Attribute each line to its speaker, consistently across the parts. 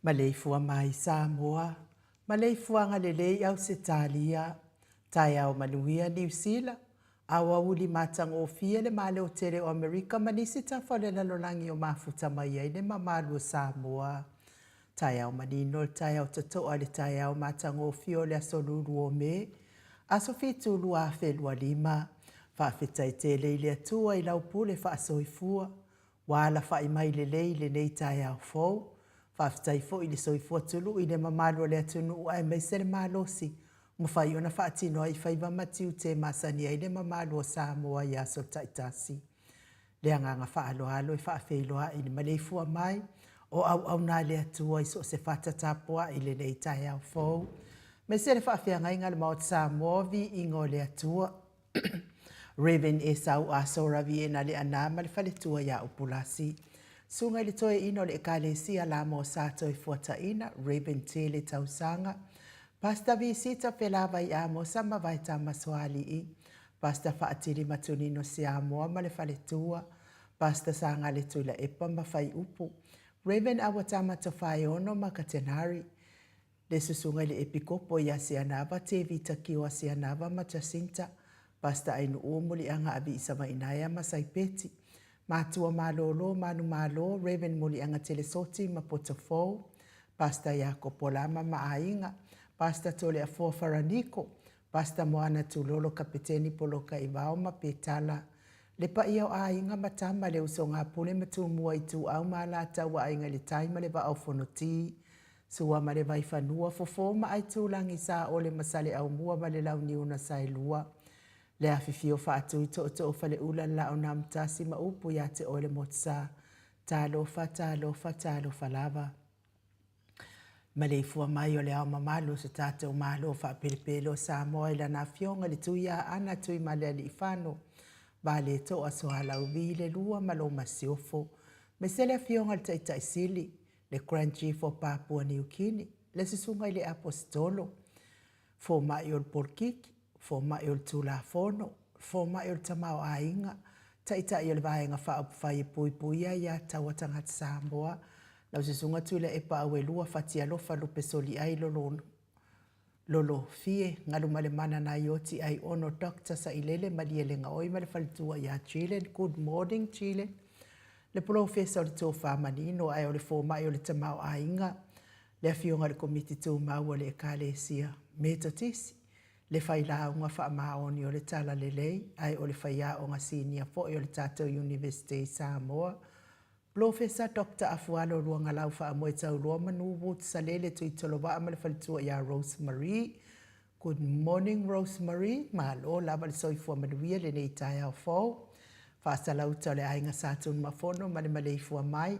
Speaker 1: Maleifua mai Samoa, maleifuaga lelei Ausetalia, taeao manuia Niu Sila, aoauli matagofie le Malo tele o Amerika ma nisi tafa o le lalolagi o mafuta mai ai le mamalu o Samoa. Taeao manino le taeao totoa le taeao matagofie o le aso Lulu o Me, aso 7 2025. Faafetai tele i le Atua i lau pule faasoifua Ua alafai mai lelei i lenei taeao fou. Faafetai foi i le soifua tului i le mamalu o le atunuu aemaise le malosi ua mafai ona faatino ai faiva ma tiute e masani ai le mamalu o Samoa i aso taitasi. Le agaga faaaloalo e faafeiloai i le maleifua mai o auauna a le Atua i so o se fata tapuai i lenei taeao fou, aemaise le faafeagaiga a le Maota Samoa, viiga o le Atua. Rev. Esau Aso Raviena Leaana ma le faletua ia Upulasi. Susuga i le Toeaina o le Ekalesia Lamo Sa Toefuataina, Rev. Tele Tausaga, Pastor Visita Felavai Amosa ma Vaetama Soalii, Pastor Faatili Matunino Siamoa ma le faletua, Pastor Sagale Tuilaepa ma Faiupu, Rev. Awatama Tofaeono ma Katenari, Le susuga i le Epikopo ia Seanava Tevita Kioa Seanava ma Jacinta, Pastor Ainuu Muliaga Aviisavainaea ma Saipeti, Matua Malolo Manumalo Rev Muliaga Telesoti ma Potofou, Pastor Iakopo Lama ma Aiga, Pastor Toleafoa Faraniko, Pastor Moana Tulolo Kapeteni Poloka Ivao ma Petala, Le paia o aiga ma tama, le usoga a Pule ma Tumua Ituau ma Alataua Aiga i le Tai ma le Vaa o Fonoti, Sua ma le Vaifanua, Fofo ma Aitulagi, Saole ma Saleaaumua ma le Launiu na Saelua. Le afifio faatui tootoo Faleula le Laaunamutasi ma upu ia te oe le Motusa. Talofa, talofa, talofa lava. Maleifua mai o le ao mamalu o so tatou Malo faapelepele o Samoa i lana Afioga i le Tuiaana Tuimalealiifano Vaaletoa Sualauvi le Lua ma lou Masiofo, aemaise le Afioga i le Taitai Sili, le Grand Chief o Papua Niu Kini, le Susuga i le Aposetolo, Fomai o le Polokiki, Fomai o le Tulafono, Fomai o le Tamaoaiga, Taitai o le Vaega Faaupufai e Puipuia Aia Tatau a Tagata Samoa, lau Susuga Tuilaepa Auelua Fatialofa Lupe Soliai Lolo Lolofie, Galumalemana Naioti Aiono Doctor Sailele Malielegaoi ma le faletua ia Jillian, Good morning Jillian. Le Polofesa o le Tofa Manino ae o le Fomai o le Tamaoaiga, le Afioga i le Komiti Tumau a le Ekalesia Metotisi, le Failauga Faamaoni o le Talalelei ae o le Faiaoga Sinia foi o le tatou Iunivesite i Samoa, Polofesa Doctor Afualo Luagalau Faamoetauloa Manu Woods Salele Tuitolovaa ma le faletua ia Rose Marie. Good morning Rose Marie, malo lava le soifua manuia lenei taeao fou. Faasalauta o le aiga Sa Tunumafono ma le maleifua mai.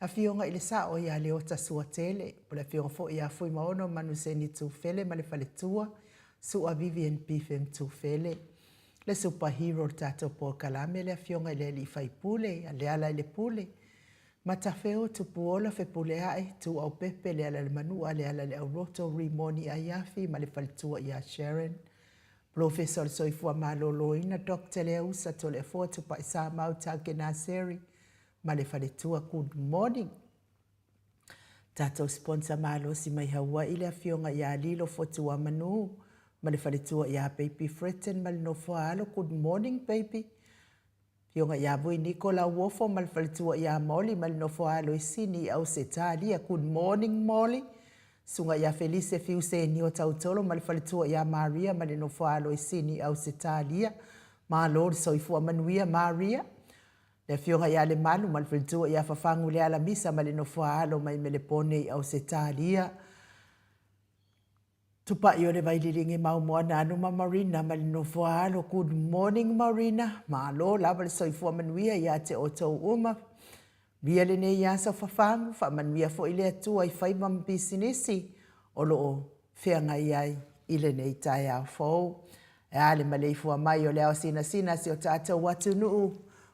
Speaker 1: Afioga i le Sao ia Leota Suatele, o le afioga foi ia Fuimaono Manuseni Tufele ma le faletua, Sua Vivian Bifem Tufele. Le super hero o le tatou polokalame le afioga i le alii faipule ia Lealailepule, Matafeo, Tupuola, Fepuleai, Tuuaupepe, Lealailemanua, Lealaileauroto, Rimoni Aiafi ma le faletua ia Sharon. Polofesa o le Soifua Maloloina Doctor Leausa Toleafoa Tupaisamau Taukenaseri ma le faletua. Good morning. Tatou sponsor malosi mai Hawaii le afioga ia Lilo Fotuamanu ma le faletua ia Baby Fretton ma le nofo a alo. Good morning baby. Afioga ia Vui Niko Lauofo ma le faletua ia Molly ma le nofo a alo i Sini i Ausetalia. Good morning Molly. Susuga ia Felise Fiusenio Tautolo ma le faletua ia Maria ma le nofo a alo i Sini i Ausetalia. Malo le soifua manuia Maria. Le Afioga ia Lemalu ma le faletua ia Fafagu Lealamisa ma le nofoa-alo mai Melepone i Ausetalia. Tupai o le Vaililigi Maumoana Anu ma Marina ma le nofoa-alo. Good morning Marina, malo lava le soifua manuia ia te outou uma. Via lenei aso Fafagu, faamanuia foi le Atua i faiva ma pisinisi o lo o feagai ai i lenei taeao fou. E a le maleifua mai o le ao sinasina a si o tatou atunuu.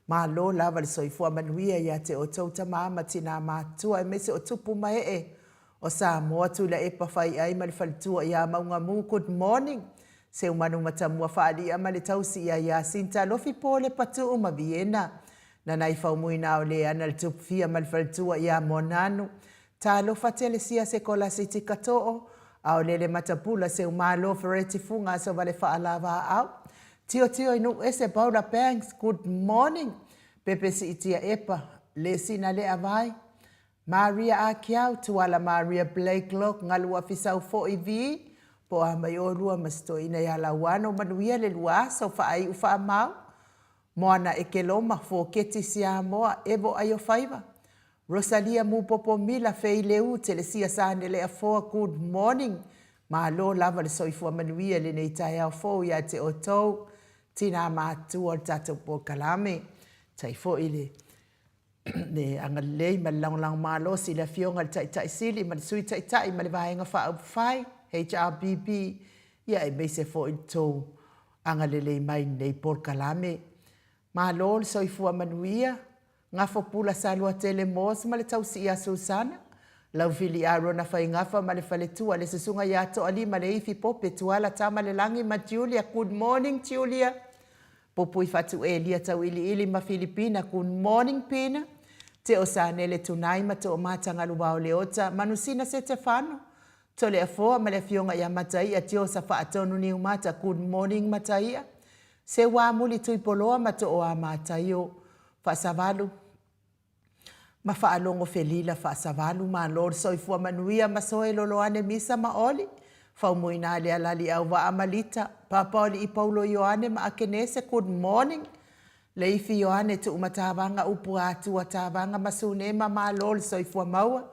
Speaker 1: Malo lava le soifua manuia ia te outou tama ma tina matutua aemaise o tupu ma ee o Samoa Tuilaepa Faiai ma le faletua ia Maugamu. Good morning. Seumanu Matamua Faali'a ma le tausi ia Yasinta Alofi Pole Patu'u ma Viena Nanaifau Muinao Leana le Tupufia ma le faletua ia Moananu. Talofa Telesia Sekolasi Tikato'o, Aolele Matapula Seumalo Fereti Fuga Asovale Fa'alava Au, Tiotio i Nu'uese Paula Banks, Good morning, Pepe Si'itia Epa, Lesina Le'avai, Maria Akiau, Tuala Maria Blakelock, Galua Fisau Fo'i vii, Po a mai olua ma si toeaina ia Lauano, Manuia le lua aso, Fa'ai'u Fa'amau, Moana Ekeloma, Foketi Siamoa, Evo Aiofaiva, Rosalia Mupopo Mila, Fei Leu, Telesia Sanele Afoa, Good morning, Malo lava le soifua manuia i lenei taeao fou ia te outou, tinā matua o le tatou polokalame. Tai foi le le agalelei ma le lagolago malosi i le Afioga i le Taitai Sili ma le Sui Taitai ma le Vaega Faaupufai, HRPP, ia aemaise foi le tou agalelei mai i lenei polokalame. Malo le soifua manuia, Gafopula Saluatele Moss ma le tausi ia Susana, Laufili Arona Faigafa ma le faletua, le Susuga ia Toalima Leifi Pope Tuala Tamalelagi ma Julia, Good morning Julia. Pupui Fatu Elia Tauiliili ma Filipina, Good morning Pina. Teo Sanele Tunai ma Toomata Galuvao Leota, Manusina Setefano, Toleafoa ma le Afioga ia Mataia Tiosa Faatonu Niumata, Good morning Mataia. Seuamuli Tuipoloa ma Tooa Mataio, Faasavalu ma Faalogo Felila Faasavalu Malo le soifua manuia ma soe loloane Misa ma Oli Faumuina Lealali Auvaa ma Lita Papaolii Paulo Ioane ma Akenese Good morning Leifi Ioane Tuumatavaga Upu Atua Tavaga ma Sunema Malo le soifua maua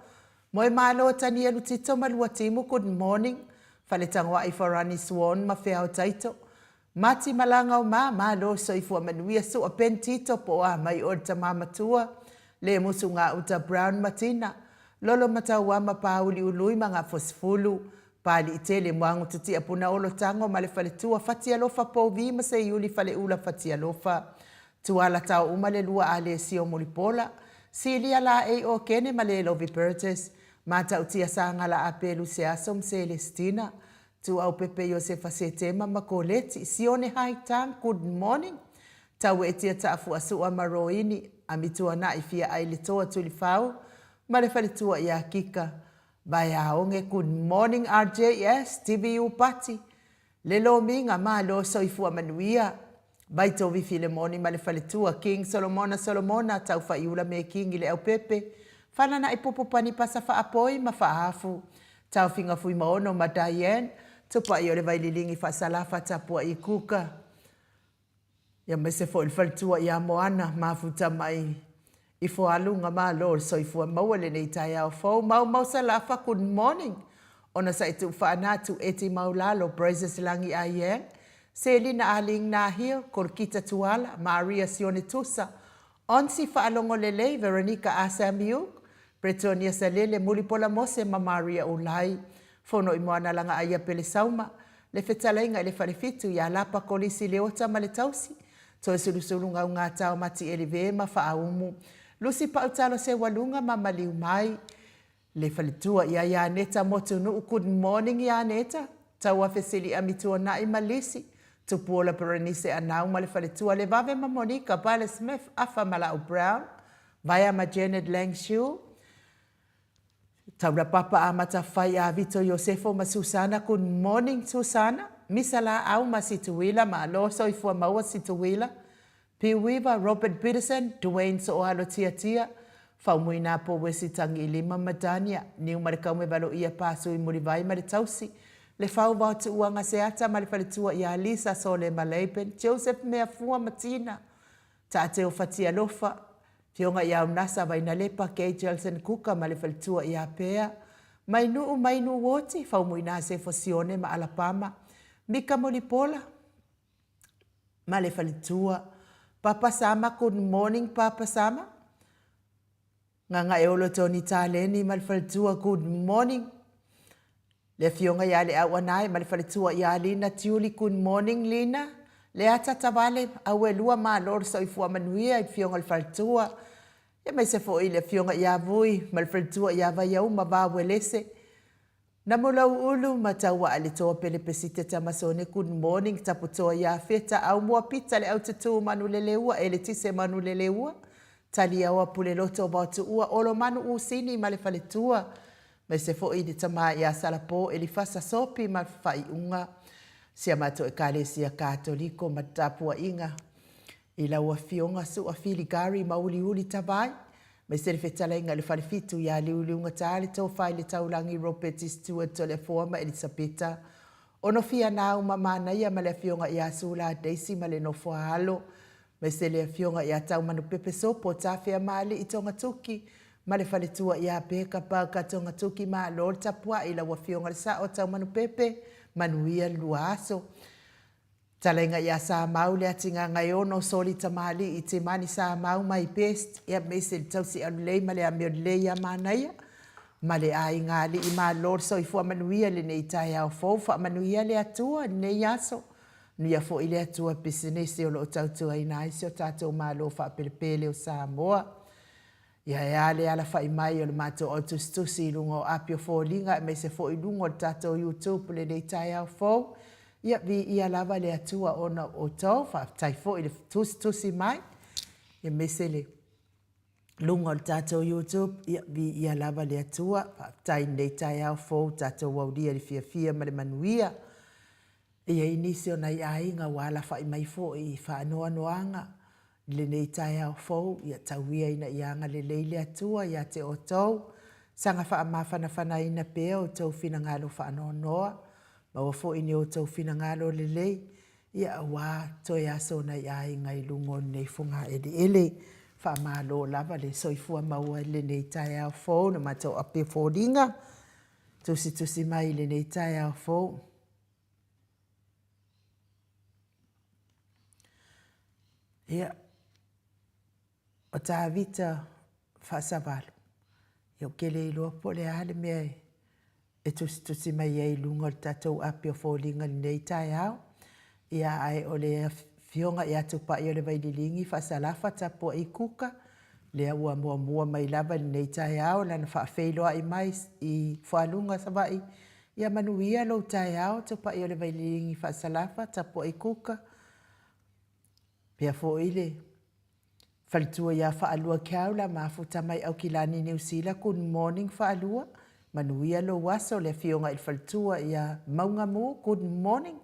Speaker 1: Moemalo Tanielu Tito ma Luatimu Good morning Faletagoai Farani Swan ma Feao Taito Mati Malanga o ma Malo soifua manuia Sua Ben Tito po o a mai oe le tama matua Le musu gauta Brown Matina Lolo Mataua ma Pauli Ului ma Gafosifulu Paliitele Muagututia Punaolo Tago ma le faletua Fatialofa Pouvi ma Seiuli Faleula Fatialofa Tuala Tao uma le lua Alesio Mulipola Silia Laei Okene ma Lelovi Burgess Matautia Sagala Apelu Seaso ma Selestina Tuaupepe Iosefa Setema ma Koleti, Sione Haitang, Good morning. Tauetia Taafuasua ma Roini, Amituana'i Fia Ai le Toa Tulifau ma le Faletua ia Kika Vaeaoge, Good morning RJS, TVU Pati, Le Lomiga, Malo Soifua Manuia, Vaitovi Filemoni ma le faletua, King Solomona Solomona, Taufaiula me Kingi Leaupepe, Fanana'i Popo Panipasa Faapoi ma Faafu, Taofiga Fuimaono ma Diane, Tupai o le Vaililigi Faasalafa Tapua'i Kuka, aemaise foi le faletua ia Moana Mafuta mai i Foaluga Malo o le soifua maua lenei taeao fou Maumau Salafa Good morning Ona sa i tuu faanatu Eti Maulalo Praises Lagi Aiyeng Selina Aling Nahil Kolokita Tuala Maria Sione Tusa Onsi Faalogo Lelei Veronica Asamiuk Bretonia Salele Mulipola Mose ma Maria Ulai Fono i Moana Lagaaia Pelesauma Le Fetalaiga i le Falefitu ia Lapa Kolisi Leota ma le Tausi Toesulusulu Gaugata o Matielive ma Faaumu Lusi Pautalo Seualuga ma Maliu Mai Le Faletua ia Ianeta Motunuu Good morning Ianeta Tauafe Siliami Tuanai ma Lisi Tupuola Berenice Anau ma le Faletua Levave ma Monica Violet Smith Afa Malau Brown Vaea ma Janet Langshu Taulapapa Amata Fai a Vito Iosefo ma Susana Good morning Susana Misa Laau ma Situila Malo Soifua Maua Situila Piu Weaver, Robert Peterson, Duane Sooalo Tiatia, Faumuina Po Wesi Tagiilima ma Dania, Niu ma le Kaumevaloia Pasui Mulivai ma le Tausi, Le Fau Vao Tuuaga Seata ma le Faletua ia Lisa Sole ma Laban, Joseph Meafua ma Tina, Taateo Fatialofa, Fioga ia Aunasa Vainalepa, Kay Jelson Kuka ma le Faletua ia Pea, Mainuu Mainu Woti, Faumuina Sefo Sione ma Alapama, Mika Mulipola, ma le faletua. Papa Sama, good morning Papa Sama. Gagaeolo Tony Taleni ma le faletua, good morning. Le afioga ia Leauanae ma le faletua ia Lina Tiuli, good morning Lina. Le ata tavale, auelua malo le soifua manuia i le afioga i le faletua. Aemaise foi i le afioga ia Vui ma le faletua ia Vaiauma Vauelese. Namulauulu ma Tauaa le toa pele pesite Tamasone good morning Taputoa ia Feta Aumua Pita le aututu Manuleleua Eletise Manuleleua Taliaoa Puleloto Vaotuua Olomanu Usini ma le faletua, aemaise foi le tama ia Salapo Elifasa Sopi ma le faaiuga si a matou Ekalesia Katoliko ma le tapuaiga i lau Afioga Su'a Fili Gary Mauliuli Tavai, aemaise le fetalaiga i le Falefitu ia Liuliugata le Tofa i le Taulagi Ropeti Stewart Toleafoa ma Elisapeta Onofia Nauma Manaia ma le Afioga ia Sula Daisy ma le nofo a alo, aemaise le Afioga ia Taumanupepe Sopo Tafeamaalii Togatuki ma le faletua ia Peka Parker Togatuki Malo le tapuai i lau Afioga le Sao Taumanupepe, manuia le lua aso. Talaiga ia Samau le Atigagaeono Soli Tamalii Timani Samau my best ia aemaise le tausi aulelei ma le amio lelei ia Manaia ma le aiga alii malo le soifua manuia i lenei taeao fou faamanuia le Atua i lenei aso manuia foi le Atua pisinisi o lo o tautuaina ai si o tatou Malo faapelepele o Samoa. Ia e a le alafai mai o le matou au tusitusi i luga o api o foliga aemaise foi i luga o le tatou YouTube lenei taeao fou. Ia viia lava le Atua ona o outou, faafetai foi le tusitusi mai, aemaise le luga o le tatou YouTube, ia viia lava le Atua, faafetai i lenei taeao fou tatou aulia i le fiafia ma le manuia. E i ai nisi o nai aiga ua alafai mai foi i faanoanoaga i lenei taeao fou, ia tau ia ina ia agalelei le Atua ia te outou, saga faamafanafanaina pea outou finagalo faanoanoa, maua foi ni outou finagalo lelei, ia aua toe aso o nai aiga i luga o lenei fogaeleele. Faamalo lava le soifua maua i lenei taeao fou na matou ape foliga, tusitusi mai i lenei taeao fou. Ia, o Tavita Faasavalu, ia ou te le iloa po o le a le mea e tusitusi mai ai i luga o le tatou api o foliga i lenei taeao. Ia, ae o le Afioga ia Tupai o le Vaililigi Faasalafa Tapuai Kuka, lea ua muamua mai lava i lenei taeao lana faafeiloai mai i Fualuga, Savaii. Ia manuia lou taeao Tupai o le Vaililigi Faasalafa Tapuai Kuka, pea foi le faletua ia Faalua Keaula Mafuta mai Aukilani Niu Sila Good morning Faalua, manuia lou aso le afioga i le faletua ia Maugamu Good morning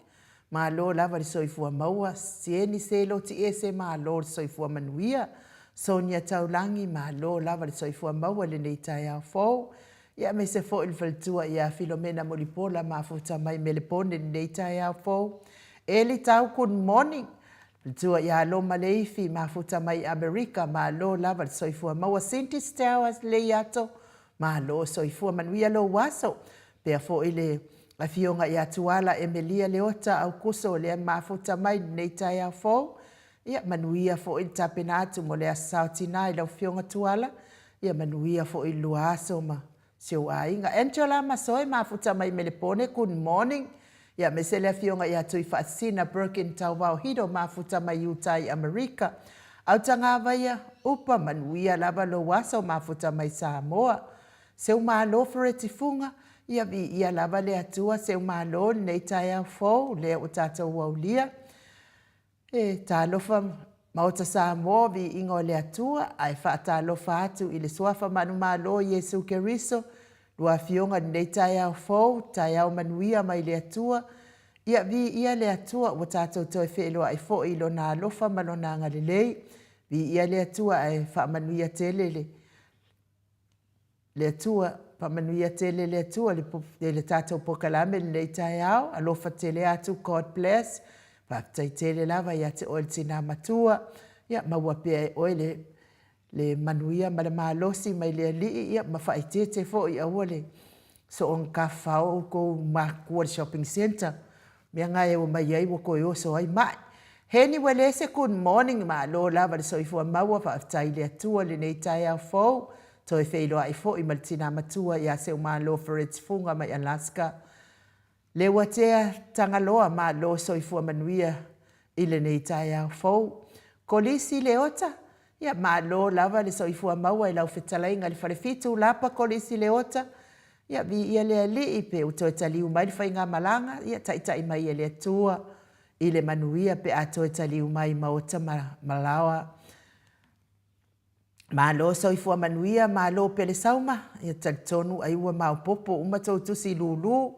Speaker 1: Malo lava le soifua maua Sieni Seloti Ese malo le soifua manuia Sonia Taulagi malo lava le soifua maua i lenei taeao fou Ia aemaise foi le faletua ia Filomena Mulipola mafuta mai Melepone i lenei taeao fou. Eli Tau good morning. Faletua ia Loma Leifi mafuta mai Amerika malo lava le soifua maua Cindy Stowers Leiato malo soifua manuia lou aso. Pea foi le afioga ia Tuala Emelia Leota Aukuso lea mafuta mai i lenei taeao fou. Ia manuia foi le tapena atu mo le Aso Sa o Tina i lau Afioga Tuala. Ia manuia foi le lua aso ma si ou aiga. Angela Masoe mafuta mai Melepone, good morning. Ia aemaise le Afioga ia Tuifaasisina Birkin Tauvao Hiro mafuta mai Utah i Amerika. Autagavaia, upa, manuia lava lou aso mafuta mai Samoa. Seumalo Fereti Fuga, ia viia lava le Atua Seumalo i lenei taeao fou lea ua tatou aulia. E talofa Maota Samoa, viiga o le Atua, ae faatalofa atu i le Suafa manumalo o Iesu Keriso, lua Afioga i lenei taeao fou, taeao manuia mai le Atua. Ia viia le Atua ua tatou toe feiloai foi i Lona alofa ma Lona agalelei. Viia le Atua ae faamanuia tele le Le Atua, faamanuia tele le Atua i le tatou polokalame i lenei taeao. Alofa tele atu, God bless. Faafetai tele lava ia te oe le tina matua. Ia, maua pea e oe le, le manuia ma le malosi mai le Alii, ia, ma faaeteete foi, aua le soona tafafao outou matutua i le shopping centre. Mea na e omai ai ua toe oso ai mai. Heni Uelese good morning malo lava le soifua maua faafetai i le Atua i lenei taeao fou toe feiloai foi ma le tina matua ia Seumalo Fritz Fuga mai Alaska Leuatea Tagaloa malo soifua manuia i lenei taeao fou Kolisi Leota ia malo lava le soifua maua i lau fetalaiga i le Falefitu Lapa Kolisi Leota Ia, viia le Alii, pe ua toe taliu mai le faigamalaga, ia taitai mai e le Atua i le manuia pe a toe taliu mai i maota ma laoa. Malo soifua manuia, malo pelesauma, ia talitonu ai ua maopopo uma tou tusi lulu,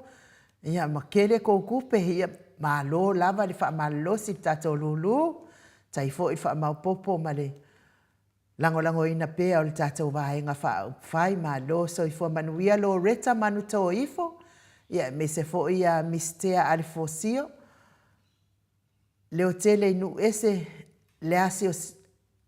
Speaker 1: ia ma tele kou tupe, ia malo lava le faamalolosi i le tatou lulu, tai foi le faamaopopo ma le lagolagoina pea o le tatou Vaega Faaupufai. Malo soifua manuia Loretta Manutoifo, ia aemaise foi ia Mistea Alefosio, Leotele i Nuuese,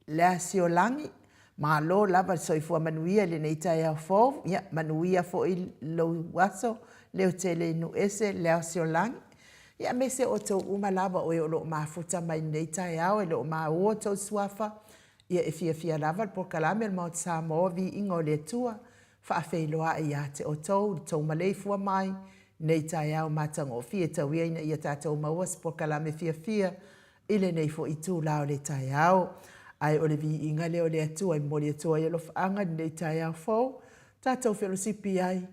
Speaker 1: Leasiolagi, malo lava le soifua manuia i lenei taeao fou. Ia manuia foi lou aso Leotele i Nuuese, Leasiolagi. Ia aemaise o outou uma lava o e o lo o mafuta mai i lenei taeao e le o maua outou suafa, ia e fiafia lava le polokalame a le Maota Samoa, Viiga o le Atua, faafeiloai ia te outou i le tou maleifua mai i lenei taeao matagofie. Tau ia ina ia tatou maua se polokalame fiafia i lenei foi itula o le taeao. Ae o le viiga lea o le Atua e momoli atu ai alofaaga i lenei taeao fou, tatou felosipi ai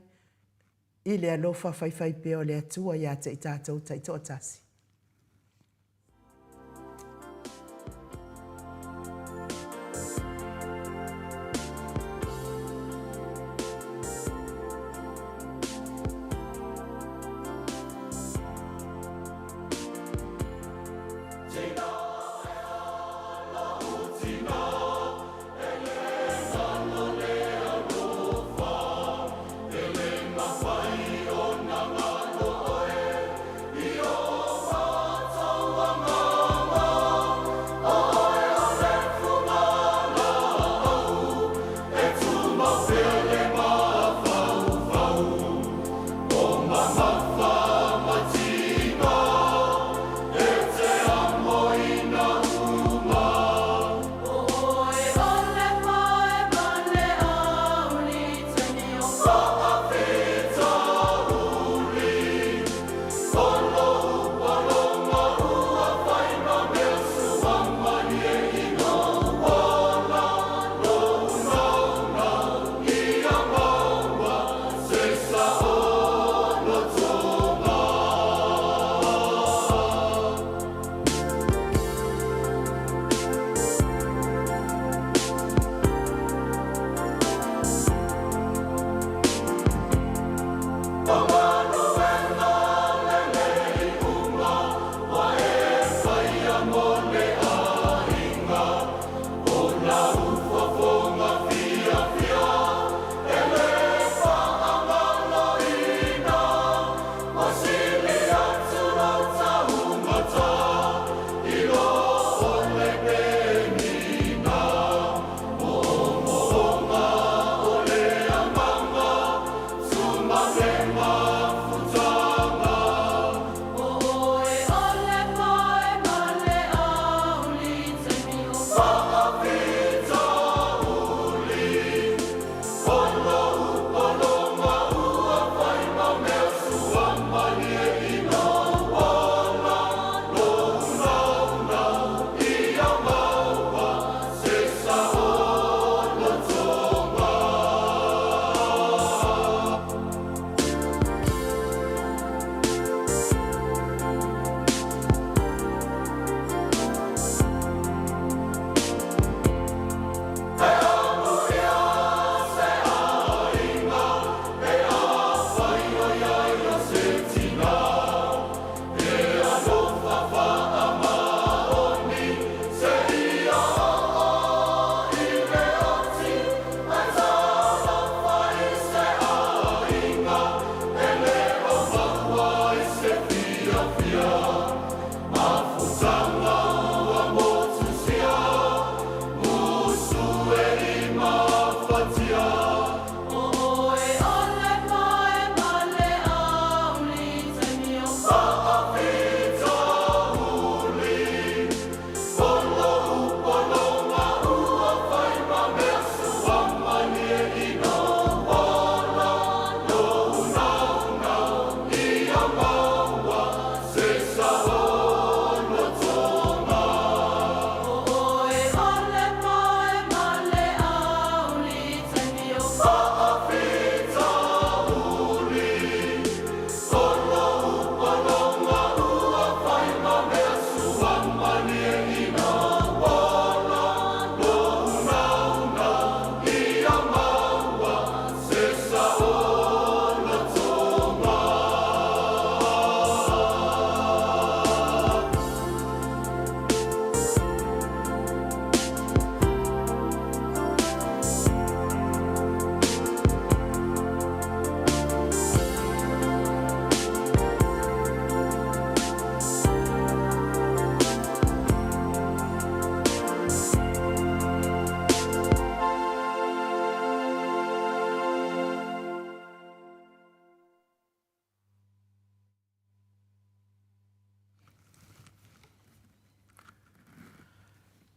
Speaker 1: i le alofa faifaipea o le Atua ia te i tatou taitoatasi.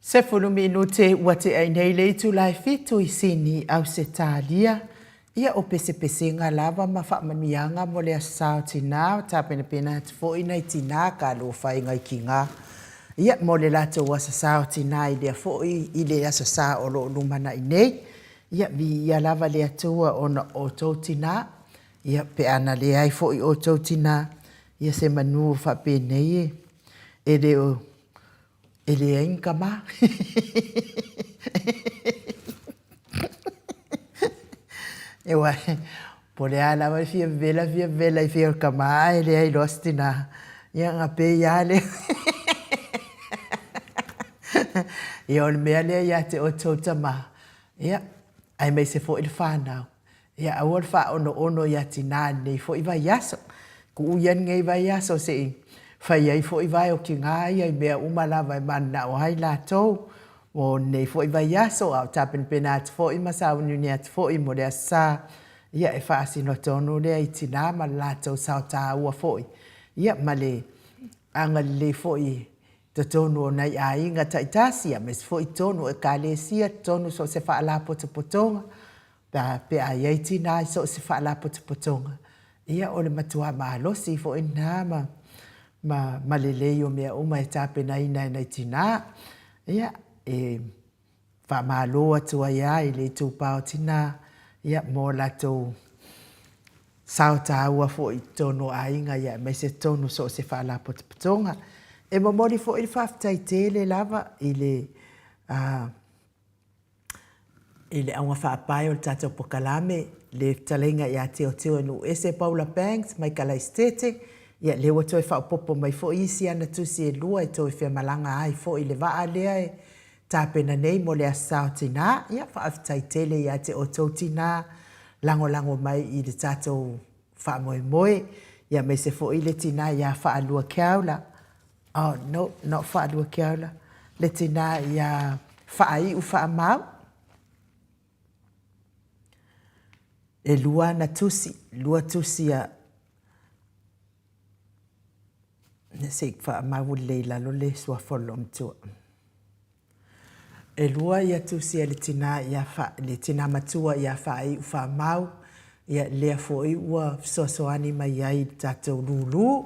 Speaker 1: 10 minute ua tea ai nei le itula e fitu i Sini, Ausetalia. Ia o pesepesega lava ma faamanuiaga mo le Aso Sa o Tinā, o tapenapena atu foi nai tinā ka alofaiga i kigā. Ia mo le latou Aso Sa o Tinā i lea foi i le Aso Sa o lo o lumanai nei. Ia viia lava le Atua ona o outou tinā. Ia pe a na leai foi outou tinā, ia se manu faapenei e e le o E leai ni tama. Aua po o le a lava le fia vevela fia vevela i fia o le tama ae leai loa se tina. Ia ona pei lava lea. Ia o le mea lea ia te outou tama, ia, aemaise foi le fanau, Ia aua le faaonoono ia tinā i lenei foi vaiaso. Tuu ia lenei vaiaso se i fai ai foi vae o tinā ia i mea uma lava e mananao ai latou mo lenei foi vaiaso, a o tapenapena atu foi ma sauniuni atu foi mo le Aso Sa, ia e faasino tonu lea i tinā ma le latou sao taua foi, ia ma le agalelei foi i totonu o nai aiga taitasi, aemaise foi totonu o Ekalesia, totonu so o se faalapotopotoga. Pe a i ai tinā i so o se faalapotopotoga, ia o le matua malosi foi lena ma, ma, ma lelei o mea uma e tapenaina e nai tinā. Ia, e faamalo atu ai lava i le itupa o tinā, ia, mo latou sao taua foi i totonu o aiga, ia, aemaise totonu o so o se faalapotopotoga. E momoli foi le faafetai tele lava i le i le auga faapae o le tatou polokalame, le fetalaiga ia Teoteo e Nuuese Paula Banks mai Kalaisitete, ia lea ua toe faaopoopo mai foi isi ana tusi e lua e toe feamalaga ai foi i le vaa lea e tapena nei mo le Aso Sa o Tinā. Ia, faafetai tele ia te outou tinā lagolago mai i le tatou faamoemoe, ia aemaise foi le tinā ia Faalua Keaula, Oh, no, not Faalua Keaula, le tinā iā Faaiu Faamau. E lua ana tusi, lua tusi a, se i faamau lelei i lalo le suafa o le loomatua. E lua ia tusi a le tinā ia Fa, le tinā matua iā Faaiu Faamau, ia lea foi ua fesoasoani mai ai i le tatou lūlū.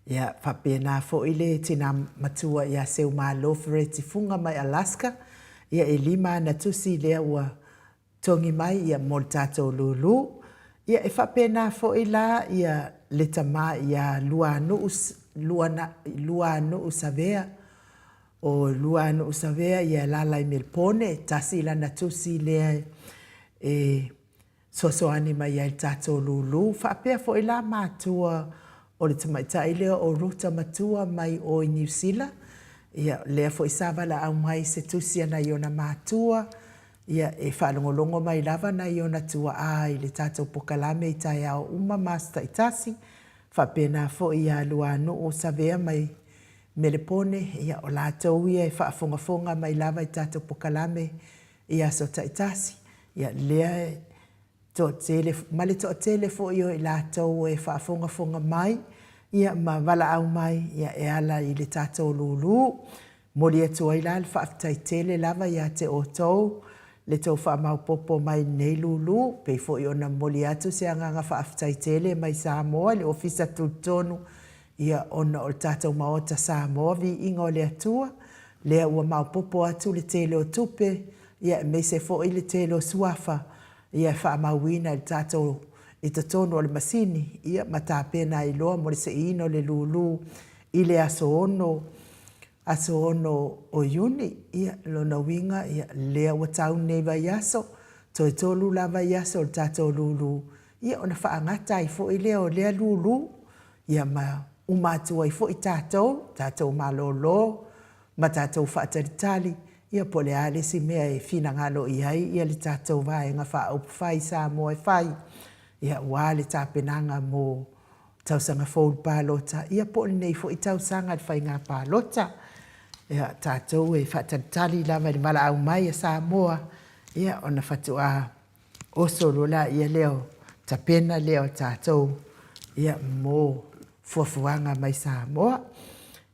Speaker 1: Ia faapena foi le tinā matua iā Seumalo Fereti Fuga mai Alaska, ia e lima ana tusi lea ua togi mai ia mo le tatou lūlū. Ia e faapena foi la ia le tama iā Luanu'u, Luanu'u Savea, O Luanu'u Savea ia e alaala i Melpone, tasi lana tusi lea e soasoani mai ai i le tatou lūlū. Faapea foi la matua o le tamaitai lea o Ruta Matua mai o i Niu Sila, ia lea foi sa valaau mai se tusi a nai ona matua, ia e faalogologo mai lava nai ona tuaa i le tatou pokalame i taeao uma ma aso taitasi. Faapena foi ia Luanu'u Savea mai Melepone, ia o latou ia e faafogafoga mai lava i tatou pokalame i aso taitasi, ia lea e toatele, ma le toatele foi o i latou e faafogafoga mai, ia ma valaau mai, ia e ala i le tatou lūlū. Momoli atu ai la le faafetai tele lava ia te outou le tou faamaopoopo mai i lenei lūlū, pei foi ona momoli atu se agaga faafetai tele mai Samoa i le Ofisa Tutotonu Ia, ona o le tatou Maota Samoa, viiga o le Atua, lea ua maopoopo atu le tele o tupe, ia aemaise foi le tele o suafa, ia e faamauina i le tatou, i totonu o le masini, ia ma tapena ai loa mo le seiina o le lūlū i le aso 6, aso 6 o Iuni. Ia, lona uiga, ia, lea ua tau lenei vaiaso, toe tolu la vaiaso o le tatou lūlū, ia ona faagata ai foi lea o lea lūlū. Ia ma uma atu ai foi tatou, tatou malolo ma tatou faatalitali, ia po o le a le isi mea e finagalo i ai ia le tatou Vaega Faaupufai Samoa e fai, ia aua le tapenaga mo tausaga fou i le palota, ia po o lenei foi tausaga i le faiga palota. Ia tatou e faatalitali lava i le valaau mai a Samoa, ia ona faatoa oso loa laia lea o tapena lea o tatou ia mo fuafuaga mai Samoa.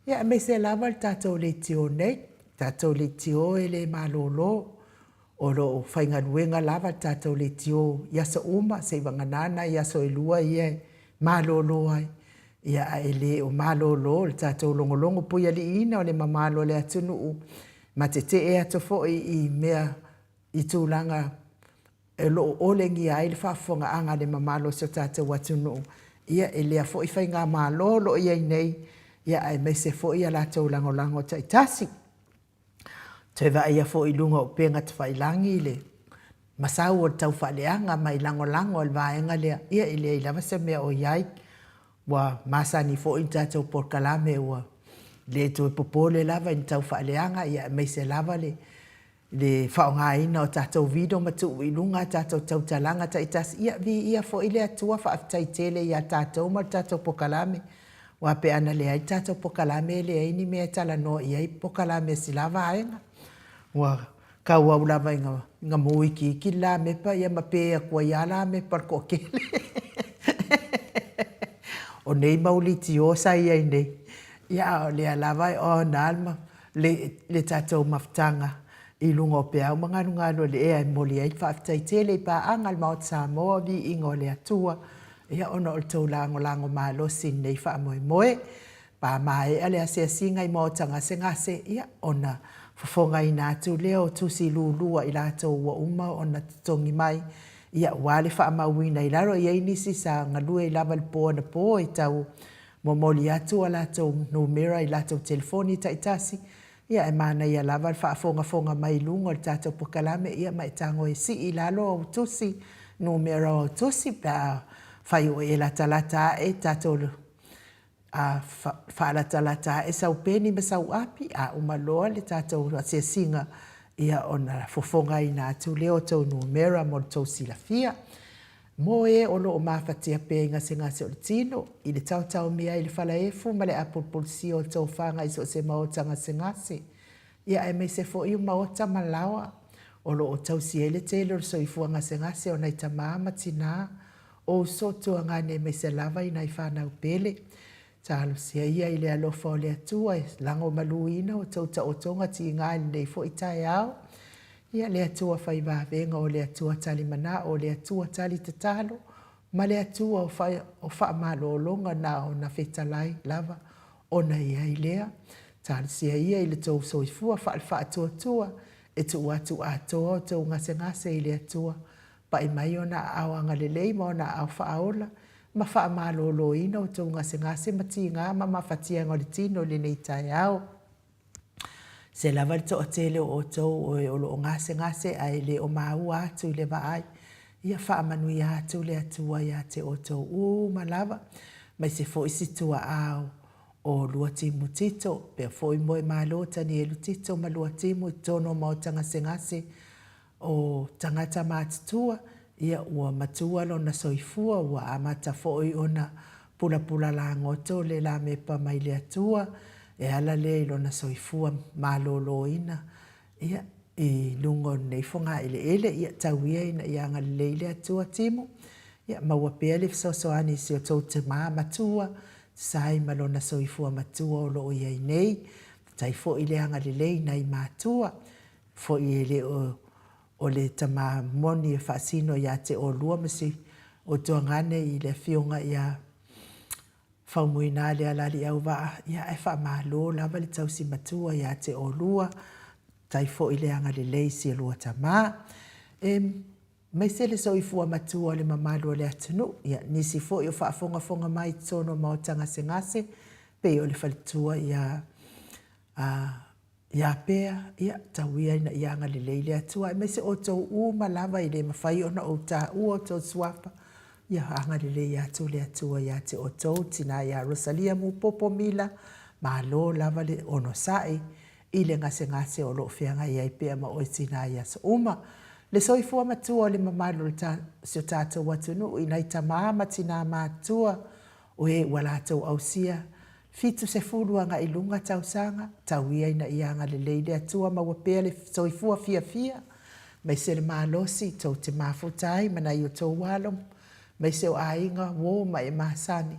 Speaker 1: Ia aemaise lava le tatou leitio nei. Tatou leitio e le malolo, o lo o faigaluega lava le tatou leitio i aso uma seivagana nai aso e 2 ia e malolo ai, ia ae le o malolo le tatou logologo puialiiina o le mamalu o le atunuu ma tetee atu foi i mea i tulaga o lo o olegia ai le faafofogaaga a le mamalu o si o tatou atunuu i lea foi faigamalo o lo o i ai nei, aemaise foi a latou lagolago taitasi. Toe vaaia foi i luga o upega tafailagi le masau o le taufaaleaga mai lagolago a le vaega lea, ia e leai lava se mea o i ai. Ua masani foi le tatou polokalame ua le toe popole lava i ni taufaaleaga, aemaise lava le faaaogaina o tatou video ma tuu i luga a tatou tautalaga taitasi. Ia viia foi le Atua, faafetai tele ia tatou ma le tatou polokalame. Aua pe ana leai le tatou polokalame e leai ni mea e talanoa i ai polokalame a sila vaega. Ua tauau lava ina mu ikiiki le lamepa ma pe atu ai lava lamepa o le toatele. O nei mau leitio sa i ai nei, ia a o lea lava e on lava le tatou mafutaga i luga o peau ma galugalu o le ea e momoli ai le faafetai tele i paaga a le Maota Samoa, viiga o le Atua ona o le tou lagolago malosi i lenei faamoemoe. Pa maea le asiasiga i maota gasegase, ia ona fofogaina atu lea o tusi lulu a i latou ua uma ona totogi mai, aua le faamauina i lalo. E i ai nisi sa galue ai lava i le po anapo e tau momoli atu a latou numera i latou telefoni taitasi, ia ae manaia lava le faafogafoga mai i luga o le tatou polokalame ma e tago e sii i lalo au tusi, numera o au tusi pe afai o e latalata ae tatou faalatalata ae sau peni ma sau api, a uma loa le tatou asiasiga, ia ona fofogaina atu lea o tou numera mo le tou silafia. Mo e o lo o mafatia pea i gasegase o le tino, i le taotaomia ai i le falaefu ma le apulupulusia o tofaga i so o se maota gasegase, ia aemaise foi o maota ma laoa o lo o tausi ai le tele o le soifua gasegase o nai tama ma tina, o uso, tuagane aemaise lava i nai fanau pele. Talosia ia i le alofa o le Atua e lagomaluina outou taotoga tiga i lenei foi taeao. Ia le Atua fai vavega, o le Atua tali manao, o le Atua tali tatalo, ma le Atua o faamalologa na ona fetalai lava ona i ai lea. Talosia ia i le tou soifua faale-faatuatua e tuu atu atoa outou gasegase i le Atua Pai mai Ona aao agalelei ma Ona aao faaola, ma faamaloloina outou gasegase ma tiga ma mafatiaga o le tino i lenei taeao. Se lava le toatele o outou o e o lo o gasegase ae le o maua atu i le vaai, ia faamanuia atu le Atua ia te outou uma lava, aemaise foi si tuaao o Luatimu Tito, pea foi Moemalo Tanielu Tito ma Luatimu i totonu o maota gasegase O tagata matutua, ia ua matua lona soifua, ua amata foi ona pulapula lagoto le lamepa mai le Atua e ala lea i lona soifua maloloina, ia, i luga o lenei fogaeleele. Ia, tau ia ina ia agalelei le Atua Timu, ia maua pea le fesoasoani i si o tou tama matua, tusa ai ma lona soifua matua o lo o i ai nei. Faafetai foi le agalelei i nai matua. Foi e le o o le tama moni e faasino ia te oulua ma si o tuagane i le afioga ia Faumuina Lealaliauvaa, ia ae faamalo lava le tausi matua ia te oulua, tai foi le agalelei i si olua tama. E aemaise le soifua matua o le mamalu o le atunuu, ia nisi foi o faafogafoga mai i totonu o maota gasegase, pei o le faletua ia Ia Pea, ia, tau ia ina ia agalelei le Atua, aemaise outou uma lava e le mafai ona ou taua outou suafa, ia agalelei atu le Atua ia te outou, tina ia Rosalia Mupopo Mila, malo lava le onosai i le gasegase o lo o feagai ai pea ma oe tina i aso uma. Le soifua matua o le mamalu o si o tatou atunuu i nai tama ma tina matutua o e ua latou ausia 70 agai i luga tausaga, tau ia ina ia agalelei le Atua maua pea le soifua fiafia, maise le malosi tou te mafuta ai ma nai o tou alo, maise o aiga, uo ma e masani,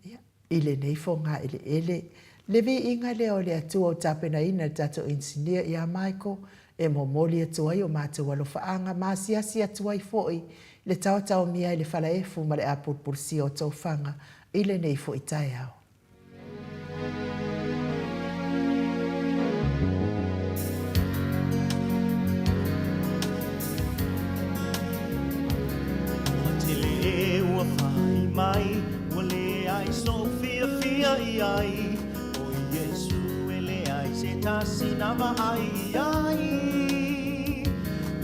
Speaker 1: ia, i lenei fogaeleele. Le viiga lea o le Atua ua tapenaina e le tatou Inisinia ia Michael e momoli atu ai o matou alofaaga ma asiasi atu ai foi le taotaomia i le falaefu ma le apulupulusia o tofaga i lenei foi taeao.
Speaker 2: Ua tele e ua fai mai, ua leai sou fiafia i ai. O Iesu e leai se tasi na vaai i ai.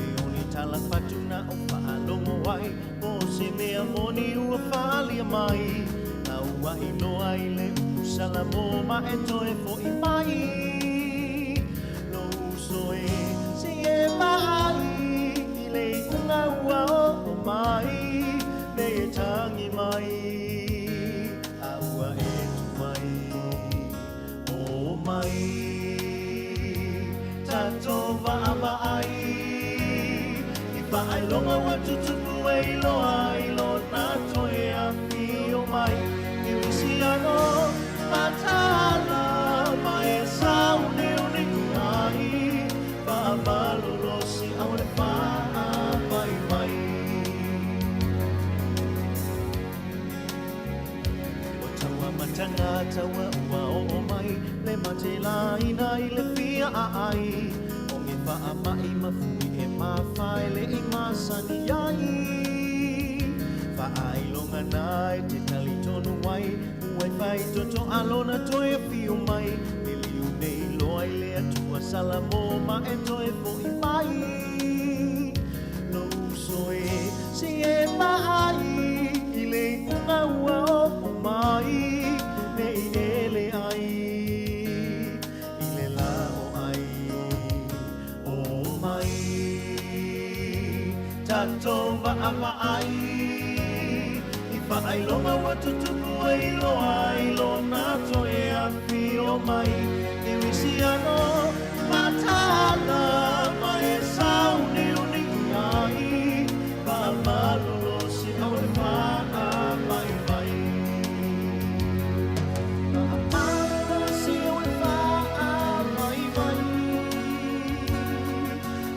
Speaker 2: E o ni tala fatu na o faalogo ai, po o se mea moni ua faaalia mai. A ua iloa i le upu Salamo ma e toe fo'i mai. Lou uso e, se i e vaai i le iuga ua oo mai, nei e tagi mai, a ua e tu mai. O mai, tatou vaavaai i faailoga ua tutupu e iloa ai lona toe afio mai. Kerisiano mataala ma e sauniuni ai, faamalolosi au le faavaivai. Ua tau amataga taua ua oo mai, le mate laina i le fia aai. O ge faamai ma fui e mafae le i masani ai. Faailoga na e te talitonu ai, ua e faitoto a lona toe afio mai. Le liu nei loa i le Atua Salamo ma e toe fo'i mai. Lou uso e, se i e vaai i le iuga ua oo mai, nei ele ai i le la o ai. O mai, tatou vaavaai i faailoga ua tutupu e iloa ai lona toe afio mai. Kerisiano mataala ma e sauniuni ai, faamalolosi au le faavaivai. Faamalolosi au le faavaivai.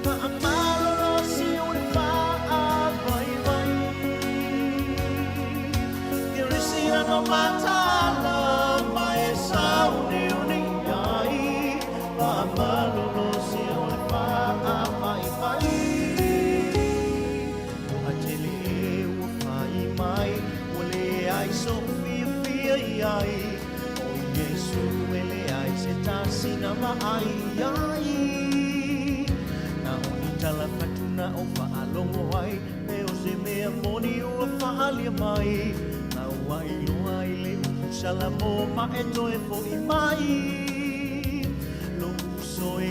Speaker 2: Faamalolosi au le faavaivai. Kerisiano mataala ma e sauniuni ai, faamalolosi au le faavaivai. Ua tele e ua fai mai, ua leai sou fiafia i ai. O Iesu e leai se tasi na vaai i ai. Na o ni tala fatu na o faalogo ai, e o se mea moni ua faaalia mai. A ua iloa i le upu Salamo ma e toe fo'i mai. Lou uso e,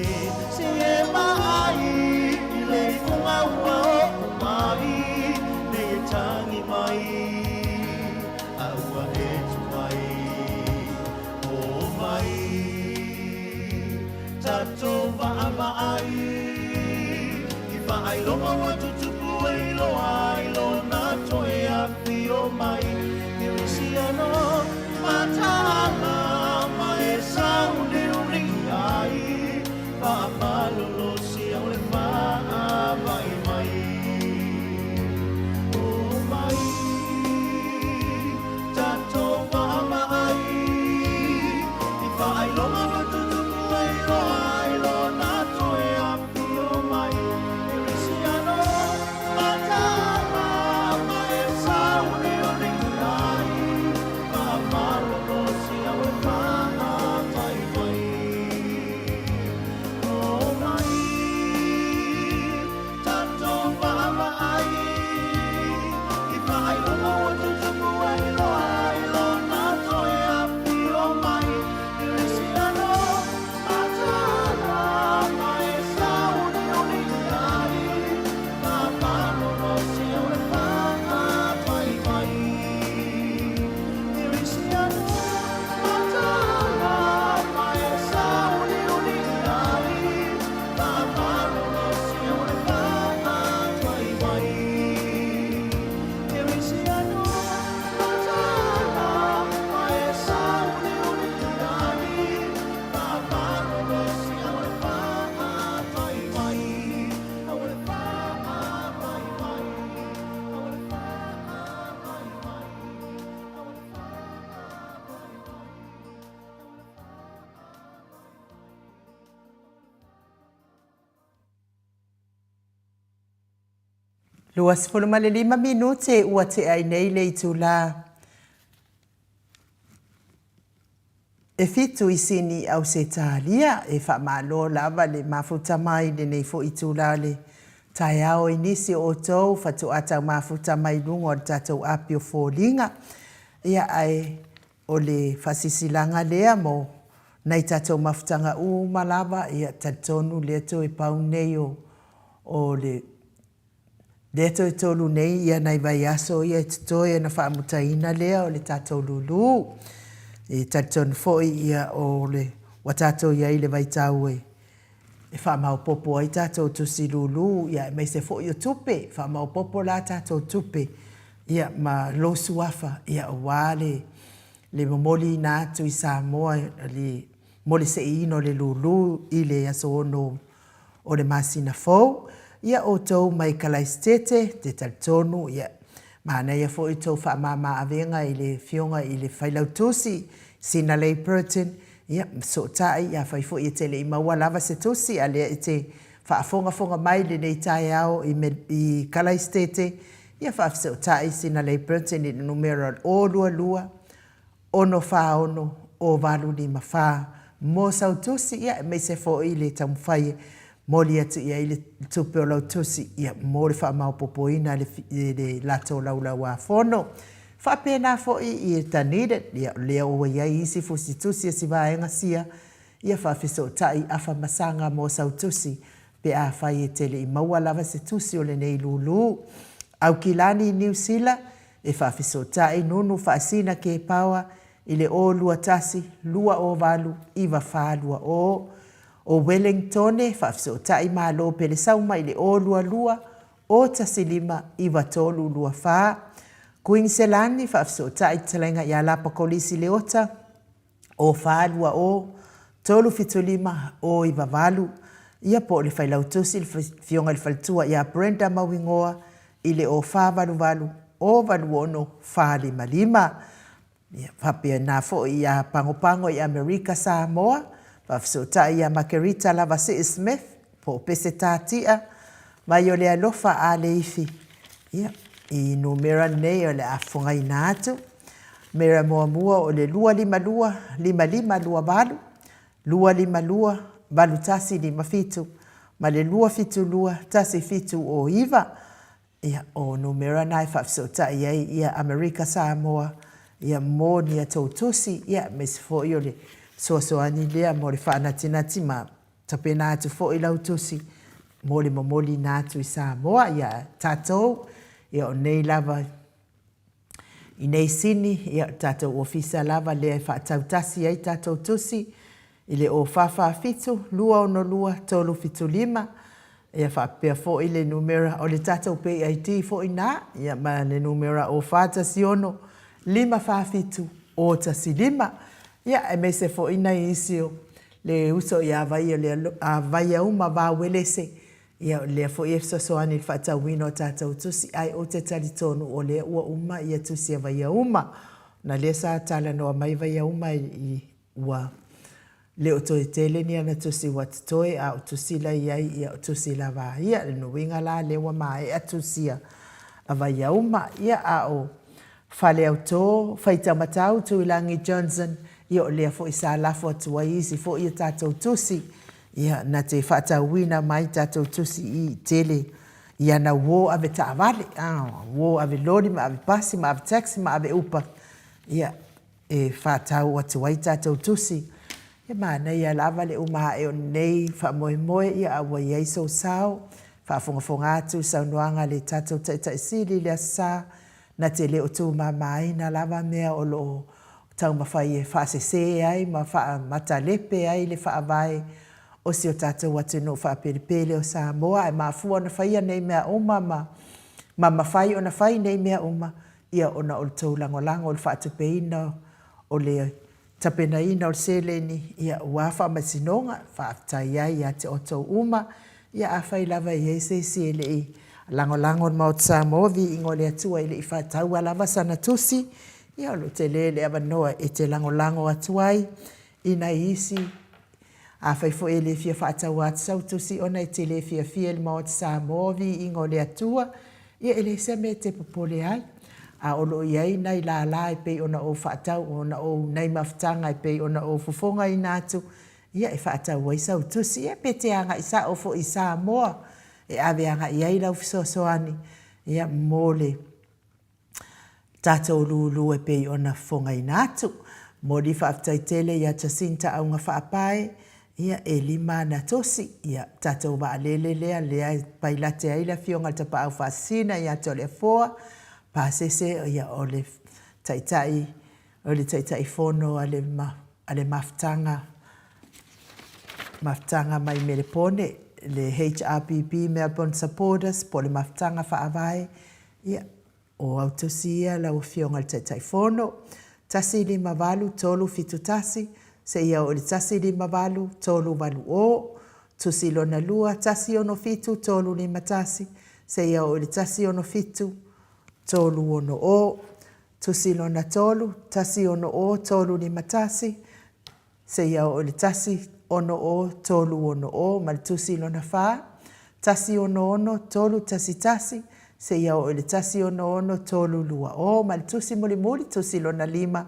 Speaker 2: se i e vaai i le iuga ua oo mai, nei e tagi mai, a ua e tu mai. O mai, tatou vaavaai i faailoga ua tutupu e iloa ai lona toe afio mai. Kerisiano mataala ma e sauniuni ai, faamalolosi au le faavaivai. O mai, tatou vaavaai i faailoga ua tutupu e iloa ai lona toe afio mai. Kerisiano mataala ma e sauniuni ai, faamalolosi au le faavaivai. O mai, tatou vaavaai i faailoga ua tutupu e iloa ai lona toe afio mai. Kerisiano
Speaker 1: 25 minute ua tea ai nei le itulā e fitu i Sini, Ausetalia. E faamalo lava le mafuta mai i lenei foi itulā o le taeao i nisi o outou faatoa tau mafuta mai i luga o le tatou api o foliga. Ia, ae o le faasilasilaga lea mo nai tatou mafutaga uma lava, ia talitonu lea toe pau nei o o le lea toe tolu nei ia nai vaiaso ia e totoe ona faamutaina lea o le tatou lūlū. E talitonu foi ia o le ua tatou i ai i le vaitau e e faamaopoopo ai tatou tusi lūlū, ia aemaise foi o tupe, faamaopoopo la tatou tupe ia ma lou suafa ia aua le le momoliina atu i Samoa le mo le seiina o le lūlū i le aso 6 o le masina fou. Ia outou mai Kalaisitete, te talitonu, ia, manaia foi tou faamama avega i le Afioga i le Failautusi, Sina Lei Burton, ia, ma fesootai, afai foi e te le i maua lava se tusi, a lea e te faafogafoga mai i lenei taeao i, i Kalaisitete, ia faafesootai Sina Lei Burton i le numera o le 022 646 0854 mo sau tusi, ia, aemaise foi le taumafai e moli atu i ai le tupe o lau tusi, ia, mo le faamaopoopoina e le, le latou laulauāfono. Faapena foi i Dunedin, ia, o lea ua i ai isi fusitusi o si vaega sia, ia faafesootai afa ma saga mo sau tusi pe afai e te le i maua lava se tusi o lenei lūlū. Aukilani i Niu Sila, e faafesootai Nunu Faasina Kepaoa i le 0 21 208 9420. O Welengtone, faafesootai Malo Pelesauma i le 022 015 9324. Kuiniselani, faafesootai Fetalaiga ia Lapa Kolisi Leota, 0 4 2 0 3 7 5 0 9 8, ia po o le Failautusi le Afioga i le Faletua ia Brenda Mauigoa i le 0 4 8 8 0 8 6 4 5 5. Ia, faapena foi ia Pagopago i Amerika Samoa, faafesootai ia Makerita Lavasee Smith po o Peseta Tia mai o le alofa a Leifi. Ia, i numera nei o le a fofogaina atu. Mera muamua o le 252 5528, 252 8157 ma le 272 1709. Ia, o numera na e faafesootai ai ia Amerika Samoa ia mo ni a tou tusi, ia, aemaise foi o le fesoasoani lea mo le faanatinati ma tapena atu foi lau tusi mo le momoliina atu i Samoa. Ia, tatou, ia o nei lava I nei sini, ia, o le tatou ofisa lava lea e faatautasi ai tatou tusi i le 0447 262 375, ia faapea foi le numera o le tatou PayID foi na, ia ma le numera 0416 547 015, ia aemaise foi nai isi o le uso ia Vaiauma Vauelese Ia, o lea foi e fesoasoani i le faatauina o tatou tusi, ae ou te talitonu o lea ua uma ia tusi a Vaiauma. Ona lea sa talanoa mai Vaiauma i, ua le o toe tele ni ana tusi ua totoe, a o tusi la i ai, ia o tusi lava a ia. Lona uiga la lea ua maea tusi a Vaiauma. Ia, a o Faleautō, Faitaumatau, Tuilagi Johnson, ia o lea foi sa lafo atu ai isi foi a tatou tusi, ia na te faatauina mai tatou tusi i tele i ana uō ave taavale, a, uō ave loli ma ave pasi ma ave taxi ma ave upa, ia e faatau atu ai tatou tusi. Ia manaia lava le uma ae o lenei faamoemoe, ia a ua i ai sou sao, faafogafoga atu i saunoaga a le tatou Taitai Sili i le Aso Sa, Na te le o tūmāmāina lava mea o lo o taumafai e faasesē ai ma faamatalepe ai le faavae o si o tatou atunuu faapelepele o Samoa, ae mafua ona faia nei mea uma ma ma mafai ona fai nei mea uma, ia ona o le tou lagolago i le faatupeina o le tapenaina o le seleni, ia, aua faamasinoga, faafetai ai ia te outou uma. Ia, afai lava e i ai se isi e le i lagolago le Maota Samoa, viiga o le Atua e le i faataua lava sana tusi, ia, o lo o tele le avanoa e te lagolago atu ai i nai isi. Afai foi e le fia faataua atu sau tusi ona e te le fiafia i le Maota Samoa, viiga o le Atua, Ia, e leai se mea e te popole ai, a o lo o i ai nai lālā e pei ona ou faatau, ona ou nai mafutaga e pei ona ou fofogaina atu, ia, e faatau ai sau tusi. Ia, pe te agai sao foi i Samoa e ave agai i ai lau fesoasoani, ia, mo le tatou lulu e pei ona fofogaina atu. Momoli faafetai tele ia Jacinta Augafaapae, ia e lima ana tusi, ia tatou vaalele lea lea e pailate ai le afioga i le Tapaau Faasisina ia Toleafoa Pasese, ia o le Taitai o le Taitaifono a le a le Mafutaga Mafutaga mai Melepone, le HRPP Melbourne Supporters po o le Mafutaga Faavae, Ia, o au tusi ia lau Afioga i le Taitaifono, 158371 seia oo i le 158380, tusi lona lua, 167351 seia oo i le 167360, tusi lona tolu, 160351 seia oo i le 160360 ma le tusi lona fa, 166311 seia oo i le 166320 ma le tusi mulimuli, tusi lona lima,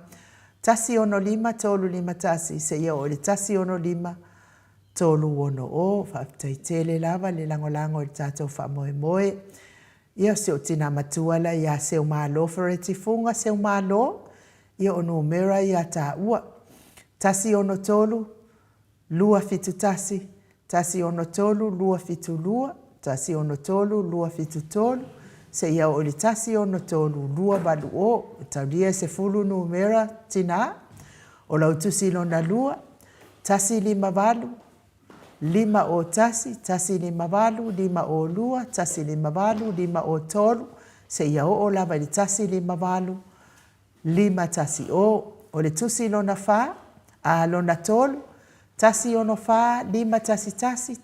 Speaker 1: 165351 seia oo i le 165360. Faafetai tele lava le lagolago i le tatou faamoemoe. Ia, o si ou tina matua la ia Seumalo Fereti Fuga Seumalo, ia o numera ia taua, 163 271, 163 272, 163 273, seia oo i le 163 280. E taulia e sefulu numera tina, o lau tusi lona lua, 158 5 o 1, 1 5 8, 5 o 2, 1 5 8, 5 o 3, seia oo lava i le 1 5 8, 5 1 o. O le tusi lona fa, a, lona tolu, 1 6 4, 5 1 1, 1 6 4,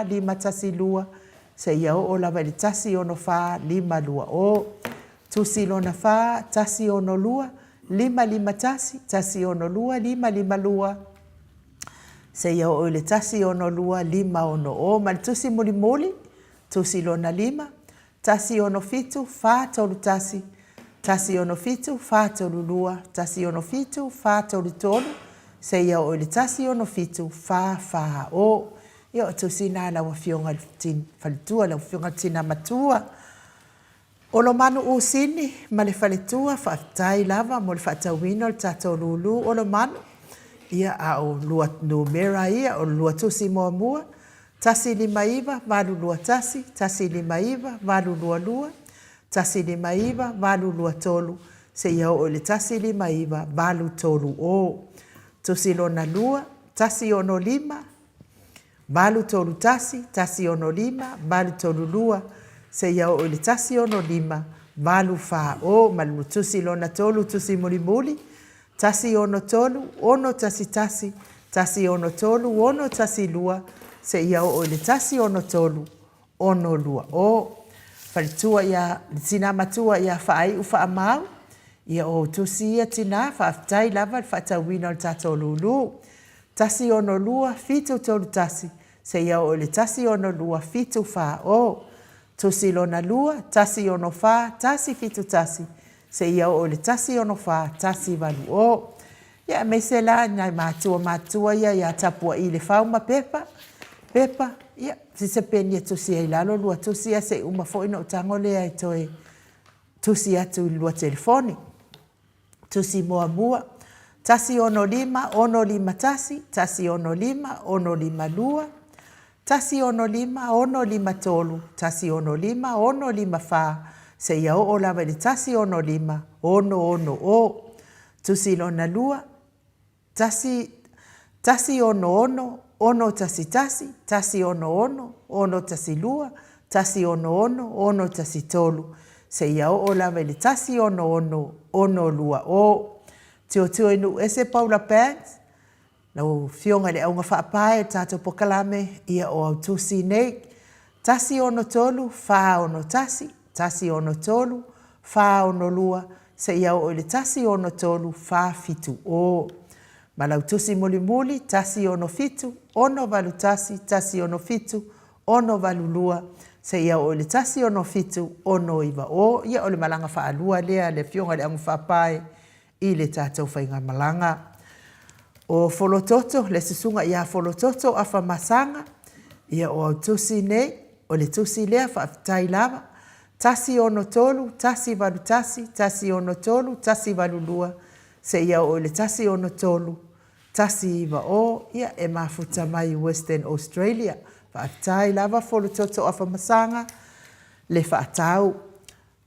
Speaker 1: 5 1 2, seia oo lava i le 1 6 4, 5 2 o. Tusi lona fa, 1 6 2, 5 5 1, 1 6 2, 5 5 2, seia oo i le 162560 ma le tusi mulimuli, tusi lona lima, 167 431, 167 432, 167 433, seia oo i le 167 440. Ia o tusi na lau Afioga i le Faletua, lau Afioga i le Tina Matua. Olomanu Usini ma le faletua, faafetai lava mo le faatauina o le tatou lulu Olomanu. Ia, a o lua numera ia, o le lua tusi muamua, 159 821, 159 822, 159 823, seia oo i le 159 830. Tusi lona lua, 165 831, 165, 832, seia oo i le 165, 840, ma le tusi lona tolu, tusi mulimuli, 163, 611, 163, 612, seia oo i le 163, 620. Faletua ia, le tina matua ia Faaiu Faamau, ia o ou tusi ia tina, faafetai lava le faatauina o le tatou lulu. 162 731 seia oo i le 162 740. Tusi lona lua, 164 171 seia oo i le 164 180. Ia aemaise la nai matua matutua ia ia Tapua'i Lefau ma Pepa, Pepa, ia se peni e tusi ai i lalo lua tusi ia se i uma foi ona ou tago lea e toe tusi atu i le lua telefoni. Tusi muamua, 165 651, 165 652, 165 653, 165 654, seia oo lava i le 165 660. Tusi lona lua, 1, 166 611, 166 612, 166 613, seia oo lava i le 166 620. Tilotilo i nuu ese Paula Banks, lau Afioga i le Auga Faapae o le tatou polokalame, ia o au tusi nei, 163 461, 163 462, seia oo i le 163 470. Ma lau tusi mulimuli, 167 681, 167 682, seia oo i le 1 6 7 6 9 0. Ia o le malaga faalua lea a le Afioga i le Augafaapae i le tatou faigamalaga. O Folototo, le susuga ia Folototo Afamasaga, ia o au tusi nei, o le tusi lea faafetai lava, 1 6 3 1 8 1 6 3 1 8 2 seia oo i le 1 6 3 1 9 0, ia e mafuta mai i Western Australia. Faafetai lava Folototo Afamasaga le faatau.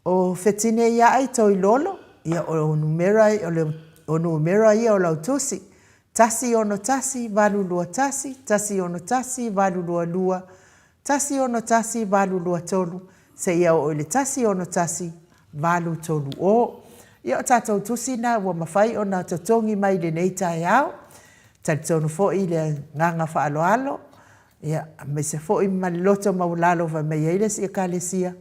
Speaker 1: O Fetineiaai Toilolo, ia o numera o le o numera ia o lau tusi, 1 6 1 8 2 1 1 6 1 8 2 2, 1 6 1 8 2 3, seia oo i le 1 6 1 8 3 0. Ia o tatou tusi na ua mafai ona totogi mai i lenei taeao. Talitonu foi i le agaga faaaloalo, ia, aemaise foi ma le loto maualalo fai mai ai le isi Ekalesia,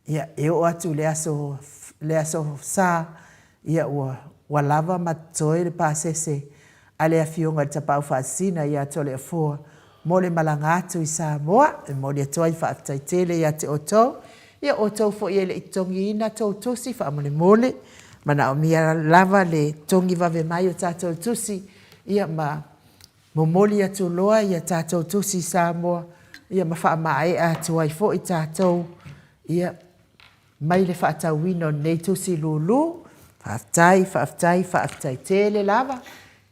Speaker 1: Ia, e oo atu i le aso, le aso Sa, ia ua, ua lava ma totoe le pasese a le Afioga i le Tapaau Faasisina ia Toleafoa mo le malaga atu i Samoa. E momoli atu ai faafetai tele ia te outou. Ia, o outou foi e le i totogiina tou tusi, faamolemole, manaomia lava le totogi vave mai o tatou tusi, ia ma momoli atu loa ia tatou tusi i Samoa, ia ma faamaea atu ai foi tatou, ia, mai le faatauina o lenei tusi lulu. Faafetai, faafetai, faafetai tele lava.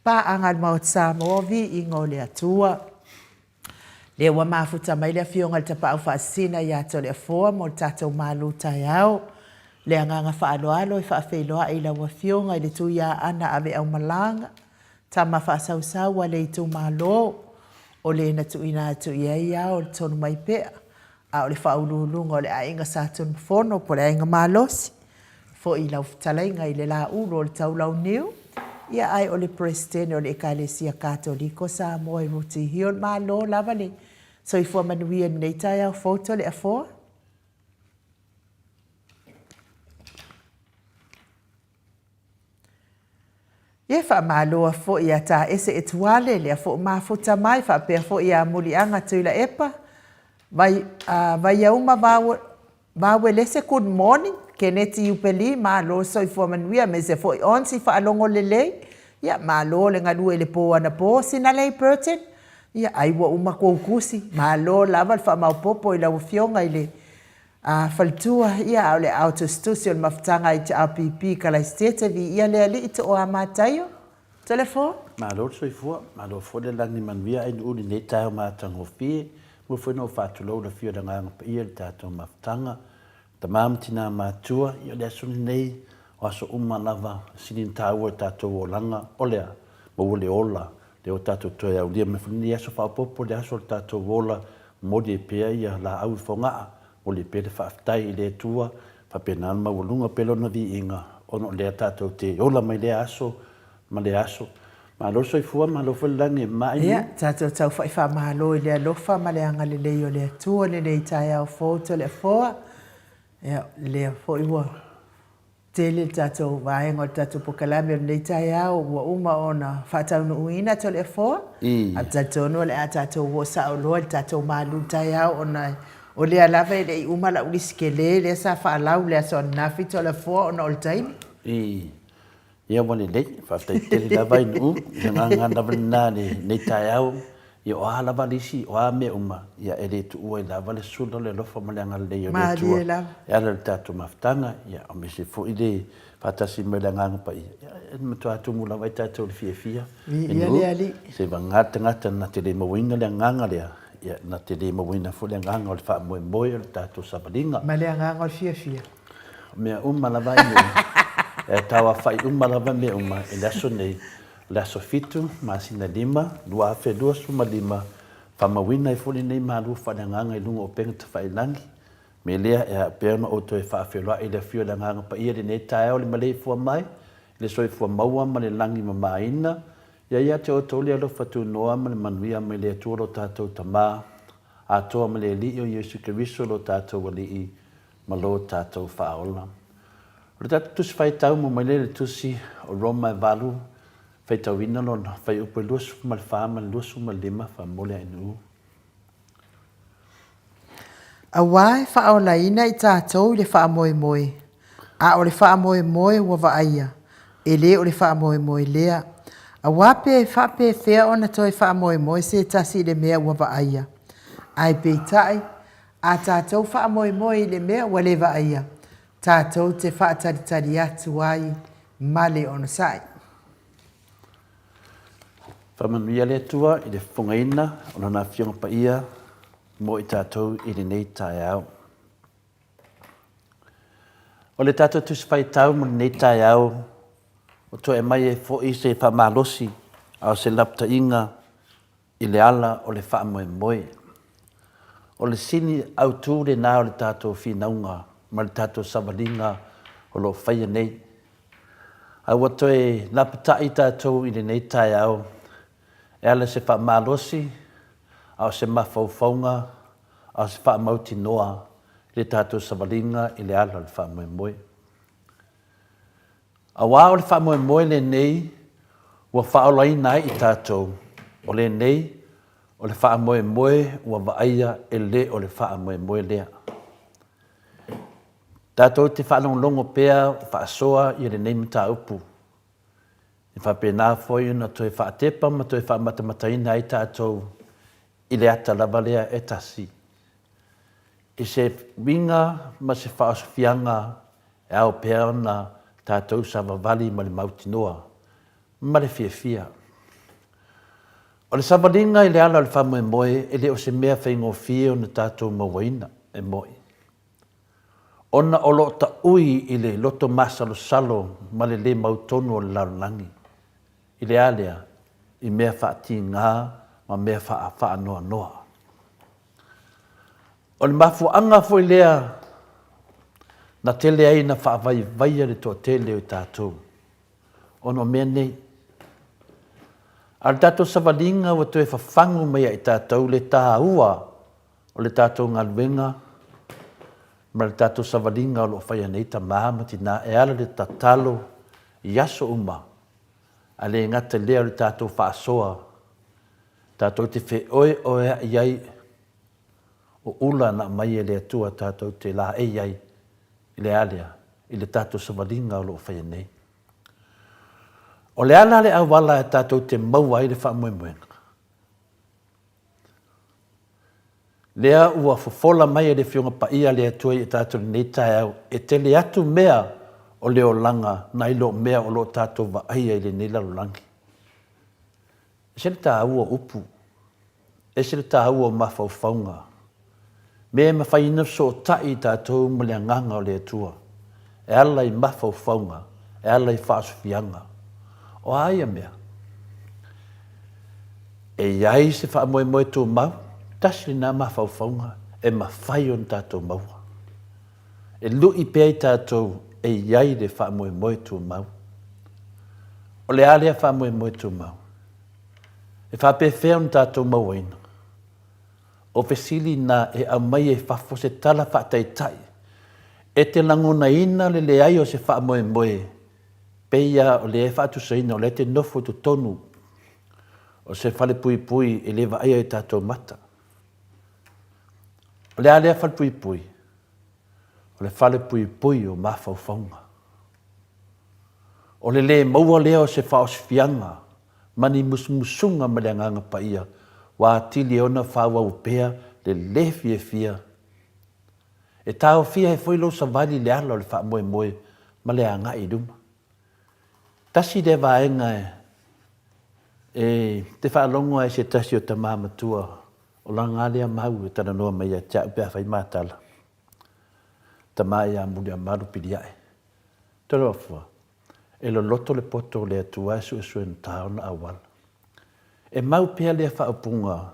Speaker 1: Paaga a le Maota Samoa, viiga o le Atua. Lea ua mafuta mai le Afioga i le Tapaau Faasisina ia Toleafoa mo le tatou malu taeao. Le agaga faaaloalo e faafeiloai i lau Afioga i le Tuiaana Aveaumalaga, Tama faasausau a le itumalo, o le na tuuina atu i ai ao le Tonumaipea, a o le faauluuluga o le Aiga Sa Tunumafono po o le Aiga Malosi, foi i lau fetalaiga i le Laulu o le Taulauniu, ia ae o le Peresetene o le Ekalesia Katoliko Samoa i Rooty Hill. Malo lava le soifua manuia i lenei taeao fou Toleafoa. Ia faamaloa foi ia Taese Etuale, lea foi mafuta mai, faapea foi ia Muliaga Tuilaepa, Vai, uh, Vaiauma Vauelese, good morning, Keneti Iupeli, malo soifua manuia, aemaise foi Onsi Faalogo Lelei, ia malo le galue i le pō anapō, Sinalei Burton, ia ai ua uma kou kusi, malo lava le faamaopopo i lau afioga i le A faletua, ia, a o le aao tusitusi o le mafutaga HRPP Kalaisitete, viia le Alii Tooa Mataio. Telefon.
Speaker 3: Malo le soifua, malo foi le lagi manuia ai nuu lenei taeao matagofie. Mua foi ona ou faatulou i le afio o le Agaga Paia i le tatou mafutaga, tama ma tina matua, ia o le aso lenei, o aso uma lava e sili ona taua i tatou olaga, o le a? Maua le ola, lea ua tatou toe aulia mai foi lenei aso faaopoopo, le aso o le tatou ola, Momoli ai pea ia laau i Fogaa, momoli ai pea le faafetai i le Atua, faapena ona maualuga pea Lona viiga, ona o lea tatou te ola mai lea aso ma lea aso. Malo le soifua, malo foi le lagi e mama i.
Speaker 1: Ia, tatou taufa'i faamalo i le alofa ma le agalelei o le Atua i lenei taeao fou Toleafoa. Ia, lea foi ua Tele le tatou vaega o le tatou polokalame o lenei taeao ua uma ona faataunuuina Toleafoa. Ae talitonu o le a tatou oo sao loa i le tatou malu taeao ona o lea lava e le i uma lau lisi tele lea sa faalau i le aso ananafi Toleafoa ona o le taimi.
Speaker 3: Ia ua lelei, faafetai tele lava i Nu'u, o le agaga lava lena i lenei taeao, ia o a lava lisi, o a mea uma, ia e le tuua ai lava le sula, le alofa ma le agalelei o le Atua e ala i le tatou mafutaga, ia aemaise foi le faatasi mai o le Agaga Paia, ia e matua tumu lava ai tatou i le fiafia. I Nu'u, seivagana le tagata na te le mauaina le agaga lea, ia na te le mauaina foi le agaga o le faamoemoe o le tatou savaliga.
Speaker 1: Ma le agaga o le fiafia.
Speaker 3: O mea uma lava i nuu, e tauafa'i uma lava mea uma i le aso nei, o le aso fitu, masina lima, 2025, faamauina ai foi lenei malu faaleagaga i luga o upega tafailagi. Me lea, e a pea ona ou toe faafeiloai i le afio o le Agaga Paia i lenei taeao i le maleifua mai, i le soifua maua ma le lagi mamaina, ia ia te outou le alofa tunoa ma le manuia mai le Atua lo tatou Tama atoa ma le Alii o Iesu Keriso lo tatou Alii ma lo tatou Faaola. O le tatou Tusi Faitau mo mai lea i le Tusi o Roma e valu, faitauina lona fuaiupu e 24 ma le 25, faamomoli a NU.
Speaker 1: Auā e faaolaina i tatou i le faamoemoe, a o le faamoemoe ua vaaia, e le o le faamoemoe lea. Auā pe faapefea ona toe faamoemoe se tasi i le mea ua vaaia? Ae peitai, a tatou faamoemoe i le mea ua le vaaia, tatou te faatalitali atu ai ma le onosai.
Speaker 3: Faamanuia le Atua i le fofogaina o Lana Afioga Paia mo i tatou i lenei taeao. O le tatou Tusi Faitau mo lenei taeao, ua toe aumai ai foi se faamalosi a o se lapataiga i le ala o le faamoemoe. O le sini autu lena o le tatou finauga ma le tatou savaliga o lo o faia nei. A ua toe lapatai tatou i lenei taeao e ala i se faamalosi, a o se mafaufauga, a o se faamautinoa i le tatou savaliga i le ala o le faamoemoe. Aua o le faamoemoe lenei ua faaolaina ai i tatou, o lenei o le faamoemoe ua vaaia e le o le faamoemoe lea. Tatou te faalogologo pea o faasoa ia lenei mataupu. E faapena foi ona toe faatepa ma toe faamatamataina ai tatou i le ata lava lea e tasi. I se uiga ma se faaosofiaga e ao pea ona tatou savavali ma le mautinoa ma le fiafia. O le savaliga i le ala o le faamoemoe e le o se mea faigofie ona tatou mauaina, e moni. Ona o lo o taui i le loto masalosalo ma le le mautonu o le lalolagi, i le a lea? I mea faatiga ma mea faanoanoa. O le mafuaaga foi lea na tele ai ina faavaivaia le toatele o i tatou, ona o mea nei. A o le tatou savaliga ua toe fafagu mai ia i tatou le taua o le tatou galuega ma le tatou savaliga o lo o faia nei tama ma tina e ala i le tatalo i aso uma, ae le gata i lea o le tatou faasoa tatou te feoeoea'i ai o ula na aumai e le Atua tatou te laei ai i le a lea? I le tatou savaliga o lo o faia nei. O le a la le auala e tatou te maua ai le faamoemoega? Lea ua fofola mai e le Afioga Paia a le Atua ia tatou i lenei taeao, e tele atu mea o le olaga nai lo mea o lo o tatou vaaia i lenei lalolagi. Ese le taua o upu, ese le taua o mafaufauga, mea e mafai ona fesootai i tatou ma le Agaga o le Atua, e ala i mafaufauga, e ala i faasofiaga. O a ia mea? E i ai se faamoemoe tumau, tasi lena mafaufauga e mafai ona tatou maua. E lui pea i tatou e i ai le faamoemoe tumau. O le a lea faamoemoe tumau? E faapefea ona tatou mauaina? O fesili na e aumai ai fafo se tala faataitai e te lagonaina le leai o se faamoemoe pei lava o lea e faatusaina o lea e te nofo i totonu o se falepuipui e le vaaia i tatou mata. O le a lea falepuipui? O le falepuipui o mafaufauga. O le le maua lea o se faaosifiaga ma ni musumusuga mai le Agaga Paia ua atili ai ona faaauau pea le le fiafia. E taofia ai foi lou savali i le ala o le faamoemoe ma le agai i luma. Tasi lea vaega e te faalogo ai i se tasi o tama matua o lana lea mau e talanoa mai ia te au pe a fai ma tala. Tama ia Muliamalu Piliae. Talofa, e loloto le poto o le Atua e suesuegata ona auala. E mau pea lea faaupuga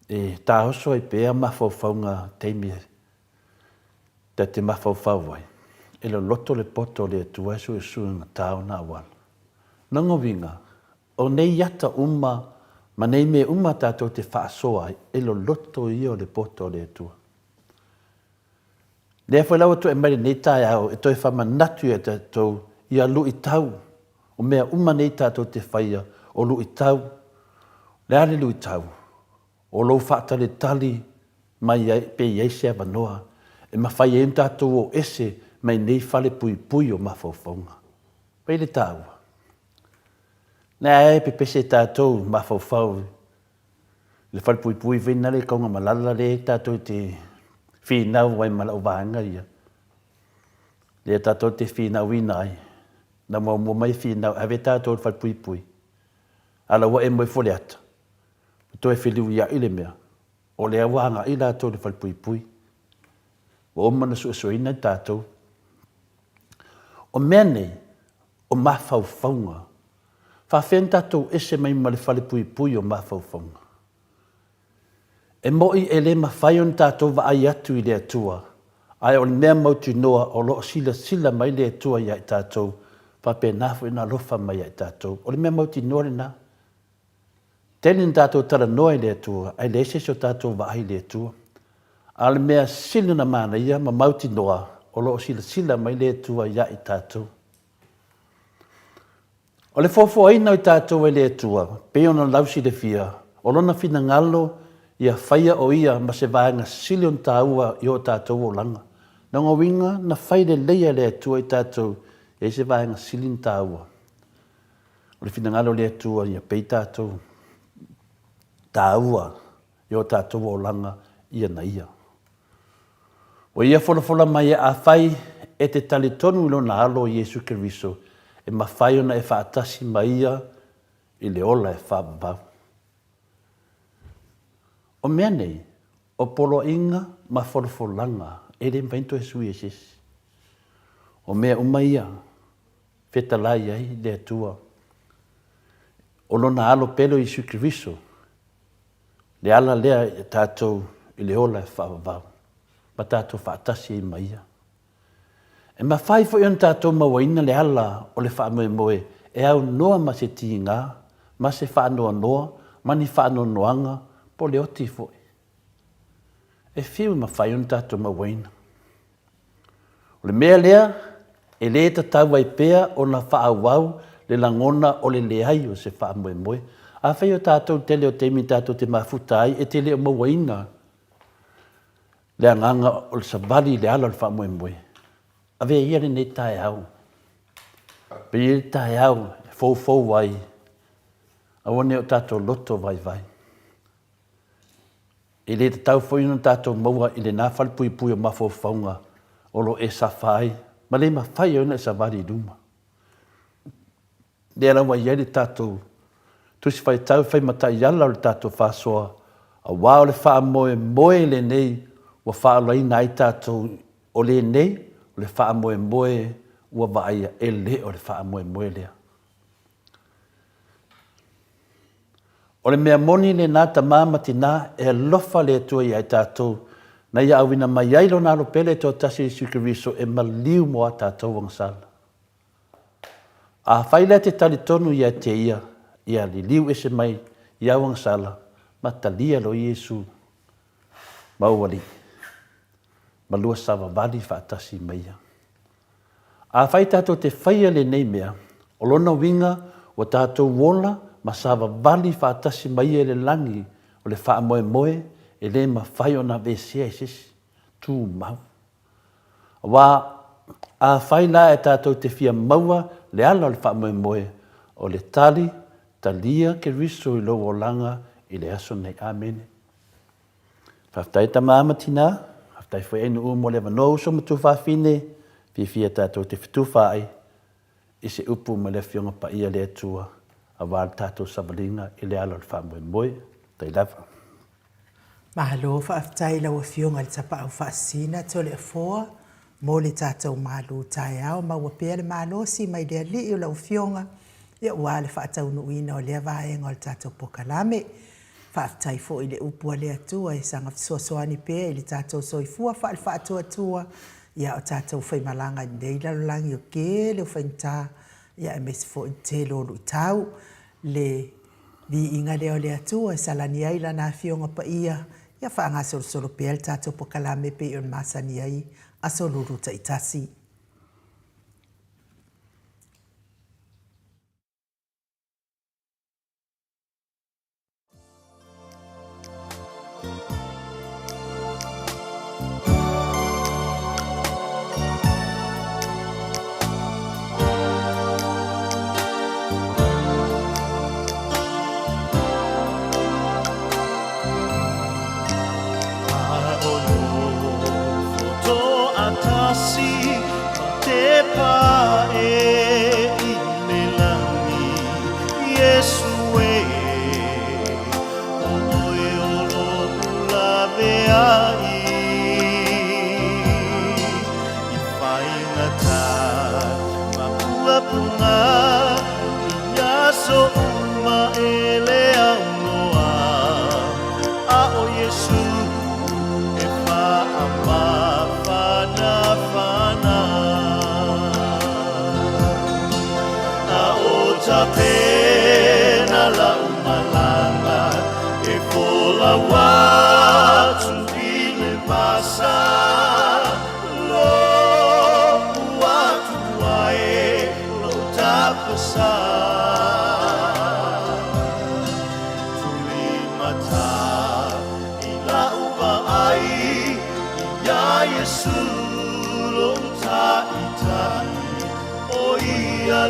Speaker 3: e taoso ai pea mafaufauga taimi ta te mafaufau ai, e loloto le poto o le Atua e suesuegata ona auala. Lona uiga, o nei ata uma ma nei mea uma tatou te faasoa ai, e loloto ia o le poto o le Atua. Lea foi la ua toe aumai lenei taeao e toe faamanatu ia tatou ia luitau, o mea uma nei tatou te faia o luitau. O le a le luitau? O lou faatalitali. mai ai pe i ai se avanoa e mafai ai ona tatou o ese mai nei fale puipui o mafaufauga. Pei le taua. Lea e pepese tatou mafaufau i le fale puipui foi lena le Taugamalala lea tatou te finau ai ma lau vaega ia. Lea tatou te finauina ai. Na muamua mai finau ave tatou i le fale puipui. A la ua e moe Faleata, ua toe feliuiai le mea. O lea ua agai latou i le falepuipui. Ua uma ona suesueina i tatou. O mea nei, o mafaufauga. Faafefea ona tatou ese mai ma le falepuipui o mafaufauga? E moni e le mafai ona tatou vaai atu i le Atua, ae o le mea mautinoa o lo o silasila mai le Atua ia i tatou, faapena foi ona alofa mai ia i tatou. O le mea mautinoa lena. Tele ina tatou talanoa i le Atua, ae leai se isi o tatou vaai i le Atua. A o le mea sili ona manaia ma mautinoa, o lo o silasila mai le Atua ia i tatou. O le foafoaina o i tatou e le Atua, pei ona lausilafia, o Lona finagalo ia faia o Ia ma se vaega sili ona taua i o tatou olaga. Lona uiga, na fai lelei e le Atua i tatou e i ai se vaega sili ona taua. O le finagalo o le Atua ia pei tatou taua i o tatou olaga ia na Ia. Ua Ia folafola mai e afai e te talitonu i Lona Alo o Iesu Keriso, e mafai ona e faatasi ma Ia i le ola e faavavau. O mea nei, o poloaiga ma folafolaga e le mafai ona toe sui e se isi. O mea uma ia, fetalai ai le Atua, o Lona Alo pele o Iesu Keriso, le ala lea i a tatou i le ola e faavavau, ma tatou faatasi ai ma Ia. E mafai foi ona tatou mauaina le ala o le faamoemoe e aunoa ma se tiga, ma se faanoanoa, ma ni faanoanoaga, po o le oti foi. E fiu e mafai ona tatou mauaina. O le mea lea, e le tatau ai pea ona faaauau le lagona o le leai o se faamoemoe. Afai o tatou i le tele o taimi tatou te mafuta ai e te le o mauaina le agaga o le savali i le ala o le faamoemoe, avea ia lenei taeao, avea ia le taeao e foufou ai, aua ne i o tatou loto vaivai. E le tatau foi ona tatou maua i lena falepuipui o mafaufauga o lo o e safa ai ma le mafai ai ona e savali i luma. Lea lava e i ai le tatou Tusi Faitau e fai ma taiala o le tatou faasoa, aua o le faamoemoe lenei ua faaolaina ai tatou, o lenei o le faamoemoe ua vaaia e le o le faamoemoe lea. O le mea moni lena tama ma tina, e alofa le Atua ia i tatou, na ia auina mai ai Lona Alo Pele toatasi Iesu Keriso e maliu mo a tatou agasala. Afai la e te talitonu ia te Ia, ia liliu ese mai i au agasala ma talia loa Iesu ma ou Alii, ma lua savavali faatasi ma Ia. Afai tatou te faia lenei mea, o lona uiga ua tatou ola ma savavali faatasi ma Ia i le lagi o le faamoemoe e le mafai ona aveesea e se isi, tumau. Aua afai la e tatou te fia maua le ala o le faamoemoe, o le tali, talia Keriso i lou olaga i le aso nei. Amene. Faafetai tama ma tina, faafetai foi Ainuu mo le avanoa uso ma tuafafine, fiafia tatou te fetufaai i se upu ma le Afioga Paia le Atua aua le tatou savaliga i le ala o le faamoemoe. Tai lava.
Speaker 1: Malo faafetai i lau Afioga i le Tapaau Faasisina Toleafoa mo le tatou malu taeao. Maua pea le malosi mai le Alii o lau Afioga aua le faataunuuina o lea vaega o le tatou polokalame. Faafetai foi i le upu a le Atua e saga fesoasoani pea i le tatou soifua faale-faatuatua ia o tatou faimalaga i lenei lalolagi o tele o faigata ia aemaise foi le tele o luitau. Le viiga lea o le Atua e salani ai Lana Afioga Paia, ia faagasolosolo pea le tatou pokalame pei ona masani ai aso lulu taitasi.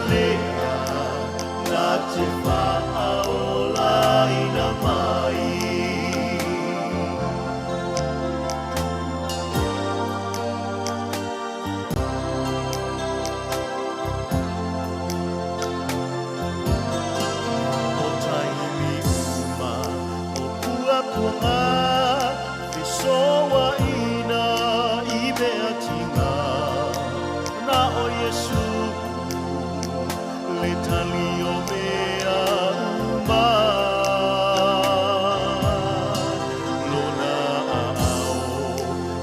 Speaker 2: lea na te faaolaina mai. O taimi uma o puapuaga fesoaina i mea tiga, na o Iesu le tali o mea uma. Lona aao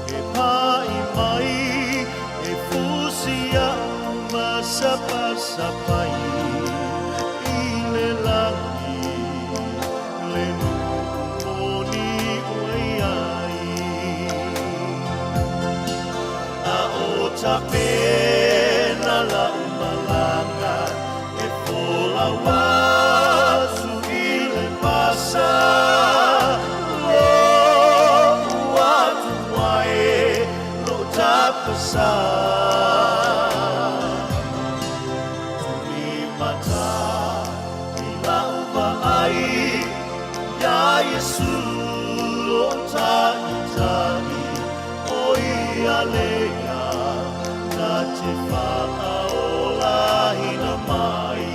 Speaker 2: e pai mai, e fusi iaʻu ma sapasapai i le lagi, le nuu moni ua i ai. A o tapena la'u malaga e folau atu i le pasa, lo'u atua e lo'u tapasā. Tulimata i la'u vaai iā Iesu lo'u Taitai, ʻO ia lea na te faaolaina mai.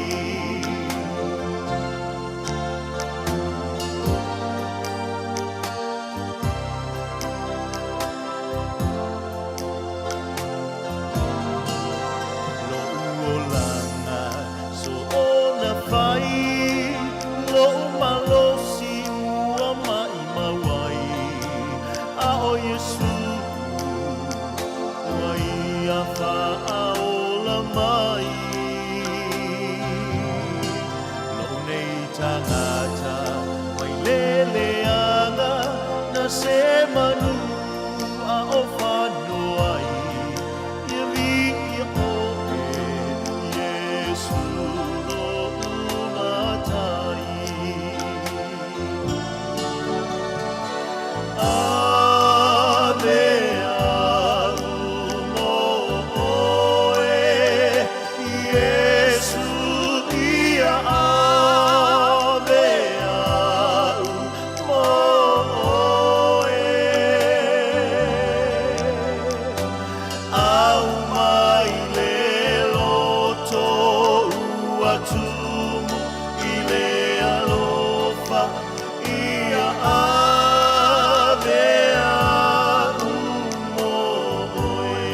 Speaker 2: Loʻu olaga soona fai, loʻu malosi ua maʻimau ai, a ʻo Iesū ua ia faaola mai. Loʻu nei tagata mai le leaga na se manu a o fano ai, ia viia ʻoe Iesu loʻu matai. Ave au mo ʻoe, Iesu ia ave au mo ʻoe. Au mai le loto ua tumu i le alofa ia ave au mo ʻoe.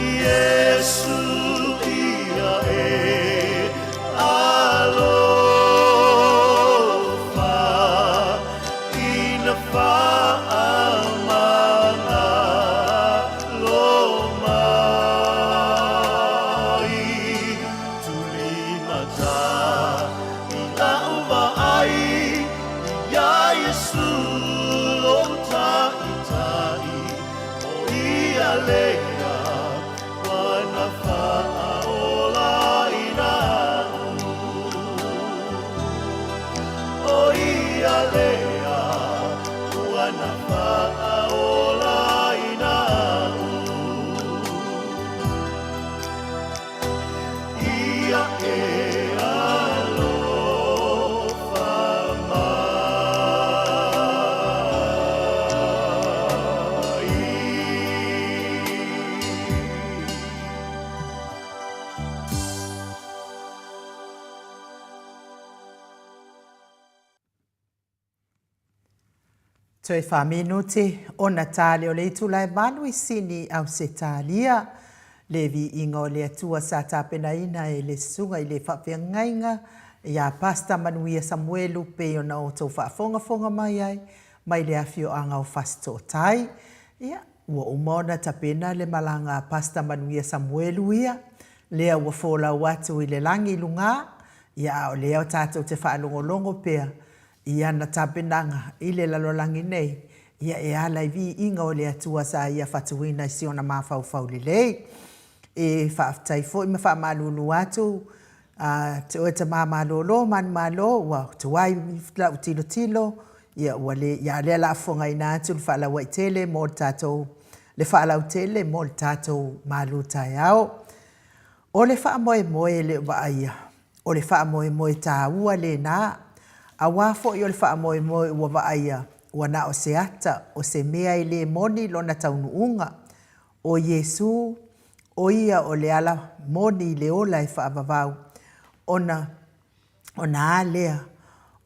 Speaker 2: Iesu ia e alofa ina faamagalo mai. Tulimata i la'u vaai iā Iesu lo'u Taitai, ʻO ia lea ua na faaolaina aʻu. ʻO ia lea ua na faaolaina aʻu. Ia e alofa mai.
Speaker 1: Toe faaminute ona tale o le itula e valu i Sini, Ausetalia. Le viiga o le Atua sa tapenaina e le Susuga i le Faafeagaiga ia Pastor Manuia Samuelu pei ona outou faafogafoga mai ai mai le afioaga o Fasitootai. Ia, ua uma ona tapena le malaga a Pastor Manuia Samuelu ia, lea ua folau atu i le lagi i lugā, ia a o lea tatou te faalogologo pea i ana tapenaga i le lalolagi nei, ia e ala i viiga o le Atua sa ia fatuina i si ona mafaufau lelei. E faafetai foi ma faamalulu atu a te oe tama malolo manumalo ua tuai lau tilotilo, ia ua le, ia lea la fofogaina atu le faalauaitele mo le tatou. le faalautele mo le tatou malu taeao. O le faamoemoe e le o vaaia, o le faamoemoe taua lena, aua foi o le faamoemoe ua vaaia, ua na o se ata o se mea e le moni lona taunuuga. O Iesu, o Ia o le ala moni i le ola e faavavau, ona ona a lea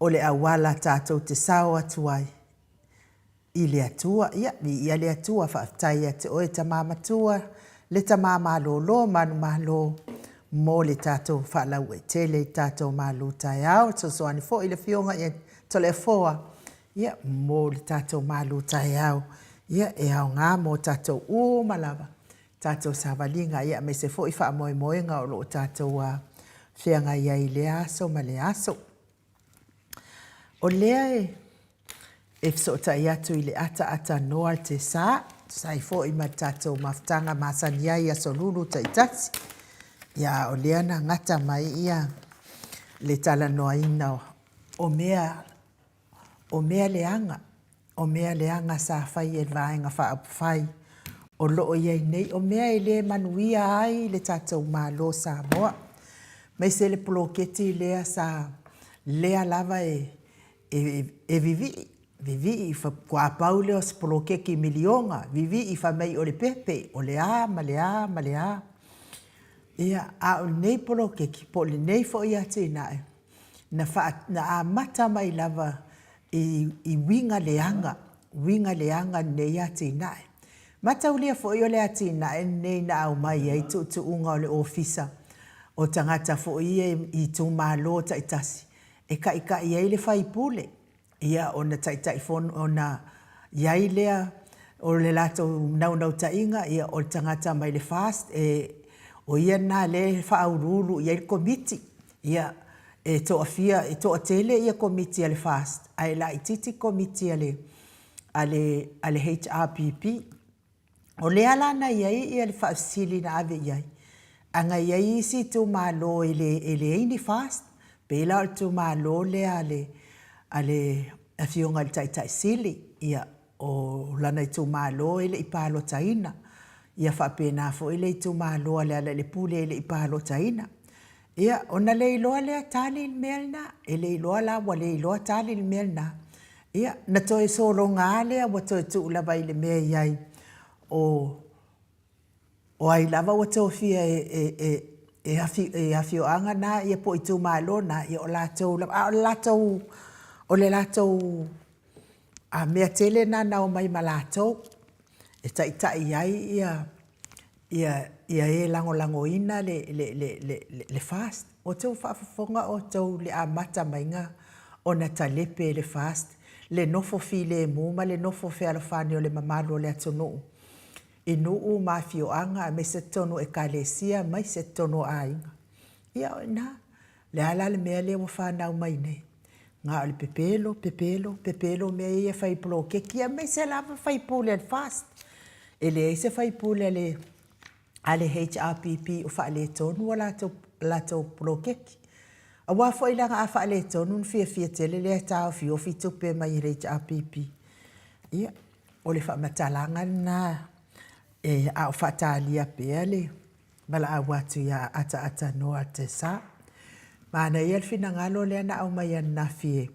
Speaker 1: o le auala tatou te sao atu ai i le Atua. Ia, viia le Atua, faafetai ia te oe Tama Matua, le Tama malolo manumalo mo le tatou faalauaitele i tatou malu taeao. Fesoasoani foi i le Afioga ia Toleafoa, ia, mo le tatou malu taeao, ia, e aoga mo tatou uma lava, tatou savaliga, ia, aemaise foi faamoemoega o lo o tatou feagai ai i lea aso ma lea aso. O lea e e fesootai atu i le ataatanoa le tesa, tusa ai foi ma le tatou mafutaga masani ai i aso Lulu taitasi. Ia, a o lea na gata mai ia le talanoaina o mea o mea leaga, o mea leaga sa fai e le Vaega Faaupufai o lo o i ai nei, o mea e le manuia ai le tatou Malo o Samoa, aemaise le poloketi lea sa lea lava e e vivii, vivii faatoa pau lea o se poloketi miliona, vivii fai mai o le pepe, o le a ma le a ma le a. Ia, a o lenei poloketi po o lenei foi atinae, na faa, na amata mai lava i, i uiga leaga, uiga leaga lenei atinae. Mataulia foi o le atinae lenei na aumai ai tuutuuga o le Ofisa o tagata foi ia i itumalo taitasi e taitai ai le faipule, ia ona Taitaifono, ona i ai lea o le latou naunautaiga, ia o le tagata mai le FAST, e, o ia lena lea e faauluulu i ai le Komiti. Ia, e toafia, e toatele ia Komiti a le FAST, ae laitiiti Komiti a le, a le, a le HRPP. O lea la na i ai le faafesili na ave i ai, ana i ai isi itumalo e le, e leai ni FAST, pei la o le itumalo lea a le, a le Afioga i le Taitai Sili, ia, o lana itumalo e le i palotaina. Ia faapena foi le itumalo a Lealailepule e le i palotaina. Ia, ona le iloa lea tali le mea lena. E le iloa la ua le iloa tali le mea lena. Ia, na toe sologa lava lea ua toe tuu lava i le mea e i ai, o, o ai lava ua tofia e, e, e, e, afi, e afioaga na ia po o itumalo na, ia o latou lava. A o le latou, o le latou a mea tele lena na omai ma latou e taitai ai ia, ia, ia e lagolagoina le, le, le, le, le FAST. Ua outou faafofoga outou i le amata maiga ona talepe e le FAST le nofo filemu ma le nofo fealofani o le mamalu o le atunuu i nuu ma afioaga aemaise totonu o ekalesia aemaise totonu o aiga. Ia o i ina, le a la le mea lea ua fanau mai nei? Na o le pepelo, pepelo, pepelo mea ia e fai i poloketi aemaise lava faipule a le FAST. E leai se faipule a le a le HRPP o faaletonu a latou, latou poloketi. Aua foi leaga a faaletonu ona fiafia tele lea e taofiofi tupe mai e le HRPP. Ia, o le faamatalaga lena e, a o faatalia pea le valaau atu ia Ataatanoa Tesa. Manaia le finagalo lea na aumai ananafi e,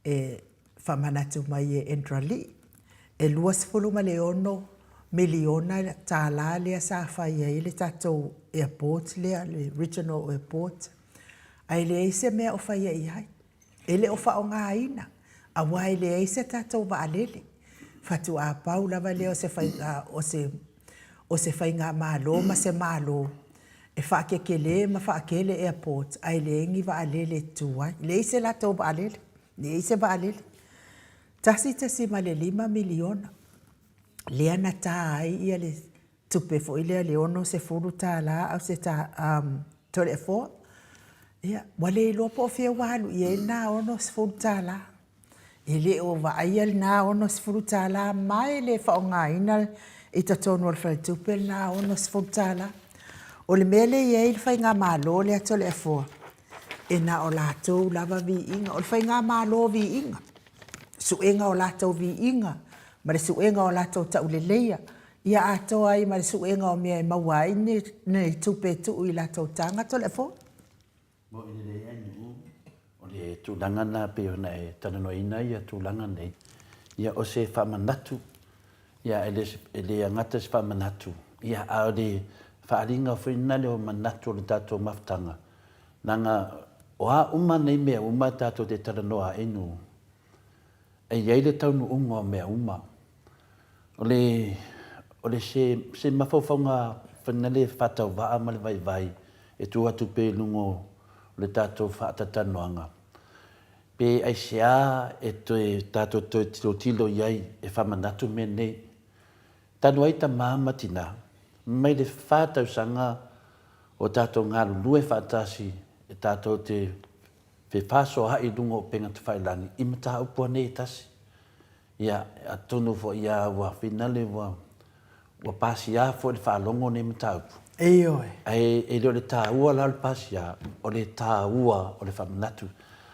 Speaker 1: e faamanatu mai e Andrew Lee, e $26 miliona tala lea sa fai ai le tatou airport lea, le regional airport, ae leai se mea o faia i ai. E le o faaaogaina, aua e leai se tatou vaalele. Faatoa pau lava lea o se faiga, o se, o se faigamalo ma se Malo e faakekele ma faakele airport ae leai ni vaalele e tutu ai. Leai se latou vaalele, leai se vaalele. $1.5 miliona lea na ta ai ia le tupe foi lea le $60 a o se Toleafoa. Ia, ua le iloa po o fea ua alu i ai lena $60. E le o vaaia lena $60 ma e le faaaogaina i totonu o le faletupe lena $60. O le mea lea e i ai le faigamalo lea a Toleafoa, e na o latou lava viiga. O le faigamalo viiga, suega o latou viiga ma le suega o latou tauleleia. Ia atoa ai ma le suega o mea e maua ai ni tupe e tuu i latou taga Toleafoa.
Speaker 3: Mo i lelei ai nuu, o le tulaga lena pei ona e talanoaina ia tulaga nei, ia o se faamanatu, ia e le, e le agata se faamanatu, ia a o le faaaliga foi lena lea o manatu o le tatou mafutaga, leaga o a uma nei mea uma tatou te talanoa ai nuu, E i ai le taunuuga o mea uma. O le, o le se, se mafaufauga fainale faatauvaa ma le vaivai e tuu atu pea i luga o le tatou faatatalanoaga, pe aisea e toe, tatou toe tilotilo i ai e faamanatu mea nei. Talu ai tama ma tina, mai le fa tausaga o tatou galulue faatasi e tatou te fefaasoaai i luga o upega tafailagi i mataupu a nei e tasi. Ia, atonu foi ia ua finale ua ua pasia foi i le faalogo nei mataupu.
Speaker 1: Ioe.
Speaker 3: Ae e le o le taua la o le pasia, o le taua o le faamanatu.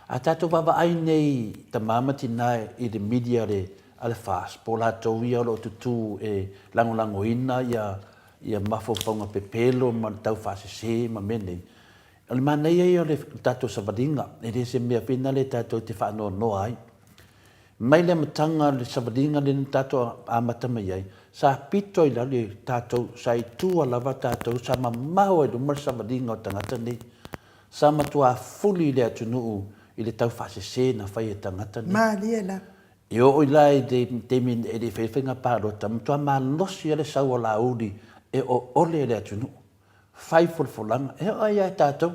Speaker 3: A tatou vaavaai nei tama ma tina i le media a le a le FAST, po o latou ia o lo o tutū e lagolagoina ia ia mafaufauga pepelo ma le taufaasese ma mea nei, O le manaia ia o le tatou savaliga, e le o se mea foi lena tatou te faanoanoa ai. Mai le amataga o le savaliga lea na tatou amata mai ai, sa pito i lalo i tatou, sa i tua lava tatou, sa mamao ai i luma le savaliga o tagata nei. Sa matua fuli le atunuu i le taufaasese na fai e tagata nei.
Speaker 1: Malie la.
Speaker 3: E oo i la i le taimi e le i faia le faiga palota, matua malosi lava le sau o Laauli e oole le atunuu. Fai folafolaga, e oo ai lava i tatou,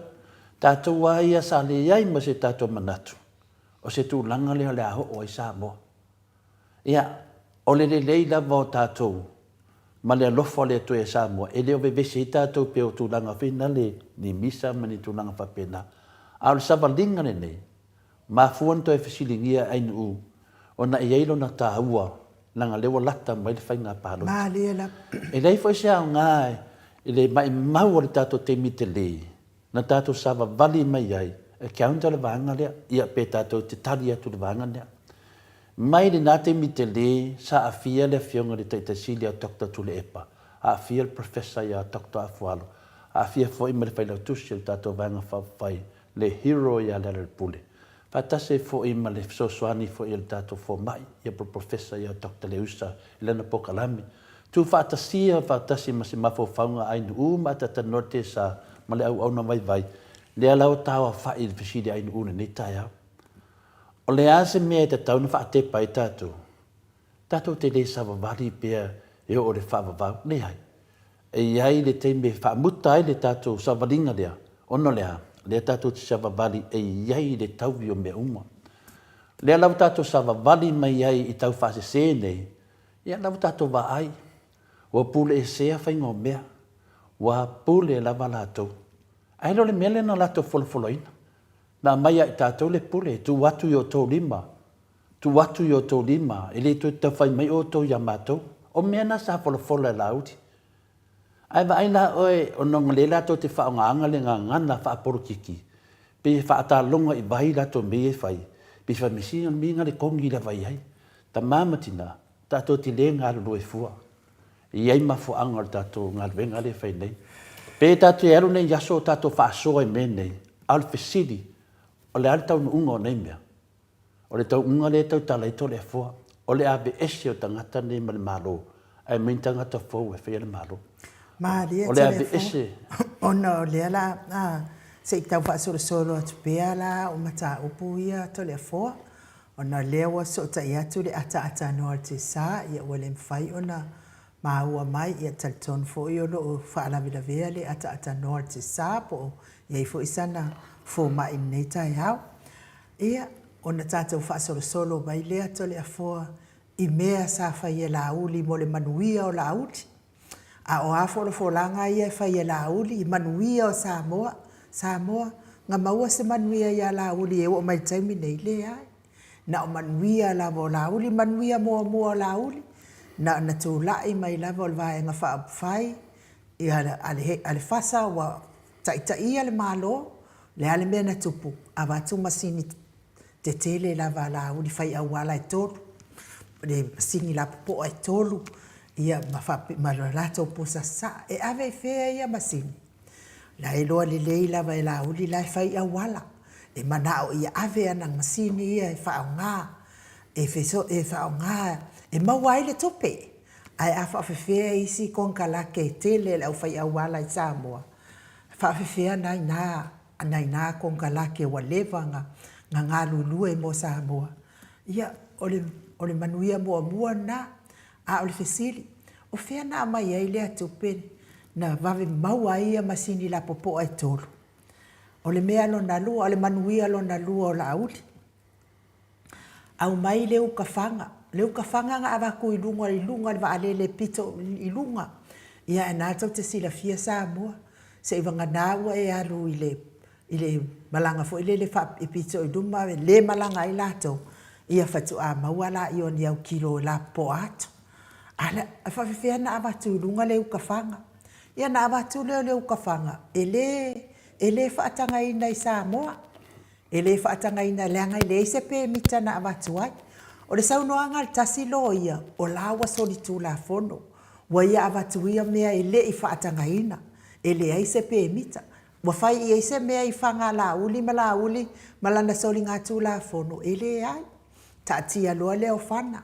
Speaker 3: tatou lava ia sa leai ma se tatou manatu, o se tulaga lea o le a oo ai Samoa. Ia, o le lelei lava o tatou ma le alofa o le Atua ia Samoa, e le o vevesi ai tatou pei o tulaga foi na le ni misa ma ni tulaga faapena. A o le savaliga lenei, Mafua ona toe fesiligia e Ainuu ona e i ai lona taua leaga lea ua lata mai le faiga palota.
Speaker 1: Malie lava.
Speaker 3: E leai foi se aoga i le maimau o le tatou taimi tele na tatou savavali mai ai e counter le vaega lea, ia pe tatou te tali atu i le vaega lea. Mai lena taimi tele sa aafia le afioga i le Taitai Sili ia Doctor Tuilaepa, aafia le Professor ia Doctor Afualo, aafia foi ma le Failautusi o le tatou Vaega Faaupufai le hero ia Lealailepule, faatasi ai foi ma le fesoasoani foi a le tatou fomai ia po o le Professor ia Doctor Leusa i lana polokalame. Tuufaatasia faatasi ma se mafaufauga ainuu ma ataatanoa le tesa ma le auauna vaivai, lea la ua taaofai i le fesili ainuu i lenei taeao. O le a se mea e tatau ona faatepa ai tatou? Tatou te le savavali pea e oo i le faavavau. Leai. E i ai le taimi e faamuta ai le tatou savaliga lea, ona o le a? O lea tatou te savavali e i ai le taui o mea uma. O lea la ua tatou savavali mai ai i taufaasese nei, ia la ua tatou vaai, ua puleesea faiga o mea, ua pule lava latou. Ae le o le mea lea na latou folafolaina. Na aumai ia i tatou le pule, e tuu atu i o outou lima, tuu atu i o outou lima, e le toe taufai mai outou ia matou. O mea na sa folafola e Laauli. Ae vaai la oe, ona o lea latou te faaaogaina le gagana faapolokiki, pei e faataloga i vai latou mea ia e fai, pei e fai mai, se o le mea na le kogi lava i ai. Tama ma tina, tatou te le galulue fua. E i ai mafuaaga o le tatou galuega lea e fai nei. Pe tatou te alu nei i aso o tatou faasoa i mea nei, a o le fesili, o le a le taunuuga o nei mea? O le taunuuga lea e tautala ai Toleafoa, o le aveese o tagata nei ma le Malo, ae aumai ni tagata fou e faia le Malo.
Speaker 1: Malie
Speaker 3: O le aveese.
Speaker 1: Ona o lea la a se i tau faasolosolo atu pea la au mataupu ia Toleafoa, ona o lea ua sootai atu le ataatanoa o le tiasa, ia ua le mafai ona maua mai, ia talitonu foi o lo o faalavelavea le ataatanoa o le tiasa po o i ai foi sana fomai i lenei taeao. Ia, ona tatou faasolosolo mai lea Toleafoa i mea sa fai e Laauli mo le manuia o Laauli. A o a folafolaga ia e fai e Laauli i manuia o Samoa? Samoa, na maua se manuia ia Laauli e oo mai i le taimi nei? Leai. Na o manuia lava o Laauli, manuia muamua o Laauli, na ona tulai mai lava o le Vaega Faaupufai a le FASA ua taitaia le Malo, o le a le mea na tupu? Avatu masini tetele lava a Laauli fai auala e tolu, le masini lapopoa e tolu. Ia, ma faapea, ma le latou pusa sasaa. E ave i fea ia masini? La e iloa lelei lava e Laauli la e fai auala. E manao ia ave ana masini ia e faaaoga, e e faaaoga e maua ai le tupe. Ae a faafefea isi konekarate e tele a le aufai auala i Samoa? E faafefea nai na nai na konekarate ua leva ona galulue mo Samoa? Ia, o le o le manuia muamua lena. A o le fesili, o fea na aumai ai lea tupe na vave maua ai ia masini lapopoa e tolu? O le mea lona lua, o le manuia lona lua o Laauli, aumai le uka faga, le uka faga na avatu i luga i luga o le vaalele pito i luga, ia ae na tou te silafia Samoa, seivagana ua e alu i le i le malaga foi lele e pito i luma e le malaga ai latou, ia faatoa maua lea o ni au kilo e lapopoa atu. A e faapefea ona avatu i luga le uka faga? Ia ona avatu lea o le uka faga, e le e le faatagaina i Samoa. E le faatagaina leaga e leai se pemita na avatu ai. O le saunoaga a le tasi loia, o la ua solitulafono, ua ia avatu ia mea e le i faatagaina, e leai se pemita. Ua fai i ai se mea i faga a Laauli ma Laauli ma lana soligatulafono? E leai. Taatia loa lea o fana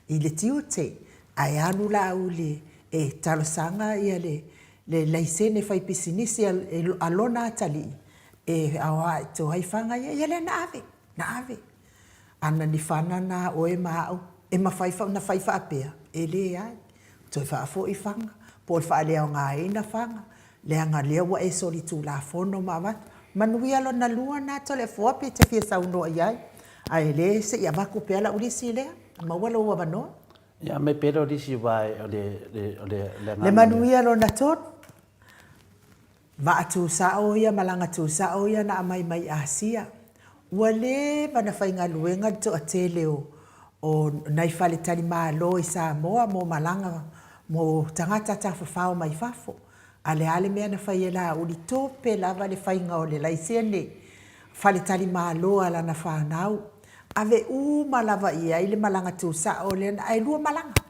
Speaker 1: i le tiute, ae alu Laauli e talosaga le laisene faipisinisi a lona atalii e aoaito ai faga ia. Ia lea na ave, na ave. A na ni fana na a oe ma au, e mafai ona fai faapea? E leai. Toe faafoi faga, po o le faaleaogaina faga, leaga o lea ua e solitulafono ma avatu. Manuia lona lua lena Toleafoa pe e te fia saunoa i ai, ae le se i avatu pea lau lisi lea, maua lou avanoa.
Speaker 3: Ia, aumai pea lau lisi aua o le agaga
Speaker 1: lea. Le manuia lona tolu, Vaa tusao ia malaga tusao ia na aumai mai Asia. Ua leva ona faigaluega le toatele o o nai faletalimalo i Samoa mo malaga mo tagata tafafao mai fafo. A le a le mea na fai e Laauli, tope lava le faiga o le laisene faletalimalo a lana fanau. Ave uma lava i ai le malaga tusao lea na, ae lua malaga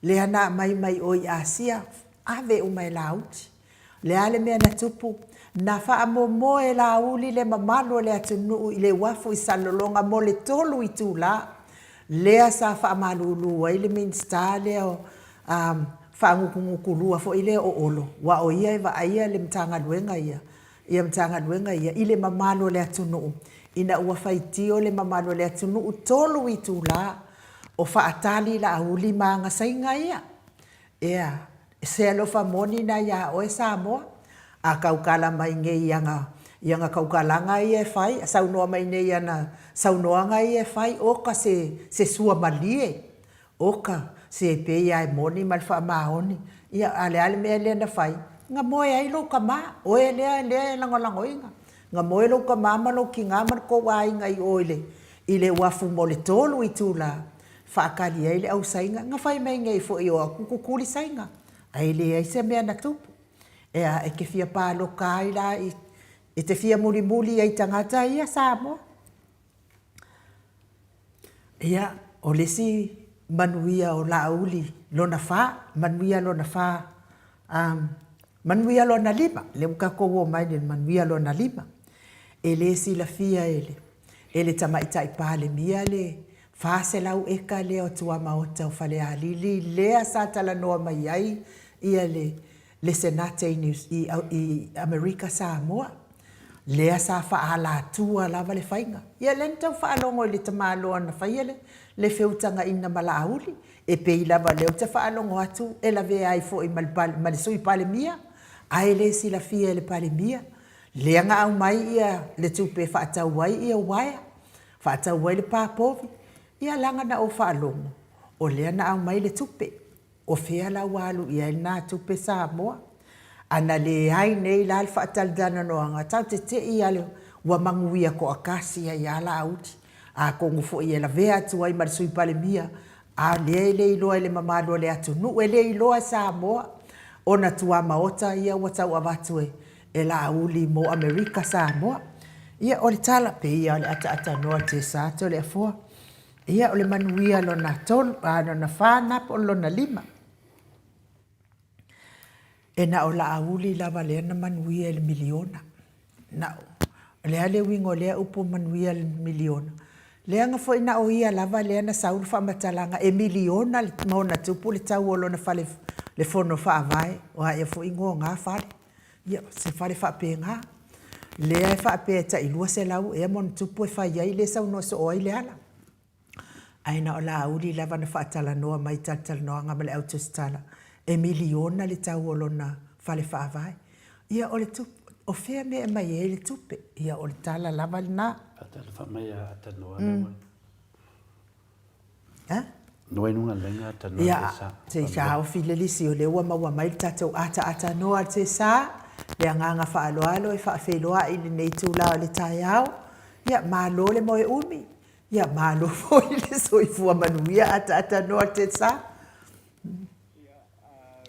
Speaker 1: lea na aumai mai o i Asia, ave uma e Laauli. O le a le mea na tupu? Na faamomoe e Laauli le mamalu o le atunuu i le uafu i Salelologa mo le tolu itula, lea sa faamalulu ai le Minisita lea o faagutugutu lua foi lea o Olo, aua o ia e vaaia le Matagaluega ia, ia Matagaluega ia i le mamalu o le atunuu, ina ua faitio le mamalu o le atunuu tolu itula o faatali Laauli ma ana saina ia. Ea, se alofa moni na iā oe Samoa, a tautala mai nei i ana, i ana tautalaga ia e fai, a saunoa mai nei i ana saunoaga ia e fai, oka se, se sua malie, oka, se pei lava e moni ma le faamaoni. Ia, a o le a le mea lea na fai? Na moe ai lou tama, oe lea, lea e lagolagoina. Na moe lou tama ma lou tina ma le tou aiga i o i le, i le uafu mo le tolu itula, faatali ai le au Saina, na fai mai nei foi o atu tutuli Saina, ae leai se mea na tupu. Ea, e te fia paloka ai la i, e te fia mulimuli ai i tagata ia Samoa. Ia, o le isi manuia o Laauli lona fa, manuia lona fa, um, manuia lona lima, lea ua tatou oo mai i le manuia lona lima. E le silafia e le, e le Tamaitai Palemia le 400 eka lea o tuamaota o Falealili lea sa talanoa mai ai ia le le Senate i New, i, i Amerika Samoa, lea sa faaalatua lava le faiga. Ia lea na tau faalogo i le tamaloa na faia le, le feutagaina ma Laauli, e pei lava o lea ou te faalogo atu e lavea ai foi ma le, ma le Sui Palemia, ae le silafia e le Palemia, lea na aumai ia le tupe e faatau ai ia uaea, faatau ai le pa povi, ia leaga na ou faalogo, o lea na aumai le tupe. O fea la ua alu i ai lena tupe Samoa? A na leai nei la le faatalatalanoaga, tatou te te i lava ua manuia toatasi ai lava Laauli. Atonu foi e lavea atu ai ma le Sui Palemia, a o lea e le iloa e le mamalu o le atunuu, e le iloa e Samoa ona tuamaota ia ua tau avatu e Laauli mo Amerika Samoa. Ia, o le tala, pei lava o le ataatatanoa o le Tesa Toleafoa. Ia, o le manuia lona tolu, a, lona fa lena po o le lona lima. E na o Laauli lava lea na manuia i le miliona. Na o, o le a le uiga o lea upu manuia i le miliona? Leaga foi na o ia lava lea na sau le faamatalaga e miliona ma ona tupu le tau o lona fale le fono faavae, o a ea foi igoa o na fale. Ia, se fale faapena. Lea e faapea e tai 200 ea ma ona tupu e fai ai lea e saunoa soo ai Leala. Ae na o Laauli lava na faatalanoa mai i talatalanoaga ma le au tusitala, e miliona le tau o lona fale faavae. Ia, o le tupe, o fea mea e aumai ai le tupe? Ia, o le tala lava lena.
Speaker 3: Faatalofa mai a Tanoa mm.
Speaker 1: Ia, se i taofi le lisi o lea ua maua mai le tatou ataatanoa a le Sesa, le agaga faaaloalo e faafeiloai i lenei itula o le taeao. Ia, malo le moe umi, ia malo foi le soifua manuia ataatanoa a le Sesa.
Speaker 4: Ia,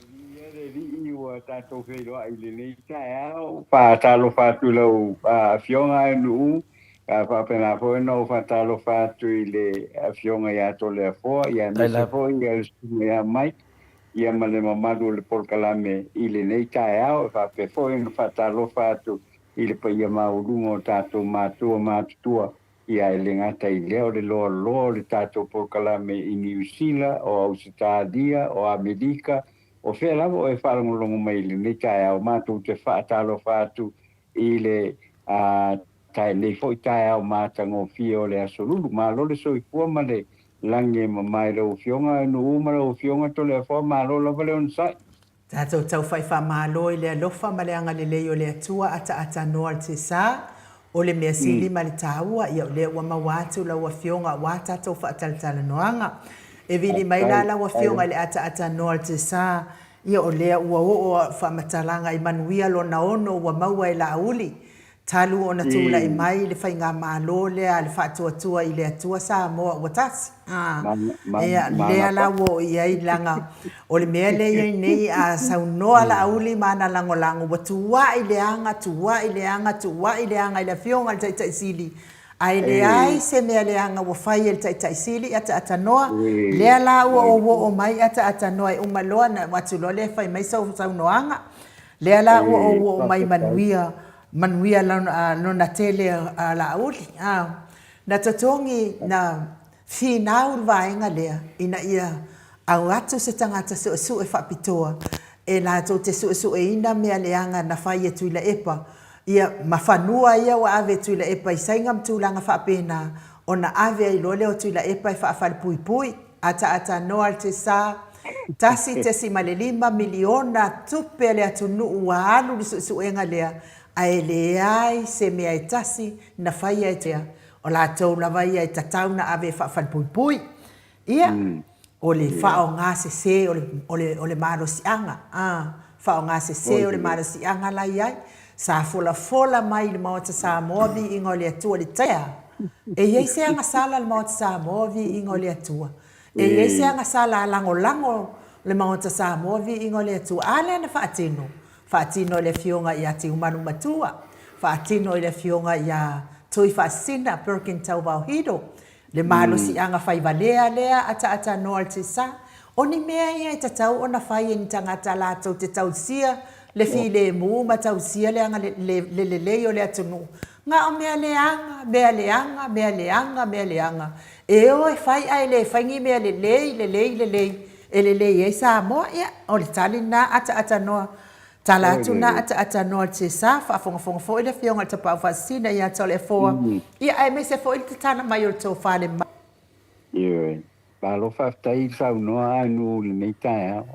Speaker 4: viia le Alii ua tatou feiloai i lenei taeao. Faatalofa atu i lau Afioga Aenuu, faapena foi ona ou faatalofa atu i le Afioga ia Toleafoa, ia aemaise foi le Susuga ia Mike, ia ma le mamalu o le polokalame i lenei taeao. E faapea foi ona faatalofa atu i le paia maualuga o tatou matua matutua Ia, e le gata i lea, o le loaloa o le tatou polokalame i Niu Sila, o Ausetalia, o Amerika, o fea lava oe e faalogologo mai i lenei taeao, matou te faatalofa atu i le nei foi taeao matagofie o le Aso Lulu. Malo le soifua ma le lagi e mama i lau Afioga Nuu ma lau Afioga Toleafoa, malo lava le onosai.
Speaker 1: Tatou taufai faamalo i le alofa ma le agalelei o le Atua ataatanoa le Sesa, o le mea sili ma le taua, ia o lea ua maua atu lau Afioga aua tatou faatalatalanoaga. E vili mai la lau Afioga i le ataatanoa le Sesa, ia o lea ua oo au faamatalaga i manuia lona ono ua maua e Laauli, Talu ona tulai mai le faigamalo lea a le Faatuatua i le Atua Samoa ua tasi. A, ia, lea la ua oo i ai leaga o le mea lea i ai nei a saunoa Laauli ma ana lagolago ua tuuai leaga, tuuai leaga, tuuai leaga i le Afioga i le Taitai Sili, ae leai se mea leaga ua fai e le Taitai Sili ataatanoa, lea la ua ou oo mai ataatanoa e uma loa ona avatu loa lea e fai mai sau saunoaga. Lea la ua ou oo mai manuia, manuia lona tele a Laauli. Na totogi, na finau le vaega lea ina ia au atu se tagata suesue faapitoa e latou te suesueina mea leaga na fai e Tuilaepa, ia, ma fanua ia ua ave e Tuilaepa i Saina ma tulaga faapena, ona ave ai loa lea o Tuilaepa e faafalepuipui. Ataatanoa le sa, 1.5 miliona tupe a le atunuu ua alu i le suesuega lea, ae leai se mea e tasi na faia e tea, o latou lava ia e tatau na ave e faafalepuipui. Ia, o le faaaoga sese o le, o le malosiaga, a, faaaoga sese o le malosiaga la i ai, sa folafola mai i le Maota Samoa viiga o le Atua i le taimi, e i ai se agasala i le Maota Samoa viiga o le Atua? E i ai se agasala a lagolago le Maota Samoa viiga o le Atua? A lea na faatino, faatino e le Afioga ia Tiumalu Matua, faatino e le Afioga ia Tuifaasisina Perkin Tauvao Hiro, Le malosiaga fai valea lea ataatanoa le sa, o ni mea ia e tatau ona fai e ni tagata latou te tausia le filemu ma tausia le aga le lelei o le atunuu, na o mea leaga, mea leaga, mea leaga, mea leaga, e o e fai ae le fai ni mea lelei, lelei, lelei, e lelei ai Samoa. Ia, o le tali lena ataatanoa Tala atu na ataatanoa le Sesa, faafogafoga foi le Afioga i le Tapaau Faasisina ia Toleafoa, ia aemaise foi le tatala mai o le tofa le ma.
Speaker 4: Ioe. Malo faafetai i le saunoa a nuu i lenei taeao.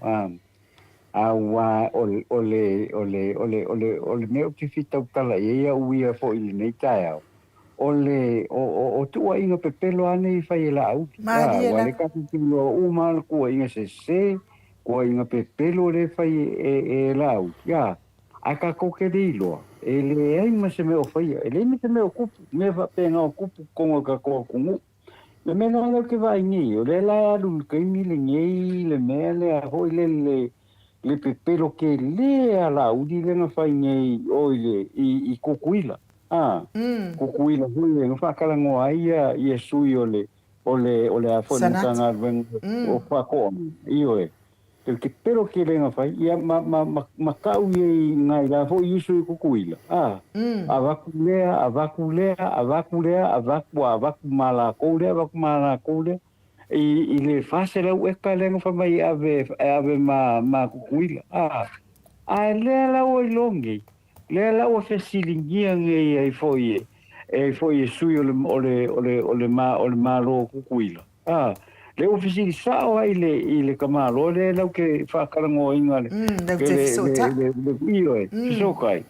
Speaker 4: Aua o le, o le, o le, o le, o le, o le mea ou te fia tautala i ai au ia foi i lenei taeao, o le, o, o, o tuuaiga pepelo lava nei e fai e Laauli.
Speaker 1: Malie
Speaker 4: Aua
Speaker 1: lava.
Speaker 4: le tatou te iloa uma lava le tuuaiga sese, Tuuaiga pepelo lea e fai e Laauli, a, ae tatou te le iloa, e leai ma se mea o faia, e leai ma se mea o tupu, mea faapena o tupu i totonu o le tatou atunuu. Le mea la lea ou te vaai nei, o lea la e alu i le taimi lenei le mea lea foi lele, le pepelo tele a Laauli lea na fai nei i o i le, i Tutuila, a, Tutuila foi lea na faatalanoa ai ia sui o le, o le, o le a foi le
Speaker 1: Sanata.
Speaker 4: Matagaluega o Faatoaga, ioe. Te ke pelo ke lenga fai, ia ma, ma, ma, ma kau ia i ngai la fo i uso i Kukuila. A, avaku lea, avaku lea, avaku lea, avaku, avaku ma lakou lea, avaku ma lakou lea. I, i le 400 eka lenga fai mai e ave, e ave ma, ma Kukuila. A, a e lea la ua iloa nei, lea la ua fesiligia nei ai foi e, e ai foi e sui o le, o le, o le, o le, ma, o le Malo o Kukuila. A, lea ua fesili sao ai le, i le tamaloa lea lau ke faatalanoaina le,
Speaker 1: Lau
Speaker 4: le,
Speaker 1: te
Speaker 4: le,
Speaker 1: fesootai.
Speaker 4: le, le, ioe, fesootai.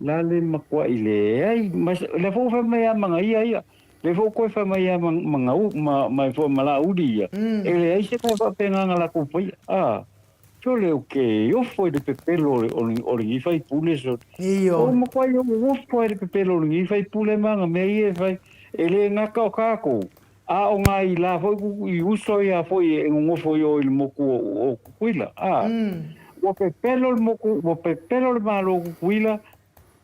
Speaker 4: La le matuai leai, ma, lea foi ua fai mai a magaia ia, lea foi ua toe fai mai a magau, ma, ma, foi ma Laauli ia, e leai se mea faapena na latou faia. A, sole o ke ofo i le pepelo o le, o le, o lenei faipule, sole.
Speaker 1: Ioe.
Speaker 4: Ua matuai ou ofo ai i le pepelo o lenei faipule ma ana mea ia e fai. E le gata o tatou, A o ngai la foi i uso ia foi e nonofo i o i le moku o Kukuila, a. Ua pepelo le moku, ua pepelo le Malo o Kukuila,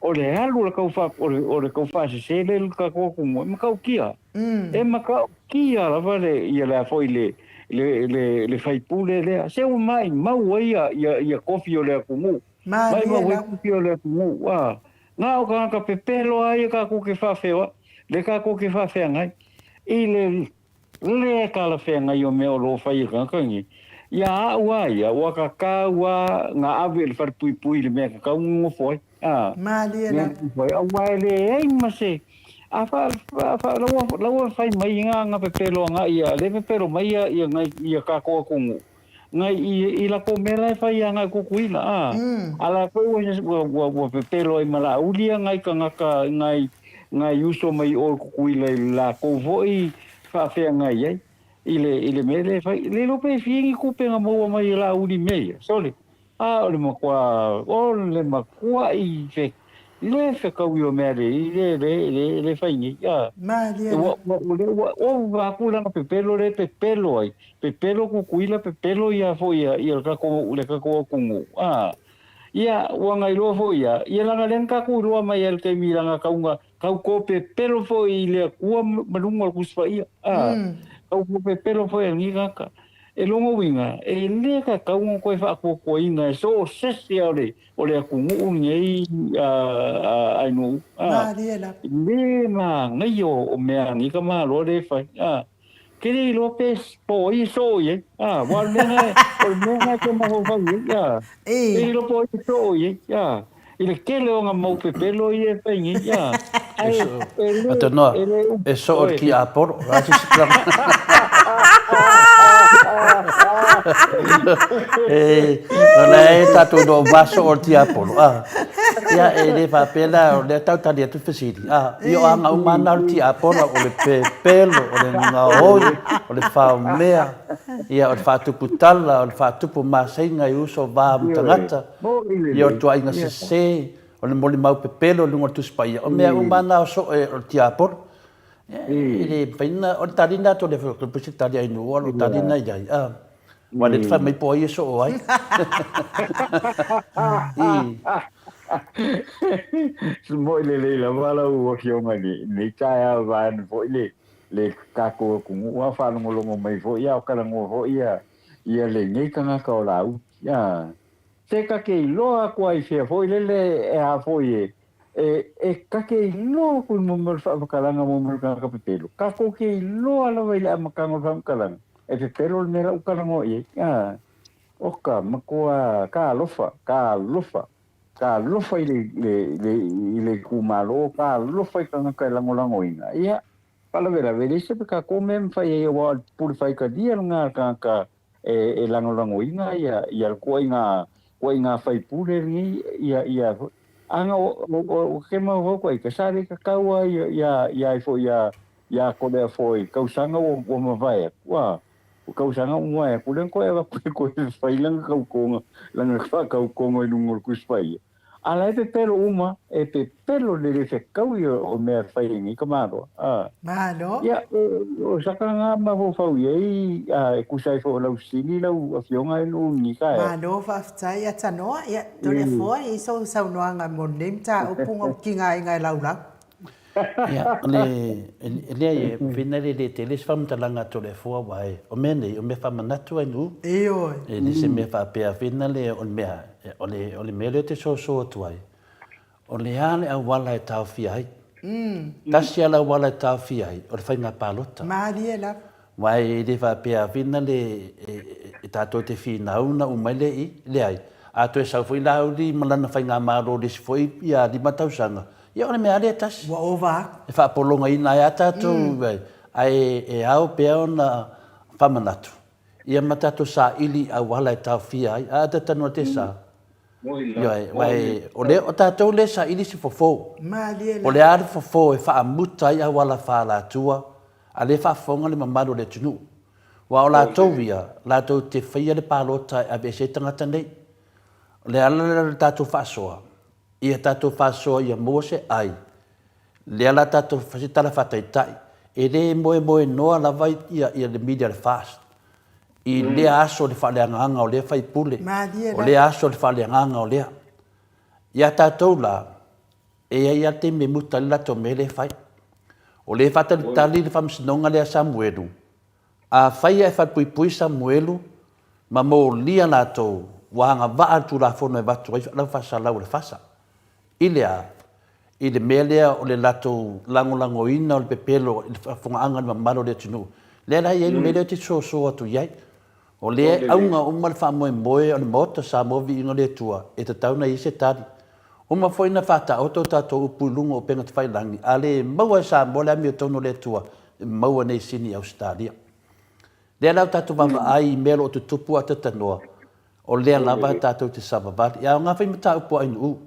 Speaker 4: o le alu o le kau fa, o le, o le kau faasese le le tatou atunuu, e matautia. E matautia lava le, ia le a foi le, le, le, le faipule lea. Se ua maimau ai ia, ia, ia kofi o le atunuu.
Speaker 1: Malie
Speaker 4: Maimau ai
Speaker 1: lava.
Speaker 4: kofi o le atunuu, a. Na o tagata pepelo lava ia tatou ke faafeoai, le tatou ke faafeagai, i le le talafeagai o mea o lo o fai e tagata nei. Ia a'u a ia, ua tatau a na ave i le falepuipui i le mea tatau ona nofo ai, a,
Speaker 1: Malie
Speaker 4: mea
Speaker 1: lava.
Speaker 4: nofo ai, aua e leai ma se, a fa, fa, fa, la ua, la ua fai mai na, na pepelo agai ia, le pepelo mai ia, ia, ia tatou atunuu. Ngai i, i lako mea la e fai ia ngai Kukuila, a. A la foi ua, ua, ua, ua pepelo ai ma Laauli ia ngai tagata, ngai, ngai uso mai o i Kukuila i le lakou foi faafeagai ai, i le, i le mea lea e fai. Le iloa pe fia ni tupe na maua mai e Laauli i mea ia, sole. A o le matua, o le matua'i fe, le fetaui o mea le, le, le, le, le fai nei, a.
Speaker 1: Malie
Speaker 4: Ua,
Speaker 1: lava.
Speaker 4: ua, ua, ua ova atu lana pepelo lea e pepelo ai, Pepelo Kukuila, pepelo ia foi ia, ia le tatou, le tatou atunuu, a. Ia, ua na iloa foi ia, ia leaga lea na tatou iloa mai ai i le taimi leaga tau na, tau to pepelo foi i le Atua ma luga o le Tusi Paia, a. Tau to pepelo foi e lenei tagata. E lona uiga, e le tatau ona toe faatuatuaina e so o se isi o le, o le atunuu lenei, a, a, atunuu, a.
Speaker 1: Malie lava.
Speaker 4: Le manaia o mea a lenei tamaloa lea e fai, a. Ke le iloa pe po o ai e soo i ai. A, aua o le mea lena, o le mea lena e te mafaufau i ai. A, ke le iloa po o ai e soo i ai. A, i le tele o ana mau pepelo ia e fai nei. A, ae e le,
Speaker 3: Atanoa,
Speaker 4: e le upu
Speaker 3: e soo i le
Speaker 4: oe.
Speaker 3: tiapolo. O le a se isi tulaga? E, o la e tatou iloa uma soo o le tiapolo. A, ia, e le faapea la, o lea tau tali atu le fesili. A, ia o aga uma lava na o le tiapolo, o le pepelo, o le gaoi, o le faomea, ia, o le faatupu tala, o le faatupu maseiga i uso, va ma tagata, ia, o le tuuaiga sese, o le molimau pepelo i luga o le Tusi Paia, o mea uma lava na o soo e o le tiapolo. E le mafai ona, o le tali lena atu a le pese le tali a Ainuu, o le tali lena i ai. A, aua o lea e te fai mai po o ai e soo ai. I.
Speaker 4: Moi lelei lava lau Afioga i lenei taeao vaeane foi le le tatou atunuu a o faalogologo mai foi a o talanoa foi ia ia lenei tagata o Laauli. A, se ta te iloa atu ai fea foi lele e a foi e e e ta te iloa atu i mo mea o le faamatalaga mo mea o le tagata pepelo. Tatou te iloa lava i le amataga o le faamatalaga e pepelo le mea la ua talanoa i ai. A, oka matua talofa, talofa. Talofa i le, le, le, i le itumalo, talofa i tagata e lagolagoina. Ia, faalavelave, e leai se tatou mea e mafai ai aua o le pule faitalia lena a le tagata e, e lagolagoina ia, ia le ituaiga, ituaiga faipule lenei, ia, ia, ana o, o, o, o ke mafaufau ita, sa le tatau lava ia, ia, ia ai foi ia, ia Toleafoa i tausaga ua, ua mavae atu, a. O tausaga uma atu lea na toe avatu ai koe e fai lana tautoga, lana faatautoga i luga o le Tusi Paia. A la e pepelo uma, e pepelo le le fetaui o mea e fai e nei tamaloa. A.
Speaker 1: Malo.
Speaker 4: Ia, o saka nga mafaufau i ai, a, e tusa ai foi o lau sili lau Afioga e lou ni taeao.
Speaker 1: Malo faafetai Atanoa. Ia, Toleafoa, e i ai sou saunoaga mo lenei mataupu na ua tigaina e laulau.
Speaker 3: Ia, o le, leai, e pei e le tele se faamatalaga a Toleafoa aua e, o mea nei, o mea faamanatu ai nuu.
Speaker 1: Ioe.
Speaker 3: E le se mea faapea fina le, o le mea, o le, o le mea lea ou te soso atu ai, o le a le auala e taofia ai? Tasi lava le auala e taofia ai, o le faiga palota.
Speaker 1: Malie lava.
Speaker 3: Aua e le faapea fina le, e tatou te finau ona uma ai lea i i. Leai. A toe sau foi Laauli ma lana faigamalo i le isi foi 5 tausaga, ia o le mea lava lea e tasi.
Speaker 1: Ua ova atu.
Speaker 3: E faapologaina ai lava tatou, ae e ao pea ona faamanatu, ia ma tatou saili i auala e taofia ai. A tatanu a te sa. Ioe, aua o lea, o tatou lea e saili se fofo.
Speaker 1: Malie
Speaker 3: O le a le fofo e faamuta ai auala faa-alatua, a lea e faafofoga le mamalu o le atunuu. Aua o latou ia, latou te faia le palota e aveese ai tagata nei. O le ala lea o le tatou faasoa, ia tatou faasoa ia maua se ai, lea la tatou fai se tala faataitai, e le moemoenoa lava ia le media a le FAST i lea aso o le faaleagaga o lea faipule, o lea aso o le faaleagaga o lea. Ia tatou la, e i ai lava le taimi e muta ai le latou mea lea e fai. O lea e faatalitali le faamasinoga lea a Samuelu, afai e falepuipui Samuelu ma molia latou ua agavaa le Tulafono e avatu ai lau faasalau a le FASA. I le a? I le mea lea o le latou lagolagoina o le pepelo i le faafofogaaga a le mamalu o le atunuu. Lea la e i ai le mea lea ou te soso atu i ai. O lea e auga uma le faamoemoe o le Maota Samoa Viiga o le Atua e tatau ona i ai se tali. Uma foi ona faataoto tatou upu i luga o upega tafailagi, a le maua e Samoa le amiotonu o le Atua, e maua nei sini i Ausetalia. Lea la ua tatou vaavaai i mea o lo o tutupu a tatanoa, o lea lava tatou te savavali. E aoga foi mataupu a Ainuu,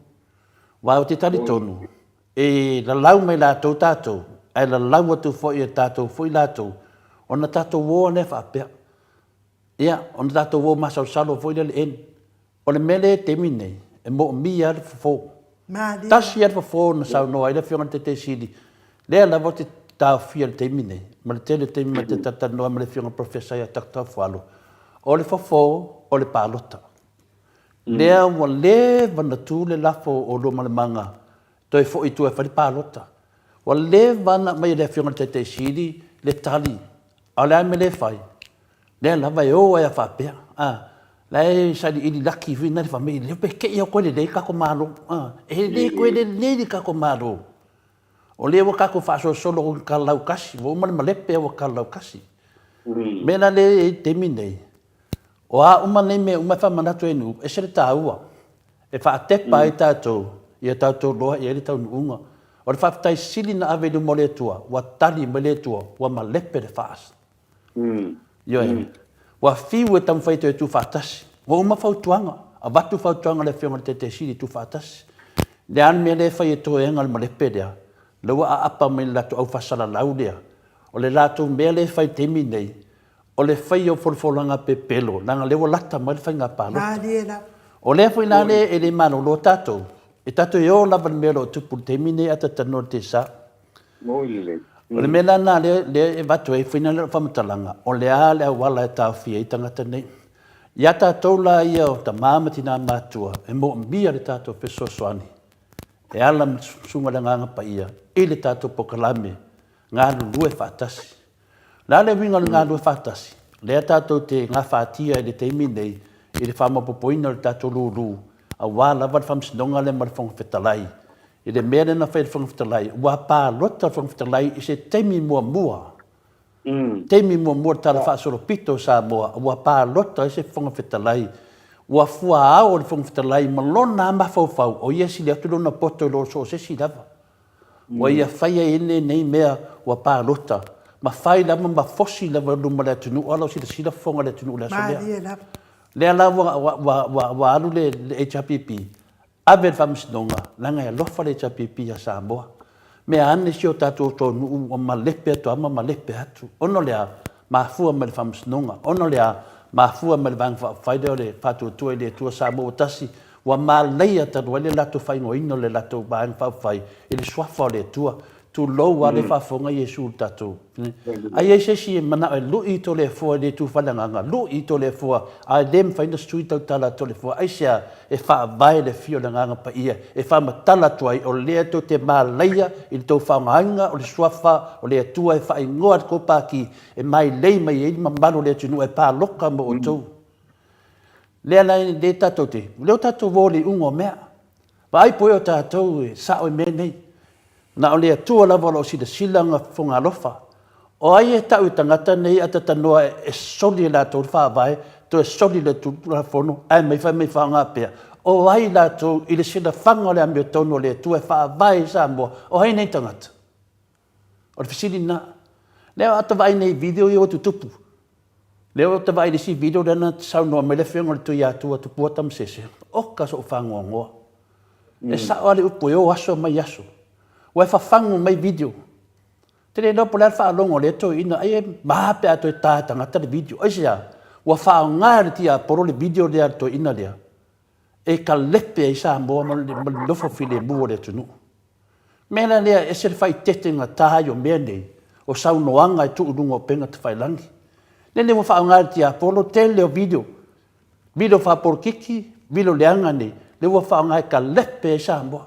Speaker 3: aua ou te talitonu, e lalau mai latou tatou, ae lalau atu foi e tatou foi latou, ona tatou o lea faapea. Ia, ona tatou o masalosalo foi lea i le N. O le mea lea i le taimi lenei, e moomia lava le fofo.
Speaker 1: Malie.
Speaker 3: Tasi lava le fofo na saunoa ai le Afioga i le Taitai Sili, lea lava ou te taofia i le taimi lenei, ma le tele o taimi ma te talatalanoa ai ma le Afioga i le Professor ia Doctor Fualo, o le fofo o le palota. Lea ua leva ona tu le lafo o Luamanamanga toe foi i tua e fai le palota. Ua leva ona aumai e le Afioga i le Taitai Sili le tali, a o le a le mea lea e fai? Lea lava e o ai a faapea, a, la e sailiili laki foi na le fai mai, pe te i ua toe lelei le tatou Malo, a, e le toe lelei le tatou Malo. O lea ua tatou faasolosolo i le tala lautasi, ua uma le malepe a ua tala lautasi. O le mea la lea e i ai i le taimi lenei, o a uma nei mea uma e faamanatu e nuu, e ese le taua, e faatepa ai tatou, ia tatou iloa i ai le taunuuga. O le faafetai sili na ave i luma o le Atua, ua tali mai le Atua, ua malepe le FAST. Ioe. Ua fiu e taumafai e toe tuufaatasi. Ua uma fautuaga, avatu fautuaga a le Afioga i le Taitai Sili e tuufaatasi. Le a le mea lea e fai e toega le malepe lea, lea ua aapa mai le latou aufaasalalau lea. O le latou mea lea e fai i le taimi lenei, o le faia o folafolaga pepelo, leaga o lea ua lata mai le faiga palota.
Speaker 1: Malie lava.
Speaker 3: O lea foi la lea e le malolo tatou, e tatou e o lava i le mea o lo o tupu i le taimi lenei ae talatalanoa i le tesa. O le mea la lena lea e avatu ai foi lau faamatalaga, o le a le auala e taofia ai tagata nei. Ia tatou la ia o tama ma tina matutua, e moomia le tatou fesoasoani e ala ma le Susuga i le Agaga Paia i le tatou polokalame galulue faatasi. O le a le uiga o le galulue faatasi? Lea tatou te gafatia i le taimi nei i le faamaopoopoina o le tatou lulu aua lava le faamasinoga lea ma le Fofoga Fetalai. I le mea lea na fai e le Fofoga Fetalai, ua palota le Fofoga Fetalai i se taimi muamua, taimi muamua i le Tala Faasolopito o Samoa, ua palota ai se Fofoga Fetalai. Ua fuaao le Fofoga Fetalai ma lona lava mafaufau, o ia e sili atu lona poto i lo so o se isi lava. Ua ia faia ai lenei mea ua palota, ma fai lava ma fosi lava i luma o le atunuu, a o lau silasila fofoga o le atunuu i le aso lea.
Speaker 1: Malie lava.
Speaker 3: Lea la ua alu le HRPP, ave i le faamasinoga, leaga e alofa le HRPP ia Samoa. Mea ane si o tatou atunuu ua malepe atu lava ma malepe atu. Ona o le a? Mafua mai le faamasinoga. Ona o le a? Mafua mai le Vaega Faaupufai lea o le Faatuatua i le Atua Samoa ua Tasi, ua malaia talu ai le latou faaigoaina o le latou Vaega Faaupufai i le Suafa o le Atua. Tulou a le faafofoga Iesu i le tatou. Ai i ai se isi e manao e lui i Toleafoa i le itu faaleagaga, lui i Toleafoa, ae le mafai ona sui tautala a Toleafoa. Aisea? E faavae le afio o le Agaga Paia e faamatala atu ai, o lea tou te malaia i le tou faaaogaina o le Suafa o le Atua e faaigoa i le tou Pati e mailei mai ai le mamalu o le atunuu e palota mo outou. Lea la e le tatou te, lea ua tatou o i le iuga o mea. Vaai po o tatou e sao i mea nei. Na o le Atua lava o lo o silasila ma fofoga alofa. O ai e tau i tagata nei a tatanoa e soli e latou le Faavae, toe soli le Tulafono ae mai fai mai faaaoga pea? O ai latou i le silafaga o le amiotonu a le Atua e faavae i Samoa? O ai nei tagata? O le fesili lena. Lea o ata vaai nei i video ia ua tutupu. Lea ua ta vaai i le isi video lea na saunoa mai le afioga i le Tuiatua Tupua Tamasese, oka sou faanoanoa. E sao lava le upu e o aso mai aso. Ua e fafagu mai video. Te le iloa po o le a le faalogo a lea toeaina, ai e ma pe a toe ta e tagata le video. Aisea? Ua faaaoga e le tiapolo le video lea a le toeaina lea e kalepe ai Samoa ma le nofo filemu o le atunuu. Mea la lea, e ese le faaeteete gata ai o mea nei, o saunoaga e tuu i luga o upega tafailagi. Lele ua faaaoga e le tiapolo tele o video, video faapolokiki, video leaga nei, lea ua faaaoga e kalepe ai Samoa.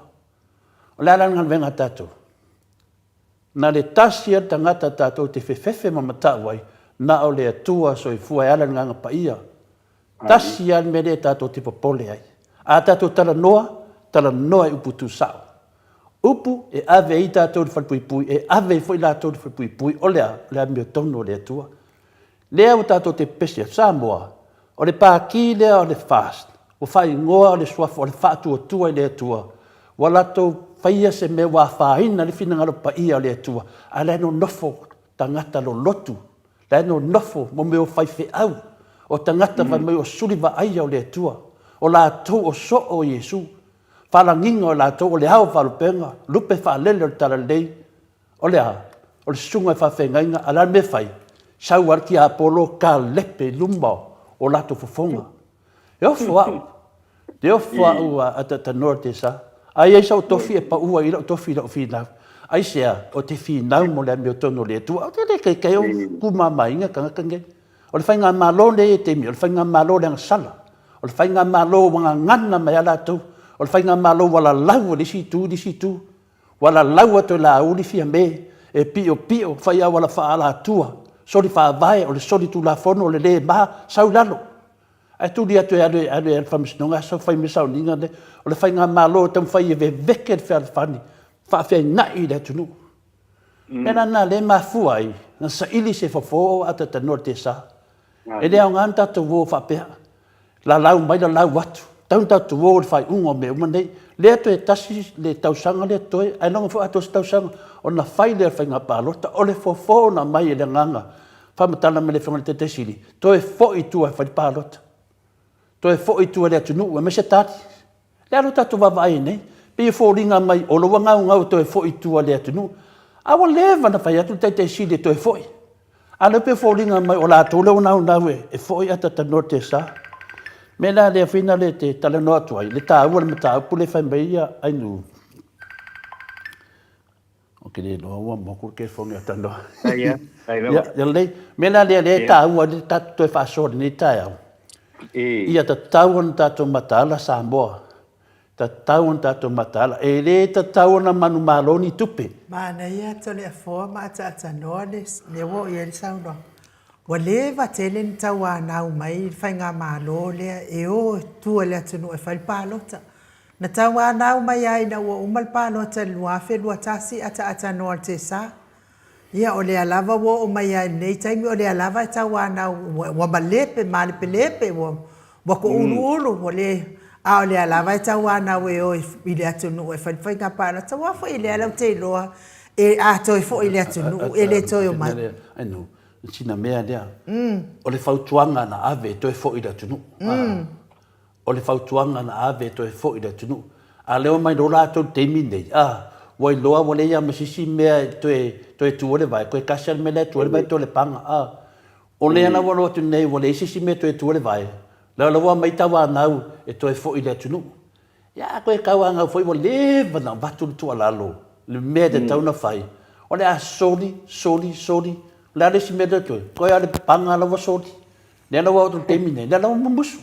Speaker 3: O le a la le galuega a tatou? Na le tasi lava le tagata tatou te fefefe ma matau ai, na o le Atua soifua e ala i le Agaga Paia. Tasi lava le mea lea tatou te popole ai. A tatou talanoa, talanoa i upu tuusao. Upu e ave ai tatou i le falepuipui, e ave ai foi latou i le falepuipui, o le a? O le amiotonu a le Atua. Lea ua tatou te pepesi atu, Samoa, o le Pati lea o le FAST, ua faaigoa o le suafa o le Faatuatua i le Atua, ua latou faia se mea ua afaina le finagalo paia o le Atua, a o la e nonofo tagata lolotu, la e nonofo mo mea o faifeau, o tagata fai mai o suli vaaia o le Atua, o latou o soo o Iesu, faalagiga o latou o le ao faalupega, lupe faalele o le Talalelei, O le a? O le susuga i faafeagaiga, a o le a le mea e fai? Sau lava le tiapolo kalepe i luma o latou fofoga. E ofo au, e ofo au a tatanoa le tesa. A i ai sau tofi e pau ai lau tofi i lau finau. Aisea? Ou te finau mo le amiotonu o le Atua. Ou te le kaikai o kumamaina tagata nei. O le faigamalo nei e taimi, o le faigamalo le agasala. O le faigamalo ua gagana mai a latou. O le faigamalo ua lalau e le isi itu i le isi itu. Ua lalau atu e Laauli Fiame e piopio fai auala faaalatua, soli faavae, o le soli tulafono, o le le ma, sau i lalo. Ae tuli atu e alu e alu e alu faamasinoga ae sau fai mai sauniga le, o le faigamalo e taumafai e veveke le fealofani, faafeainai i le atunuu. Mea la lena lea e mafua ai na saili se fofo o atatanoa le tesa. E le aoga ona tatou o faapea, lalau mai lalau atu. Tau ona tatou o i le faaiuga o mea uma nei. Lea toe tasi le tausaga lea totoe, ailoga foi atoa se tausaga ona fai lea o le faiga palota. O le fofo na aumai e le agaga faamatala mai le Afioga i le Taitai Sili, toe foi i tua e fai le palota. Toe foi i tua i le atunuu e aumai se tali. Le a lo tatou vaavaai ai nei? Pei e foliga mai o lou agaugau e toe foi i tua i le atunuu. A ua leva ona fai atu le Taitai Sili e toe foi. A o lea pei e foliga mai o latou lea ua naunau e foi ae talanoa tesa. Mea la lea foi na te talanoa atu ai, le taua o le mataupu lea e fai mai ia Ainuu. Ou te le iloa ua motu le telefoni a talanoa.
Speaker 4: Ia,
Speaker 3: ia, ia lelei. Mea la lea lea e taua ai le tatou toe faasoa i lenei taeao. Ia tatau ona tatou mataala Samoa. Tatau ona tatou mataala. E le tatau ona manumalo ni tupe.
Speaker 1: Manaia Toleafoa ma ataatanoa le mea ua oo i ai le saunoaga. Ua leva tele na tauanau mai le faigamalo lea e o i tua i le atunuu e fai le palota. Na tauanau mai lava ina ua uma le palota i le 2021 ataatanoa le tesa. Ia, o lea lava ua oo mai lava i lenei taimi, o lea lava e tauanau, ua malepe, malepelepe, ua touluulu, ua le, a o lea lava e tauanau e o i le atunuu e fai le faiga palota. Aua foi o lea latou te iloa, a toe foi i le atunuu, e le toe omai.
Speaker 3: Sina mea lea, o le fautuaga na ave e toe foi i le atunuu. O le fautuaga na ave e toe foi i le atunuu. A lea ua mai loa latou i le taimi lenei, a, ua iloa ua leai lava ma se isi mea e toe, toe tu ai le vae, toe tasi lava le mea la e tu ai le vae, toe o le paga, a. O lea la ua iloa atu nei ua leai se isi mea e toe tu ai le vae, lea la ua aumai tauanau e toe foi i le atunuu. Ia, a toe tauanau foi ua leva ona avatu le tuualalo, le mea e tatau ona fai. O le a soli, soli, soli, o le a le isi mea lea toe? Toe lava o le paga la ua soli. Lea la ua oo atu i le taimi lenei, lea la ua mumusu.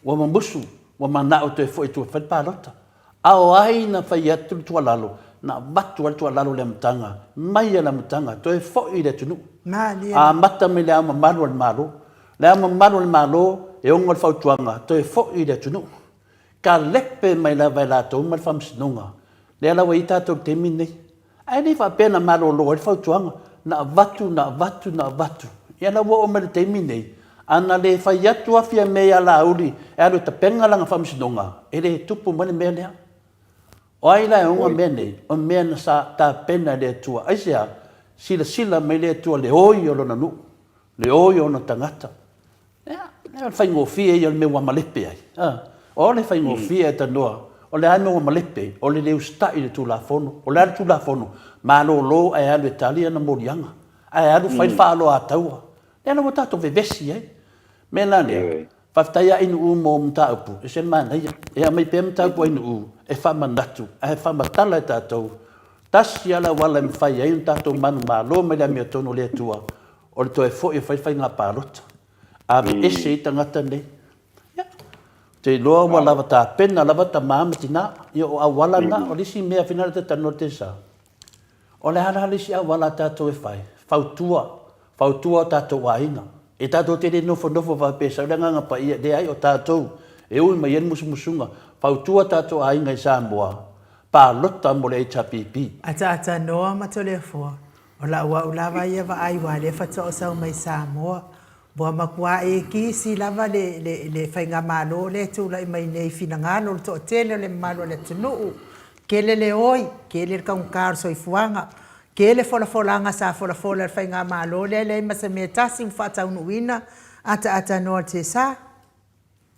Speaker 3: Ua mumusu, ua manao toe foi i tua e fai le palota. A o ai na fai atu le tuualalo? Na avatu lava le tuualalo i le amataga, mai lava i le amataga, toe foi i le atunuu. Amata mai i Le Ao Mamalu o le Malo. Le Ao Mamalu o le Malo e ono le fautuaga, toe foi i le atunuu. Kalepe mai lava e latou ma le Faamasinoga, lea la ua i ai tatou i le taimi lenei. Ae le faapea na malolo ai le fautuaga, na avatu, na avatu, na avatu. Ia la ua oo mai i le taimi lenei, a na le fai atu lava Fiame ia Laauli e alu e tapena lana faamasinoga, e le tupu mai le mea lea. O ai la e ona mea nei? O mea na sa tapena e le Atua. Aisea? Silasila mai le Atua i le oi o Lona nuu, le oi o ona tagata. Ia, o le faigofie ia o le mea ua malepe ai. O le faigofie e tanoa, o le a le mea ua malepe? O le le usitai i le Tulafono. O le a le Tulafono? Malolo ae alu e tali ana moliaga, ae alu fai le faaaloataua. Lea la ua tatou vevesi ai. O le mea la lea, faafetai lava Ainuu mo mataupu, e ese le manaia. E aumai pea mataupu a Ainuu e faamanatu ae faamatala e tatou, tasi lava le auala e mafai ai ona tatou manumalo mai le amiotonu o le Atua, o le toe foi e fai le faiga palota. Aveese ai tagata nei. Ia, ou te iloa ua lava tapena lava tama ma tina. Ia, o auala na, o le isi mea finagalo te talanoa te sa. O le a la le isi auala a tatou e fai? Fautua, fautua o tatou aiga. E tatou te le nofonofo faapea e sau le Agaga Paia, leai o tatou e ui mai ai le musumusuga. Fautua tatou aiga i Samoa, palota mo le HRPP.
Speaker 1: Ataatanoa ma Toleafoa, O lau au lava ia vaai ua lea faatoa sau mai Samoa. Ua matua ekisi lava le, le, le faigamalo lea e tulai mai nei i finagalo o le toatele o le mamalu o le atunuu. Tele le oi, tele le taugata o le soifuaga, tele folafolaga sa folafola e le faigamalo lea e leai ma se mea e tasi ua faataunuuina ataata noa le tesa.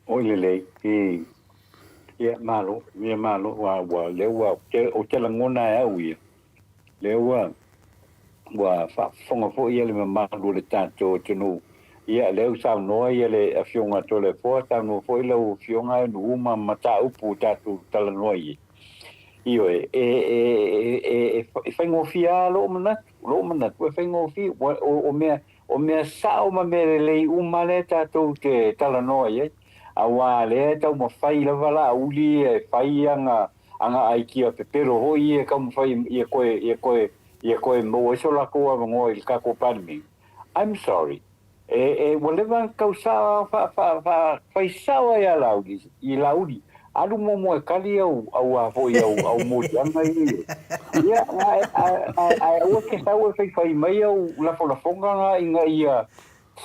Speaker 4: Oi lelei, i, ia, malo, ia malo, ua, ua, lea ua, ou te lagona e au ia, lea ua, ua faafofoga foi ia le mamalu o le tatou atunuu. Ia, lea ua saunoa ia le Afioga a Toleafoa, saunoa foi lau Afioga e nuu ma mataupu ua tatou talanoa i ai. Ioe, e, e, e, e, e faigofie lava lou manatu, lou manatu e faigofie, ua, o, o mea, O mea sao ma mea lelei uma lea tatou te talanoa i ai, aua lea e taumafai lava Laauli e fai ana ana aikia pepelo foi ia e taumafai ia toe ia toe ia toe maua ai so latou avanoa i le tatou Palemene. I'm sorry. E e ua leva ona tau sa fa fa fa fai sao ai ia Laauli i Laauli Alu muamua e tali au au a foi au au moliaga ia i ai. Ia, ae, ae, ae, ae aua e te sau e faifai mai au lafolafoga na ina ia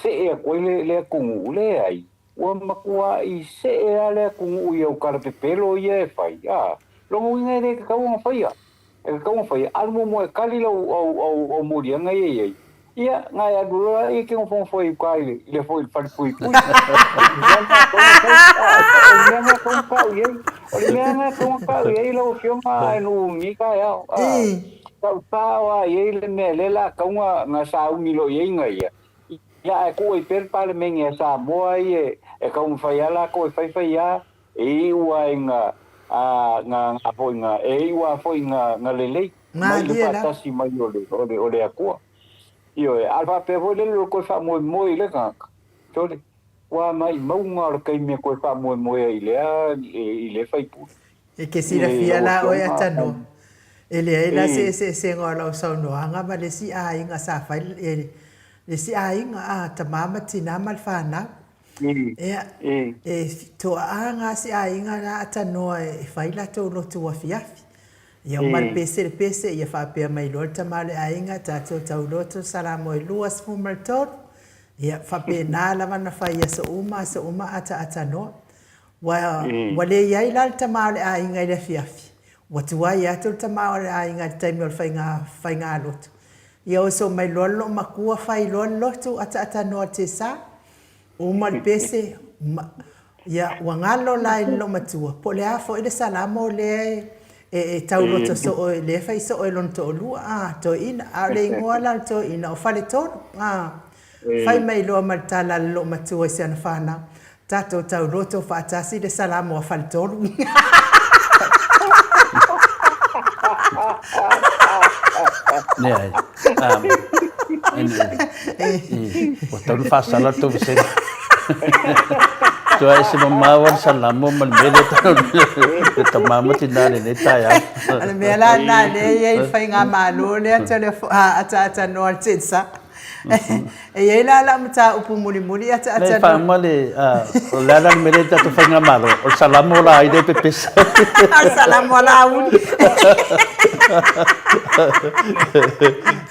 Speaker 4: see atu ai le, le atunuu. Leai, ua matuai see lava le atunuu i au talapepelo ia e fai. A, lona uiga e le tatau ona faia. E tatau ona faia, alu muamua e tali lau au au au moliaga ia i ai. Ia, na e alu loa e te nofonofo ai i uka i le, i le foi i le falepuipui. O le mea lena e tatau ona tau i ai. O le mea lena e tatau ona tau i ai lau Afioga e nuu lenei taeao. Tau sao lava i ai le mea lea o le a tatau ona sauni loa i ai na ia. Ia, ae tuu ai pea le Palemene a Samoa ia e taumafai lava latou e faifai lava E iu a i nga, a, nga, nga foi nga, e iu a foi nga, nga lelei, mai le
Speaker 1: Malie la.
Speaker 4: faatasi mai o le, o le, o le Atua. Ioe, a faapea foi lele o le toe faamoemoe i le tagata, sole, ua maimauga o le taimi e toe faamoemoe ai i lea, i lea faipule.
Speaker 1: E te
Speaker 4: I
Speaker 1: silafia
Speaker 4: lau
Speaker 1: la oe
Speaker 4: Afioga,
Speaker 1: Atanoa, e leai la se
Speaker 4: i,
Speaker 1: eseesega o lau saunoaga ma le isi aiga sa fai le isi aiga, a, tama ma tina ma le fanau. Ea, e toaaga se aiga la atanoa e fai latou lotu afiafi. Ia uma le pese le pese, ia faapea mai loa le tama o le aiga, tatou tau lotu Salamo e 23. Ia, faapena lava na fai i aso uma, aso uma ataatanoa. Ua, ua le i ai la le tama o le aiga i le afiafi. Ua tuai atu le tama o le aiga i le taimi o le faiga, faiga lotu. Ia oso mai loa le loomatua fai loa le lotu ataatanoa le tesa. Uma le pese, ma, ia, ua galo la i le loomatua, po o le a foi le salamo lea e, e, e tauloto soo, lea e fai soo e lona toalua, a, toeaina. A o le igoa la o le toeaina, o Faletolu, a. Fai mai loa ma le tala a le loomatua i si ana fanau, Tatou tauloto faatasi le salamo a Faletolu.
Speaker 3: Leai. Ua tatau ona faasala le tou vasega. Tua ese mamao lava le Salamo ma le mea lea e tau le tama ma tina i lenei taeao.
Speaker 1: O le mea la lena lea e i ai le faigamalo lea ataatanoa i le Tensar. E i ai la lau mataupu mulimuli ataatanoa. Leai,
Speaker 3: faauma le, o le a la le mea lea i le tatou faigamalo? O le Salamo la ai lea e pepesa.
Speaker 1: O le Salamo a Laauli.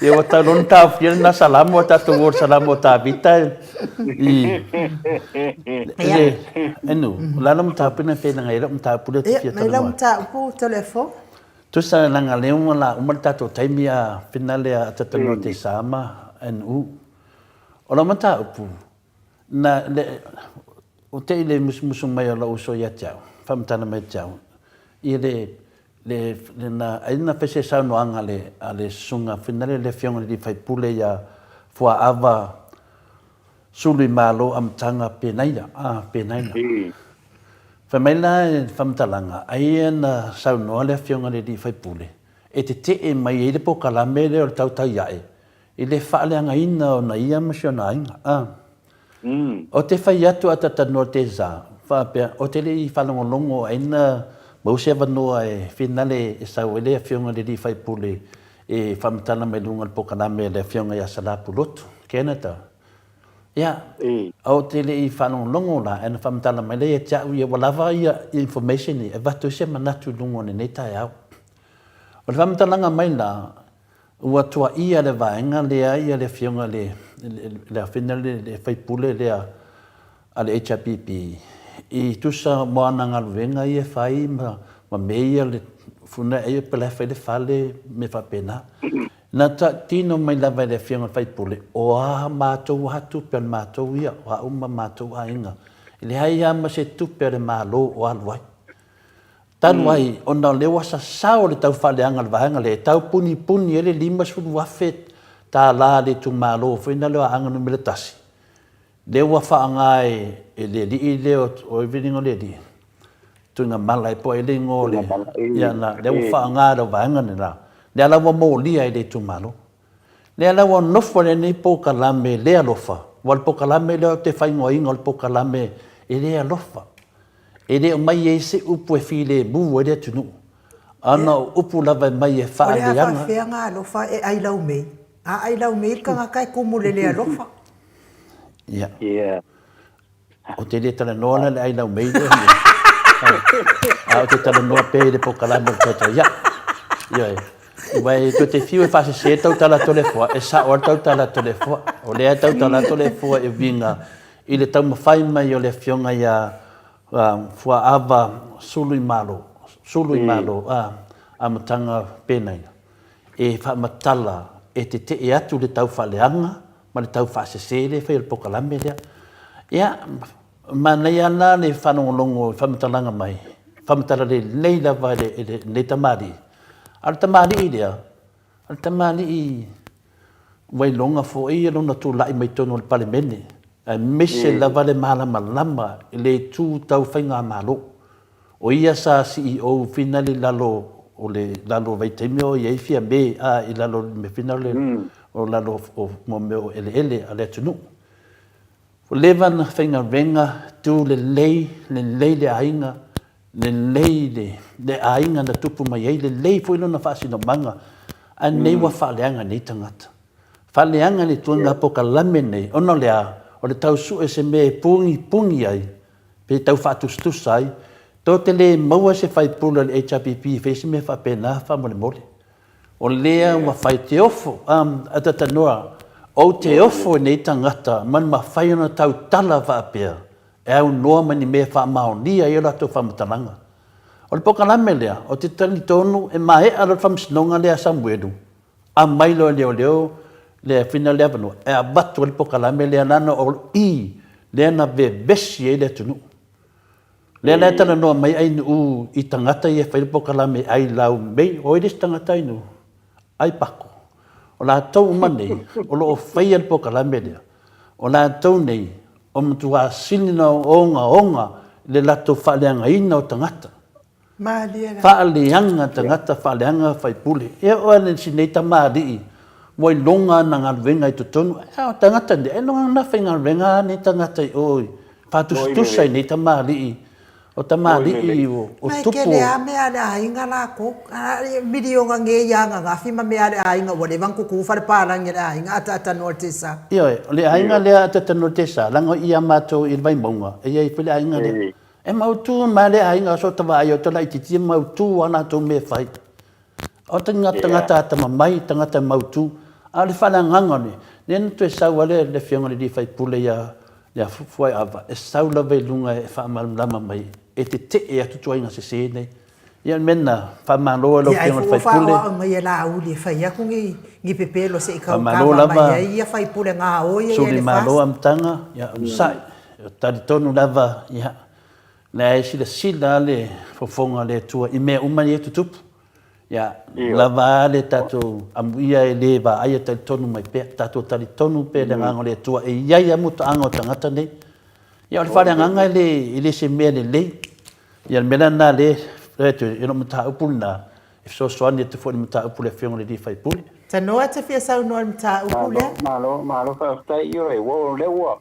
Speaker 3: Ia ua tau loa ona taofia lena Salamo ae tatou o i le Salamo a Tavita i le, enu, o le a lau mataupu lena e feagai ai lau mataupu lea ou te fia
Speaker 1: talanoa ai? Ia, mai lau mataupu Toleafoa.
Speaker 3: Tusa leaga lea ua la uma le tatou taimi a finale a Tatanoa te sa ma NU. O lau mataupu, na le, o te i le musumusu mai o lou uso ia te au, faamatala mai ia te au, ia le, le, le na, ai na fai se saunoaga a le, a le susuga finale le afioga i le alii faipule ia Fuaava Suluimalo Amataga Penaia, a, Penaia. Fai mai la le faamatalaga, aia na saunoa le Afioga i le alii faipule e tetee mai ai le polokalame lea o le tautai ae i le faaleagaina ona ia ma si ona aiga. A. Ou te fai atu a talatalanoa te za, faapea, ou te le i faalogologo ai na maua se avanoa e finale e sau ai le Afioga i le alii faipule e faamatala mai luga o le polokalame a le Afioga ia Sala Pulotu, Canada. Ia, ou te le i faalogologo la, ae na faamatala mai lea ia te au ia, ua lava ia information ia e avatu ai se manatu i luga o lenei taeao. O le faamatalaga mai la, ua tuaia le vaega lea ia le Afioga i le, le afioga i le sui usufono lea a le HRPP i tusa mo ana galuega ia e fai ma mea ia le funa ia pe la e fai le fale mea faapena. Na tino mai lava e le Afioga i le Faipule, o a matou lava tupe a le matou ia, o a uma matou aiga, e leai lava ma se tupe a le Malo o alu ai. Talu ai, ona o lea ua sasao le taufaaleaga o le vaega lea e tau punipuni ai le $50,000 a le itumalo foi lea o Aana Nu.1, lea ua faaaoga e le alii lea o ai le igoa o le alii? Tuigamala e po o ai le igoa o le, ia na, lea ua faaaoga e lau vaega lena, lea la ua molia e le itumalo. Lea la ua nofo ai lenei polokalame le alofa, aua o le polokalame lea ou te faaigoaina o le polokalame e le alofa. E le aumai ai se upu e filemu ai le atunuu, ana o upu lava e aumai e faaleaga.
Speaker 1: O le a faafefea ona alofa e ai lau mei? A ai lau mei le tagata e tumu i le le alofa.
Speaker 3: Ia. Ia. Ou te le talanoa la i le ai lau mei lea. A ou te talanoa pea i le polokalame o le tatou ia. Ioe. Aua e toe te fiu e faasese tautala Toleafoa, e sao lava le tautala Toleafoa. O lea e tautala Toleafoa e uiga i le taumafai mai o le Afioga ia Fuaava Suluimalo, Suluimalo, Amataga Penaia, e faamatala e tetee atu le taufaaleaga ma le tau faasese lea e fai o le polokalame lea. Ia, manaia lava la le faalogologo i faamatalaga mai, faamatala lelei lava e lenei tamalii. A o le tamalii lea, o le tamalii ua iloga foi lona tulai mai totonu o le Palemene, aemaise lava le malamalama i le itu tau faigamalo. O ia sa CEO finale i lalo o le lalo o vaitaimi o i ai Fiame a i lalo o le mea finale o lalo o mo mea o eleele a le atunuu. Ua leva ona faigaluega tu lelei, lelei le aiga, lelei le le aiga na tupu mai ai, lelei foi lona faasinomaga, a nei ua faaleaga nei tagata. Faaleaga le tuaiga polokalame nei ona o le a? O le tau sue se mea e pugipugi ai pe tau faatusatusa ai, tou te le maua se faipule o le HRPP e fai se mea faapena faamolemole. O lea ua fai te ofo, a Tatanoa, ou te ofo i nei tagata ma le mafai ona tautala faapea e aunoa ma ni mea e faamaonia ai o latou faamatalaga. O le polokalame lea, ou te talitonu e maea loa le faamasinoga lea a Samuelu, Aumai loa e leoleo le afina le avanoa e avatu ai le polokalame lea leaga o i lea na vevesi ai le atunuu. Lea la e talanoa mai Ainuu i tagata ia e fai le polokalame ai lau mei, o ai le isi tagata Ainuu? Ai Pako. O latou uma nei o lo o faia le polokalame lea, o latou nei o matua sili ona ogaoga le latou faaleagaina o tagata.
Speaker 1: Malie lava.
Speaker 3: Faaleaga tagata, faaleaga faipule. Ia o le si nei tamalii ua iloga ana galuega i totonu, a o tagata nei, ailoga na faigaluega a nei tagata i o i faatusatusa i nei tamalii, o tamalii o
Speaker 1: Ma e
Speaker 3: tupu
Speaker 1: tele a mea a le aiga lakou. Miliona nei ia ananafi ma mea a le aiga ua leva ona tutu fale palagi a le aiga ataatanoa i le tesa.
Speaker 3: Ioe, o le aiga lea ataatanoa i le tesa, leaga o i a matou i le Vaimauga, e i ai foi le aiga lea. E mautu mai le aiga so ta vaai o ta laitiiti e mautu a latou mea e fai. O tagata atamamai, tagata mautu, a o le faaleagaga o le, lea na toe sau ai le Afioga i le sui usufono ia Fuaiava, e sau lava i luga e faamalamalama mai, e tetee atu tuaiga sese nei. Ia o le mea lena, faamalo i lau
Speaker 1: Ia ai
Speaker 3: Afioga i le
Speaker 1: foi ua
Speaker 3: sui usufono.
Speaker 1: faaoao mai e Laauli e fai atu ni ni pepelo se i
Speaker 3: Faamalo
Speaker 1: kaukava mai
Speaker 3: lava
Speaker 1: ai ia faipule gaoi ai e
Speaker 3: Suli
Speaker 1: le
Speaker 3: Malo
Speaker 1: FAST.
Speaker 3: Amataga, ia onosai. Talitonu lava, ia, la e silasila le fofoga o le Atua i mea uma ia e tutupu. Ia, lava a le tatou amuia e le vaaia talitonu mai pea. Tatou talitonu pea i le Agaga o le Atua e i ai lava mutaaga o tagata nei. Ia, o le faaleagaga e le, e le se mea lelei. Ia, o le mea la lena lea e atu ai, o lou mataupu lena, e fesoasoani atu foi i le mataupu a le Afioga i le sui usufono.
Speaker 1: Tanoa e te fia saunoa i le mataupu lea?
Speaker 4: Malo, malo, malo faafetai. Ioe, ua o lea ua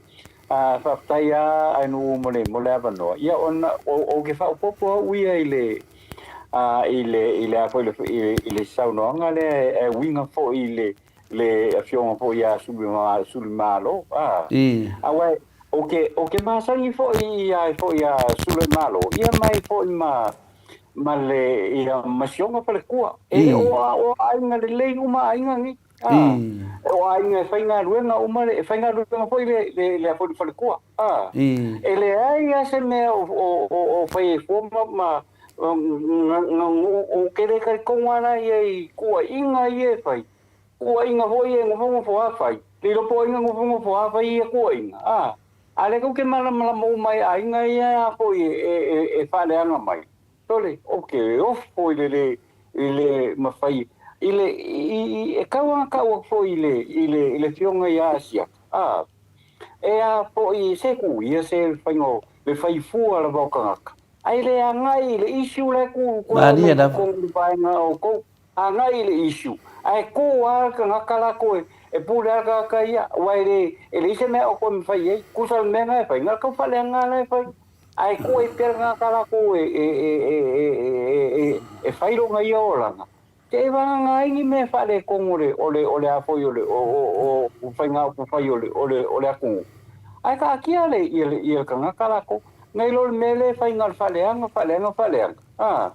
Speaker 4: Faafetai lava Ainuu mo le mo le avanoa. Ia ona ou te faaopoopo au ia i le i le i le a foi le i le saunoaga lea e uiga foi i le le afioga foi ia Sulimalo. Aua ou te ou te masani foi ia foi ia Sulimalo ia mai foi ma ma le ia ma si ona faletua. E o aiga lelei uma aiga nei. O aiga e faigaluega uma, e faigaluega foi le le foi le faletua. E leai lava se mea o fai ai fua ma ou te le talitonu lava la ia i tuuaiga ia e fai. Tuuaiga foi ia e nofonofo lava fai. Le iloa po o ai na nofonofo lava fai ia tuuaiga. A lea tou te malamalama uma i aiga ia a foi e faaleaga mai. Sole, ou te ofo i le lē, i le mafai, i le, i, i, e tau lava tau atu foi i le, i le, i le afioga ia Asiata, a, e a foi, se tuu ia se faiga o le fai fua lava o tagata, ae le agai i le issue la e tu, tu
Speaker 3: Malie
Speaker 4: mai
Speaker 3: lava.
Speaker 4: totonu i le vaega o outou, agai i le issue, ae tu lava le tagata la toe, e pule lava le tagata ia, aua e le, e leai se mea o toe mafai ai, tusa o le mea lena e fai, na o le tau faaleaga la e fai. Ae tuu ai pea le tagata latou e fai lona ia olaga, te i vagana ai ni mea faaletonu o le o le a foi o le o faiga upufai o le o le o le atunuu. Ae taatia le ia le ia le tagata latou, nai lo le mea lea e fai na o le faaleaga, faaleaga, faaleaga, a.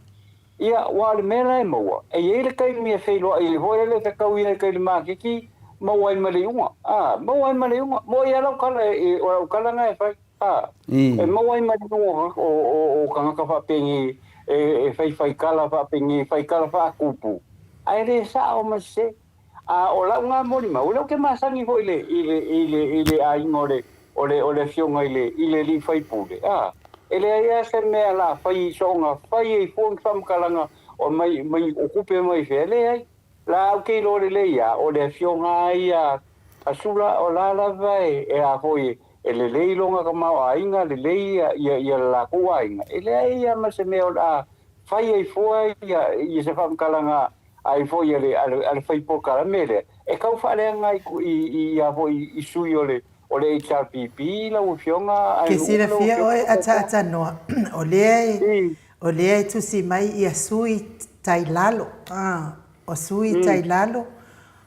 Speaker 4: Ia, aua o le mea la e maua, e i ai le taimi e feiloai ai foi lele e fetau ia i tai i le maketi, maua ai ma le iuga, a, maua ai ma le iuga. Moe ia lau tala, o lau tala lena e fai. A, e maua ai ma le iuga o tagata faapenei e faifai tala faapenei, fai tala faatupu, ae le sao ma sese. A o lau na molimau, o lea ou te masani foi i le, i le, i le, i le aiga o le, o le, o le afioga i le, i le alii faipule, a, e leai lava se mea la fai soona fai ai fua ni faamatalaga o mai, mai o tupe mai fea, leai. La ou te iloa lelei lava, o le afioga lava ia a Sula, o la lava e, e a foi, e lelei lona tamaoaiga, lelei ia, ia, ia le latou aiga, e leai lava ma se mea o le a fai ai fua ia, ia se faamatalaga ai foi a le, a le, a le fai polokalame lea, e tau faaleaga i, i, i a foi i sui o le, o le HRPP lau Afioga,
Speaker 1: Ke
Speaker 4: ae nuu lau
Speaker 1: silafia
Speaker 4: Afioga
Speaker 1: oe
Speaker 4: Puapua.
Speaker 1: ataatanoa, o lea e, o lea e tusi mai ia sui tailalo, o sui tailalo,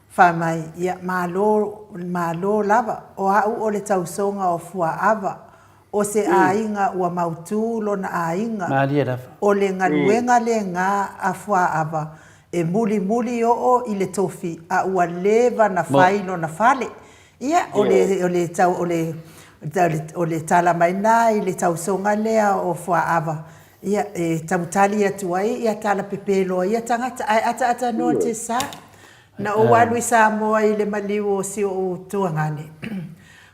Speaker 1: fai mai, ia malo, malo lava, o au o le tausoga o Fuaava, o se aiga ua mautū lona aiga,
Speaker 3: Malie lava.
Speaker 1: o le galuega lena a Fuaava e mulimuli oo i le tofi a ua leva na
Speaker 3: Mo.
Speaker 1: fai lona fale. Ia, o le, o le tau, o le, o le tala mai lena i le tausoga lea o Fuaava, ia, e tautali atu ai ia tala pepelo a ia tagata, ae ataata noa te sa. Na ou alu i Samoa i le maliu o si ou tuagane.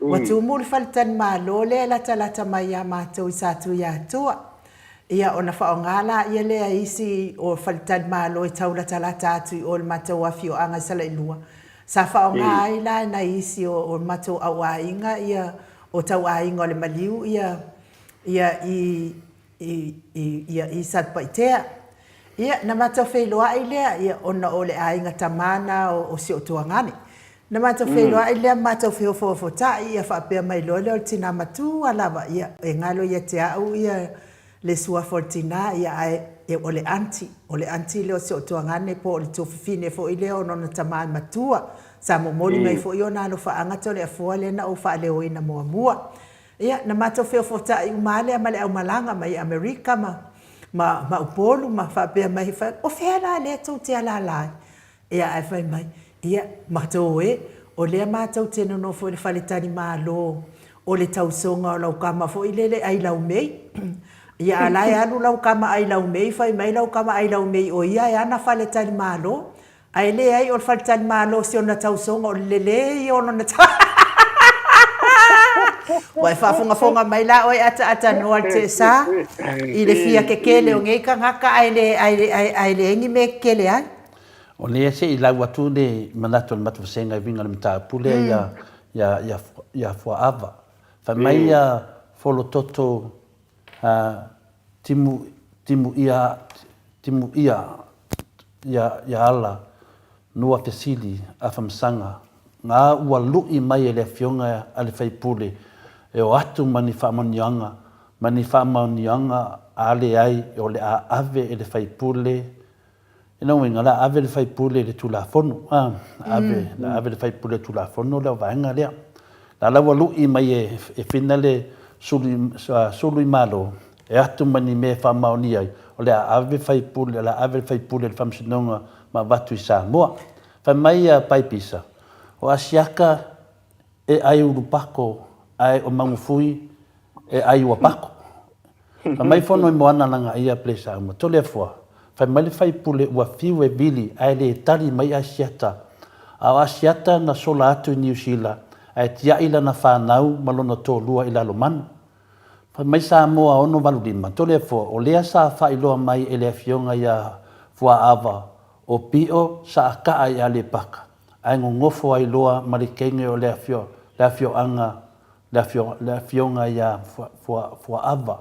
Speaker 1: Ua tumu le faletalimalo lea e latalata mai ia matou i Satuiatua. Ia, ona faaaoga laia lea e isi o faletalimalo e tau latalata atu i o i le matou afioaga i Salailua. Sa faaaoga ai la e nai isi o matou auaiga ia, o tauaiga o le maliu ia, ia i. i, i, ia, i Satupaitea. Ia, na matou feiloai lea, ia, ona o le aiga tama na o, o si ou tuagane. Na matou feiloai lea ma matou feofoofotaa'i, ia faapea mai loa lea o le tinā matua lava, ia, e galo ia te a'u ia le suafa o le tinā, ia, ae o le aunty, o le aunty lea o si ou tuagane po o le tuafafine foi lea o lona tamā matua, sa momoli mai foi ona alofaaga Toleafoa lea na ou faaleoina muamua. Ia, na matou feofota'i uma lava lea ma le aumalaga mai Amerika ma, ma, ma Upolu ma faapea mai, fai, o fea la lea tou te alaala ai? Ia, ae fai mai, ia, matou e, o lea matou te nonofo i le faletalimalo o le tausoga o lau kama foi lele ai laumei. Ia, a la e alu lau kama ai laumei, fai mai lau kama ai laumei o ia e ana faletalimalo. Ae leai, o le faletalimalo o si ona tausoga, o le lelei ia o lona Ua e faafogafoga mai la oe ataatanoa le Tesa i le fia kekele o nei tagata ae le, ae, ae, ae leai ni mea e kekele ai.
Speaker 3: O lea se i lau atu le manatu o le matou vasega e uiga i le mataupu lea ia, ia, ia, ia Fuaava. Fai mai ia Folototo timu, timu ia, timu ia, ia, ia ala, nua fesili, afamasaga, nga ua luʻi mai e le Afioga a le Faipule e o atu ma ni faamanuiaga, ma ni faamaoniaga a leai o le a ave e le Faipule I lona uiga, o le a ave le faipule i le Tulafono, a, ave, o le a ave le faipule i le Tulafono lea o vaega lea. La la ua lu'i mai e, e Fina le sulu, sulu i Malo, e atu ma ni mea e faamaonia ai, o le a ave faipule, o le a ave le faipule i le Faamasinoga ma avatu i Samoa. Fai mai a Paipisa, o Asiata e ai ulupako ae o Magufui e ai uapako. Fai mai Fonoimoana langa ia Pelesauma, Toleafoa, fai mai le faipule ua fiu e vili ae le tali mai Asiata. A o Asiata na sola atu i Niu Sila ae tiai lana fanau ma lona toalua i Lalomanu. Fai mai Samoa 685, Toleafoa, o lea sa faailoa mai e le afioga ia Fuaava o Pio sa akaa i Aleipaka ae gogofo ai loa ma le kenge o le afioaga le afioga ia Fuaava.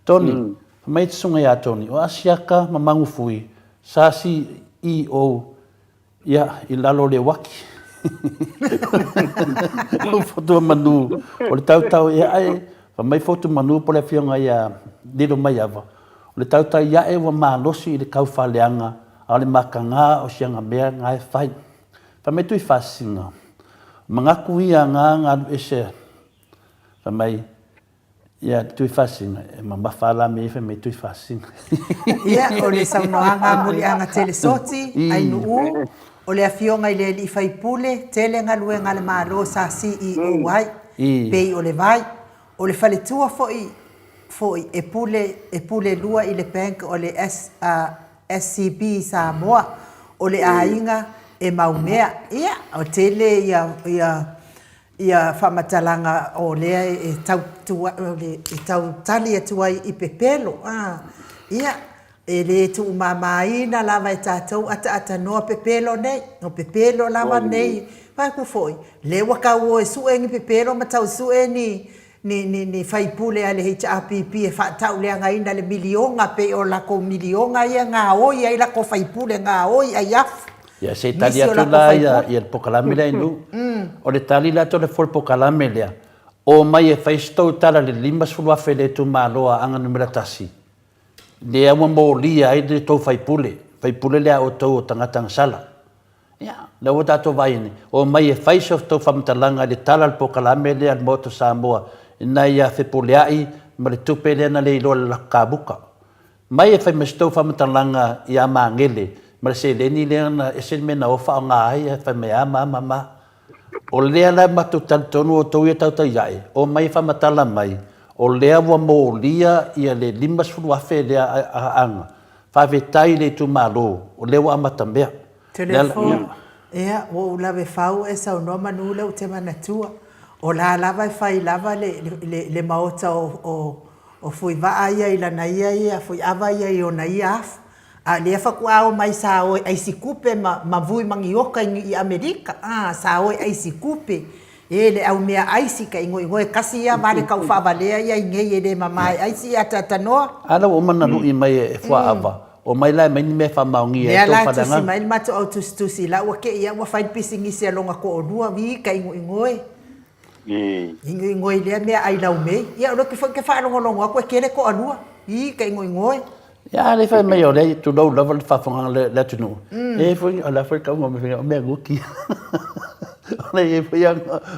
Speaker 3: Tony, fai mai te susuga ia Tony, o Asiata ma Magufui sa CEO ia i lalo o le uaki. O Fotuamanu, o le tautau ia ae, fai mai Fotumanu po o le afioga ia Lilomaiava, o le tautau ia ae ua malosi i le kaufaaleaga a o le makaga o siaga mea nga e fai. Fai mai Tuifasina, Manatu ia nga galu ese fai mai ia Tuifasina, e mamafa a la mea ia fai mai Tuifasina.
Speaker 1: Ia, o le saunoaga a Muliaga Telesoti, Ainuu, o le Afioga i le Alii Faipule, tele galuega a le Malo sa CEO ai, pei o le vai, o le faletua foi foi e pule, e pule lua i le bank o le SCB i Samoa, o le aiga e maumea. Ia, o tele ia, ia, ia faamatalaga o lea e tau, e tau tali atu ai i pepelo. A, ia, e le tuumamaina lava e tatou ataatanua pepelo nei. O pepelo lava nei. Vaai atu foi, lea ua tau o e sue ni pepelo ma tau sue ni, ni, ni, ni faipule a le HRPP e faatauleagaina le miliona pei o lakou miliona ia gaoi ai lakou faipule, gaoi aiafu.
Speaker 3: Ia, se i tali atu la ia, ia le pokalame lea Inu. O le tali la tole fo le pokalame lea, omai e fai se tou tala i le 50,000 i le itumalo a Aana Numera 1, lea ua molia ai le tou faipule, faipule lea a outou o tagata gasala. Ia, lea ua tatou vaai nei, omai e fai se tou faamatalaga i le tala o le polokalame lea a le Maota o Samoa ina ia fepuleai ma le tupe lea na le iloa e le latou kamuta. Mai e fai ma se tou faamatalaga ia Magele ma le seleni lea na ese le mea na o faaaoga ai ae fai mai a ma ma ma. O lea la matou talitonu outou ia tautaiae, omai e faamatala mai, o lea ua molia ia le 50,000 lea a Aana. Faafetai i le itumalo, o lea ua amata mea.
Speaker 1: Telefon, Ea, ua ou lave fau e saunoa manu lea ou te manatua. O la lava e fai lava le, le, le maota o, o, o Fuivaa ia i lana ia ia, Fuiava ia i ona ia afu. A o lea faatoa omai sa o e aisikupe ma, ma vui manioka i, i Amerika, a, sa o e aisikupe. E le au mea aisi ka igoigoe kasi ia vale kau faavalea ia i nei e le mama e aisi ia atatanoa.
Speaker 3: A la ua uma ona lu'i mai e Fuaava, omai la e aumai ni mea e faamaonia ai
Speaker 1: Lea
Speaker 3: tou
Speaker 1: la e tusi
Speaker 3: faleagaga.
Speaker 1: mai le matou au tusitusi la ua kei ia ua fai le pisinisi a lona toalua, wi ka igoigoe. Igoigoe i lea mea ai laumei. Ia o le foi ke faalogologo atu e tele toalua, wi ka igoigoe.
Speaker 3: Ia a le fai mai o lea tulou lava le faafofogaga o le atunuu, e i ai foi, o le a foi le tauga o mea o mea guti. O le i ai foi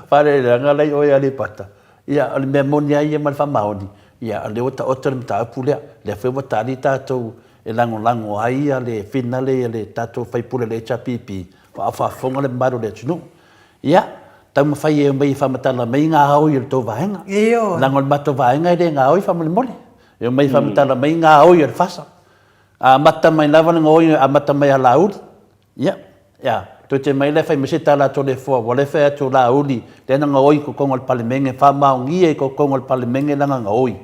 Speaker 3: faaeleeleaga la i o i Aleipata, ia o le mea moni lava ia ma le faamaoni, ia o lea ua taoto le mataupu lea, lea foi ua tali tatou e lagolago ai le finale a le tatou sui usufono o le HRPP, a o faafofoga le mamalu o le atunuu. Ia, taumafai e omai e faamatala mai gaoi o le tou vaega.
Speaker 1: Ioe.
Speaker 3: Leaga o le matou vaega e le gaoi faamolemole. E omai e faamatala mai gaoi o le FASA. A amata mai lava le gaoi, amata mai ia Laauli, ia, ia, toe te mai lea fai mai se tala a Toleafoa, ua le fai atu o Laauli lea na gaoi i totonu o le Palemene, faamaonia i totonu o le Palemene lana gaoi.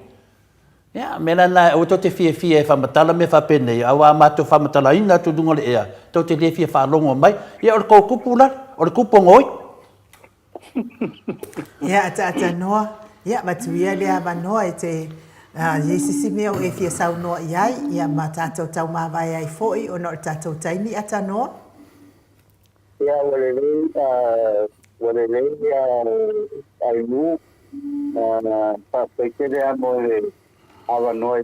Speaker 3: Ia, o le mea la lena, aua tou te fiafia e faamatala mea faapenei, aua a matou faamatalaina atu i luga o le ea, tou te le fia faalogo mai. Ia, o le tou tupu la, o le tupu o gaoi.
Speaker 1: Ia, ataatanoa, ia, avatu ia le avanoa e te i ai se isi mea o e fia saunoa i ai, ia ma tatou taumavae ai foi ona o le tatou taimi atanoa.
Speaker 4: Ia, ua lelei, ua lelei Ainu, faafetai tele lava mo le avanoa i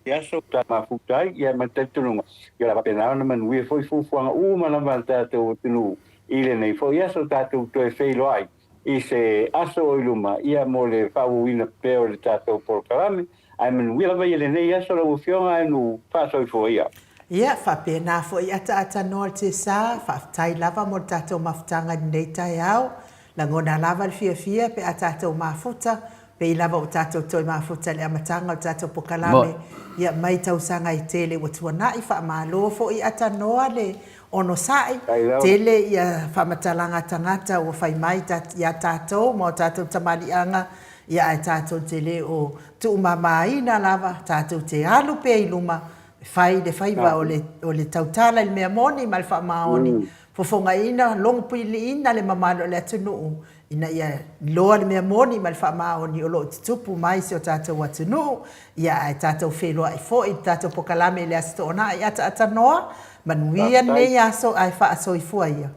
Speaker 4: le aso sa mafuta ai, ia ma le talitonuga, ia o le a faapena ona manuia foi fuafuaga uma lava a le tatou atunuu i lenei foi aso tatou toe feiloai i se aso o i luma, ia mo le faaauauina pea o le tatou polokalame. Ae manuia lava ia lenei aso lau Afioga Ainu, faasoifua ia.
Speaker 1: Ia, faapena foi ataatanoa le Tesa, faafetai lava mo le tatou mafutaga i lenei taeao. Lagona lava le fiafia pe a tatou mafuta, pei lava ua tatou toe mafuta i le amataga o le tatou pokalame, ia mai tausaga e tele ua tuanai, faamalo foi atanoa le onosai, tele ia faamatalaga a tagata ua fai mai ia tatou ma o tatou tamaliiaga, ia ae tatou te le o tuumamaina lava, tatou te alu pea i luma, fai le faiva o le tautala i le mea moni ma le faamaoni, Fofogaina, logopuiliina le mamalu o le atunuu ina ia iloa le mea moni ma le faamaoni o lo o tutupu mai si o tatou atunuu, ia ae tatou feiloai foi i le tatou pokalame i le Aso Toonai ataatatanoa. Manuia lenei aso ae faasoifua ia.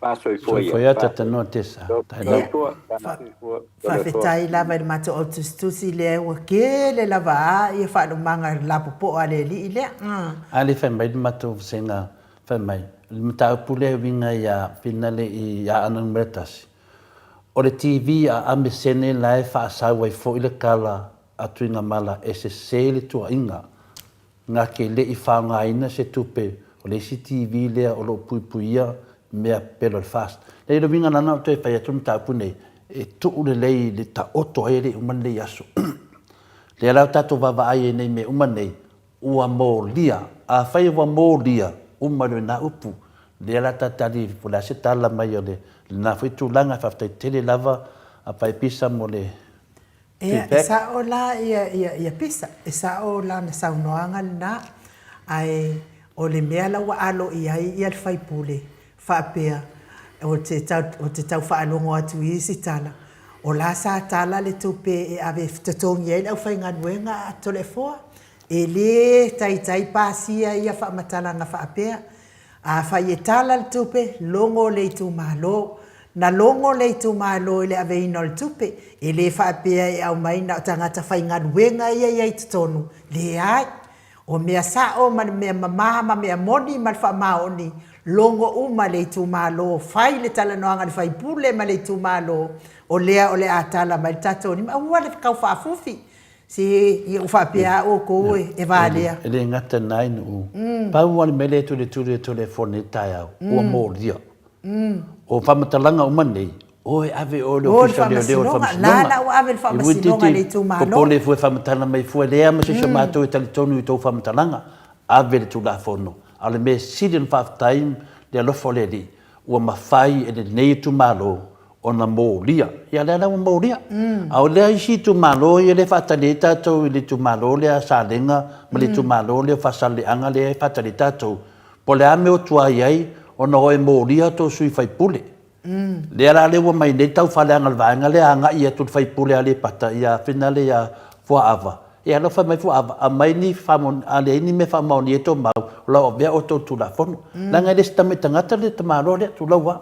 Speaker 4: Faasoifua ia.
Speaker 3: Soifua ia atatanoa Tessa.
Speaker 1: Soifua. Faafetai lava i le matou au tusitusi lea ua tele lava a ia faalumaga lapopoa a le alii lea.
Speaker 3: A le fai mai le matou vasega Fai mai, o le mataupu lea e uiga ia Finale i Aana Numera 1, o le TV a Amesene la e faasau ai foi le tala a Tuigamala e sese le tuuaiga, na te le i faaaogaina se tupe o le isi TV lea o lo o puipuia mea pepelo le FAST. Leai, o le uiga lana o toe fai atu le mataupu nei, e tuu lelei le taoto ai e le i uma lenei aso. Lea la ua tatou vaavaai ai nei mea uma nei, Ua molia. Afai ua molia, uma lena upu. Lea la tatali po o le a se tala mai o lena foi tulaga. Faafetai tele lava a Pai Pisa mo le
Speaker 1: Ia, e
Speaker 3: feedback.
Speaker 1: sao la ia Pisa, e sao lana saunoaga lena, ae o le mea la ua alo i ai le faipule, faapea, ou te ou te tau faalogo atu i isi tala, o la sa tala le tupe e ave e totogi ai le aufaigaluega a Toleafoa. E le taitai pasia ia faamatalaga faapea. Afai e tala le tupe, logo le itumalo. Na logo le itumalo i le aveina o le tupe, e le faapea e aumai na o tagata faigaluega ia i ai totonu, leai. O mea sao ma le mea mama ma mea moni ma le faamaoni, logo uma le itumalo, fai le talanoaga a le faipule ma le itumalo, o lea o le a tala mai le tatou lima. Aua le tau faafufi, se ia ua faapea lava outou e valea.
Speaker 3: E le gata na i Nuu, pau lava le mea lea e tulituli atu e le Fono i lenei taeao, ua molia. O faamatalaga uma nei, o e ave oe i le Ofisa o Leoleo o le Faamasinoga.
Speaker 1: La ua ave i le Faamasinoga a le itumalo.
Speaker 3: Popole fua e faamatala mai fua, e leai lava ma se isi o matou e talitonu i tou faamatalaga. Ave le Tulafono. A o le mea sili ona faafetai le alofa o le Alii, ua mafai e lenei itumalo ona molia. Ia lea la ua molia. A o lea isi itumalo ia lea e faatali ai tatou i le itumalo lea a Salega ma le itumalo lea o Faasaleleaga lea e faatali ai tatou, po o le a mea ua tuai ai ona o e molia tou sui faipule. Lea la lea ua mai nei tau faaleaga o le vaega lea agai atu i le faipule a Aleipata ia finale ia Fuaava. Ia alofa mai Fuaava, aumai ni faamaoni, a leai ni mea faamaonia ai tou mau, o la ua avea outou i le Tulafono. Leaga e le o se tamai tagata le tamaloa lea, tulou lava.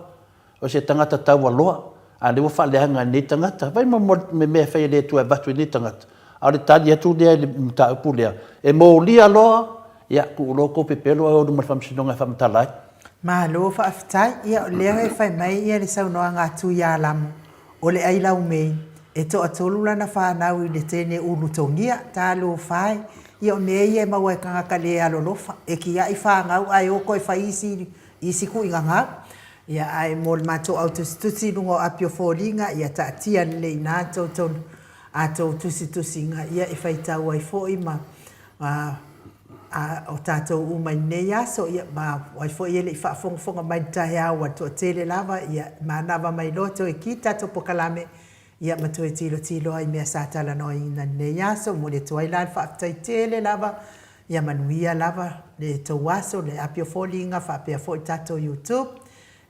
Speaker 3: O se tagata taualoa, a o lea ua faaleaga e lenei tagata. Vaai mo le mea e fai e le Atua e avatu i lenei tagata. A o le tali atu lea i le mataupu lea, e molia loa, ia tuu loa tou pepelo ae o i luma o le Faamasinoga e faamatala ai.
Speaker 1: Malo faafetai. Ia o lea e fai mai le saunoaga a Tuialamu, o le Ailaumei, e toatolu lana fanau i le teine ulutogia, talofa e. Ia o mea ia e maua e tagata le alolofa, e tiai fanau ae o toe fai isi isi tuuina gau. Ia ae mo le matou au tusitusi i luga o api o foliga, ia taatia lelei i ina tou tonu a tou tusitusiga, ia e faitau ai foi ma a o tatou uma i lenei aso, ia ma o ai foi e le i faafogafoga mai i le taeao ua toatele lava, ia manava mai loa toe ki tatou pokalame, ia ma toe tilotilo ai i mea sa talanoaina i lenei aso. E momoli atu ai la le faafetai tele lava, ia manuia lava le tou aso, le api o foliga faapea foi le tatou YouTube,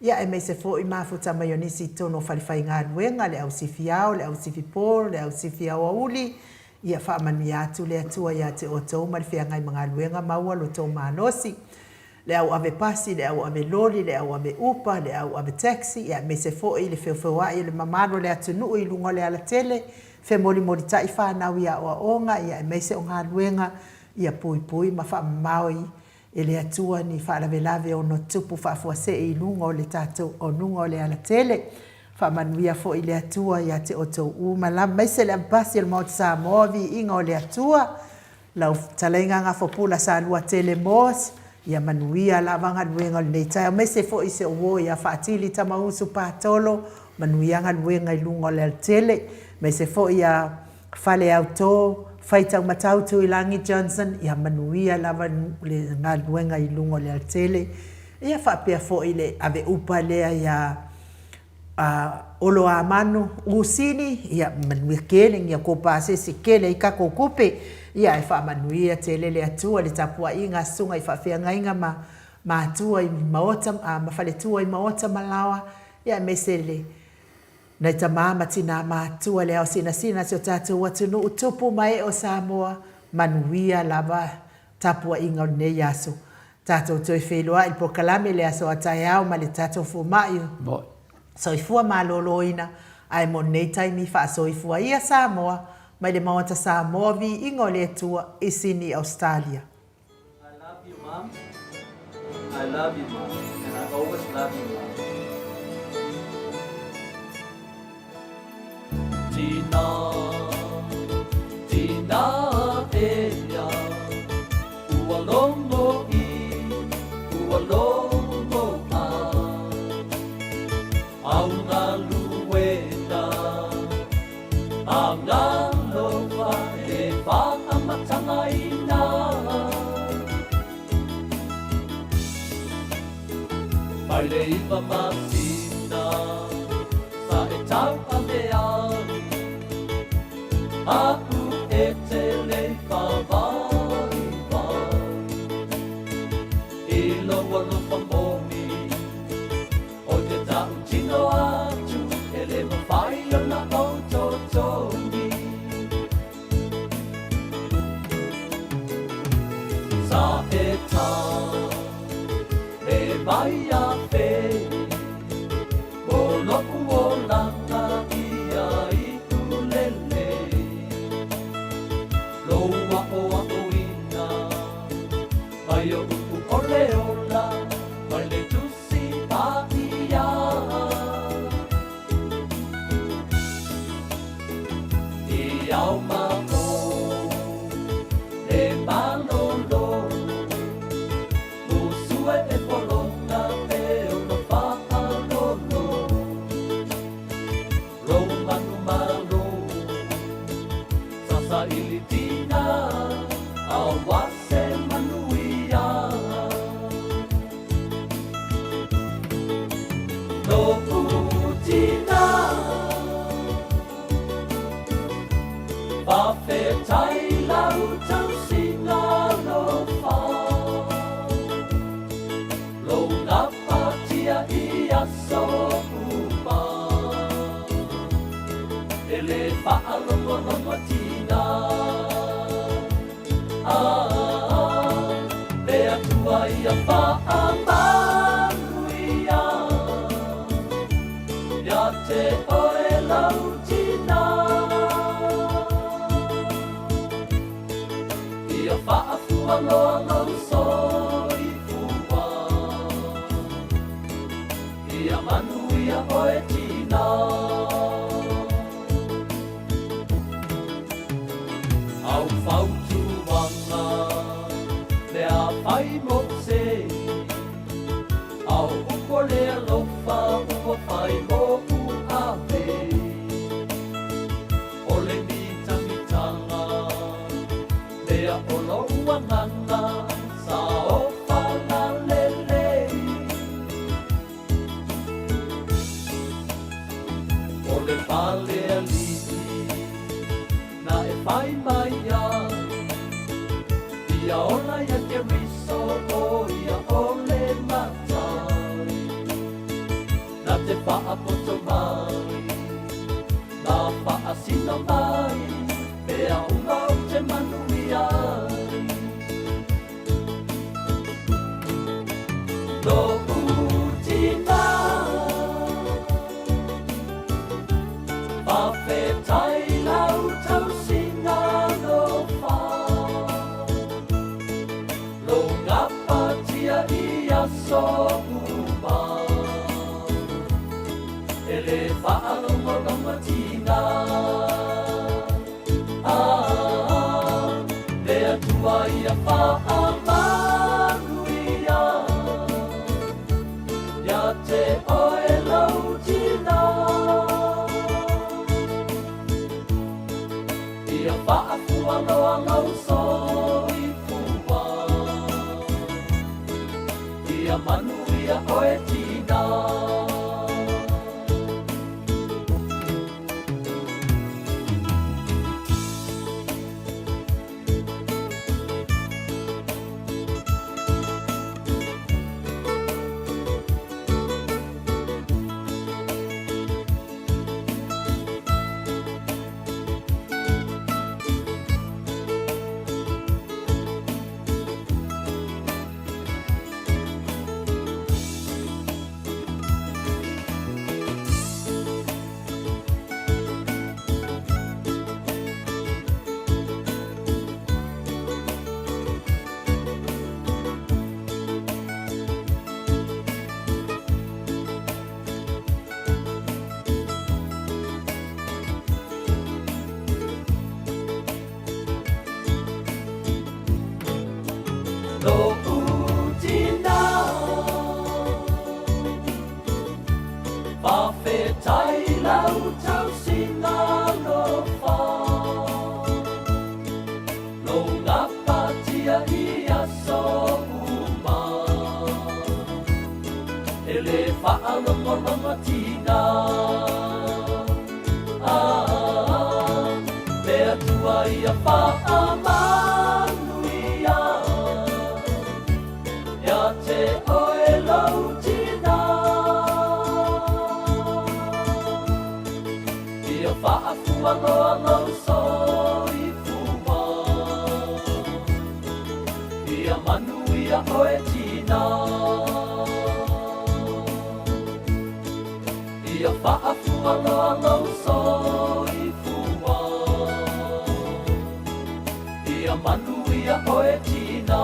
Speaker 1: ia aemaise foi mafuta mai o nisi i totonu o falefaigaluega, le au sifi ao, le au sifi po, le au sifi aoauli, Ia faamanuia atu le Atua ia te outou ma le feagai ma galuega maua lo outou malosi, le au ave pasi, le au ave loli, le au ave upa, le au ave taxi, aemaise foi le feofeoai o le mamalu o le atunuu i luga o le alatele, femolimolitai fanau i aoaoga, ia aemaise o galuega, ia puipui ma faamamao i E le Atua ni faalavelave ono tupu faafuasei i luga o le tatou luga o le alatele. Faamanuia foi le Atua ia te outou uma lava, maise le avepasi o le Maota Samoa, viiga o le Atua. Lau fetalaiga Gafopula Saluatele Moss, ia manuia lava galuega o lenei taeao, maise foi si ou uo ia Faatili Tamausu Patolo, manuia galuega i luga o le alatele, maise foi ia Faleauto, Faitaumatau Tuilagi Johnson, ia manuia lava le galuega i luga o le alatele. Ia faapea foi le ave upa lea ia Oloamanu Usini, ia manuia tele ni a kou pasese tele ai tatou tupe. Ia ae faamanuia tele le Atua i le tapuaiga a susuga i faafeagaiga ma matua i maota ma faletua i maota ma laoa, ia aemaise le Nai tama ma tina matua le ao sinasina si o tatou atunuu tupu ma ee o Samoa, manuia lava tapuaiga o lenei aso. Tatou toe feiloai i le polokalame le aso a taeao ma le tatou fomai o Soifua Maloloina, ae mo lenei taimi faasoifua ia Samoa mai le Maota Samoa Viiga o le Atua i Sini Ausetalia.
Speaker 5: I love you mom I love you mom and I always love you mom Tina Tina ea Ua logo i Ua logo a Au galuega Agalofa e whaamatagaina. Mai le iwa masina sa e tau ave ai, Aʻu e te lei whawaiwai. I lou alofa moni, O te taʻu tino atu e le mawhai ona ou totogi. Sa e ta me mai a whei, Mo loʻu olanga ia i ulele. Lou aʻoaʻoina mai oʻu ʻole ola mai le tusi. faalogologotina. Ah, le Atua ia faamanuia ia te oe lau tina. Ia faafualoa lou soifua. Ia manuia oe tina. Au fautuaga lea fai mo se Au upu o le alofa ua fai moʻu ave. O le mitamitaga lea o lou agaga saofaga lelei. O le fale alii na e fai mai ai, Ia ola ia Keriso o ia o le Matai. Na te faapoto mai, na faasino mai, mea uma ou te manuia ai. Lo'u tina, faafetai lau tausiga alofa. Lou gapatia i aso uma. E le faalogologotina. Ah, le Atua ia faamanuia ia te oe lau tina. Ia faafualoa lou soifua. Ia manuia oe tina. Lo'u tina, faafetai lau tausiga alofa. Lou gapatia i aso uma. E le faalogologotina. Ah, le Atua ia faamanuia ia te oe lau tina. Ia faafualoa lou soifua. Ia manuia oe tina. Ia faafualoa lou soifua. Ia manuia oe tina.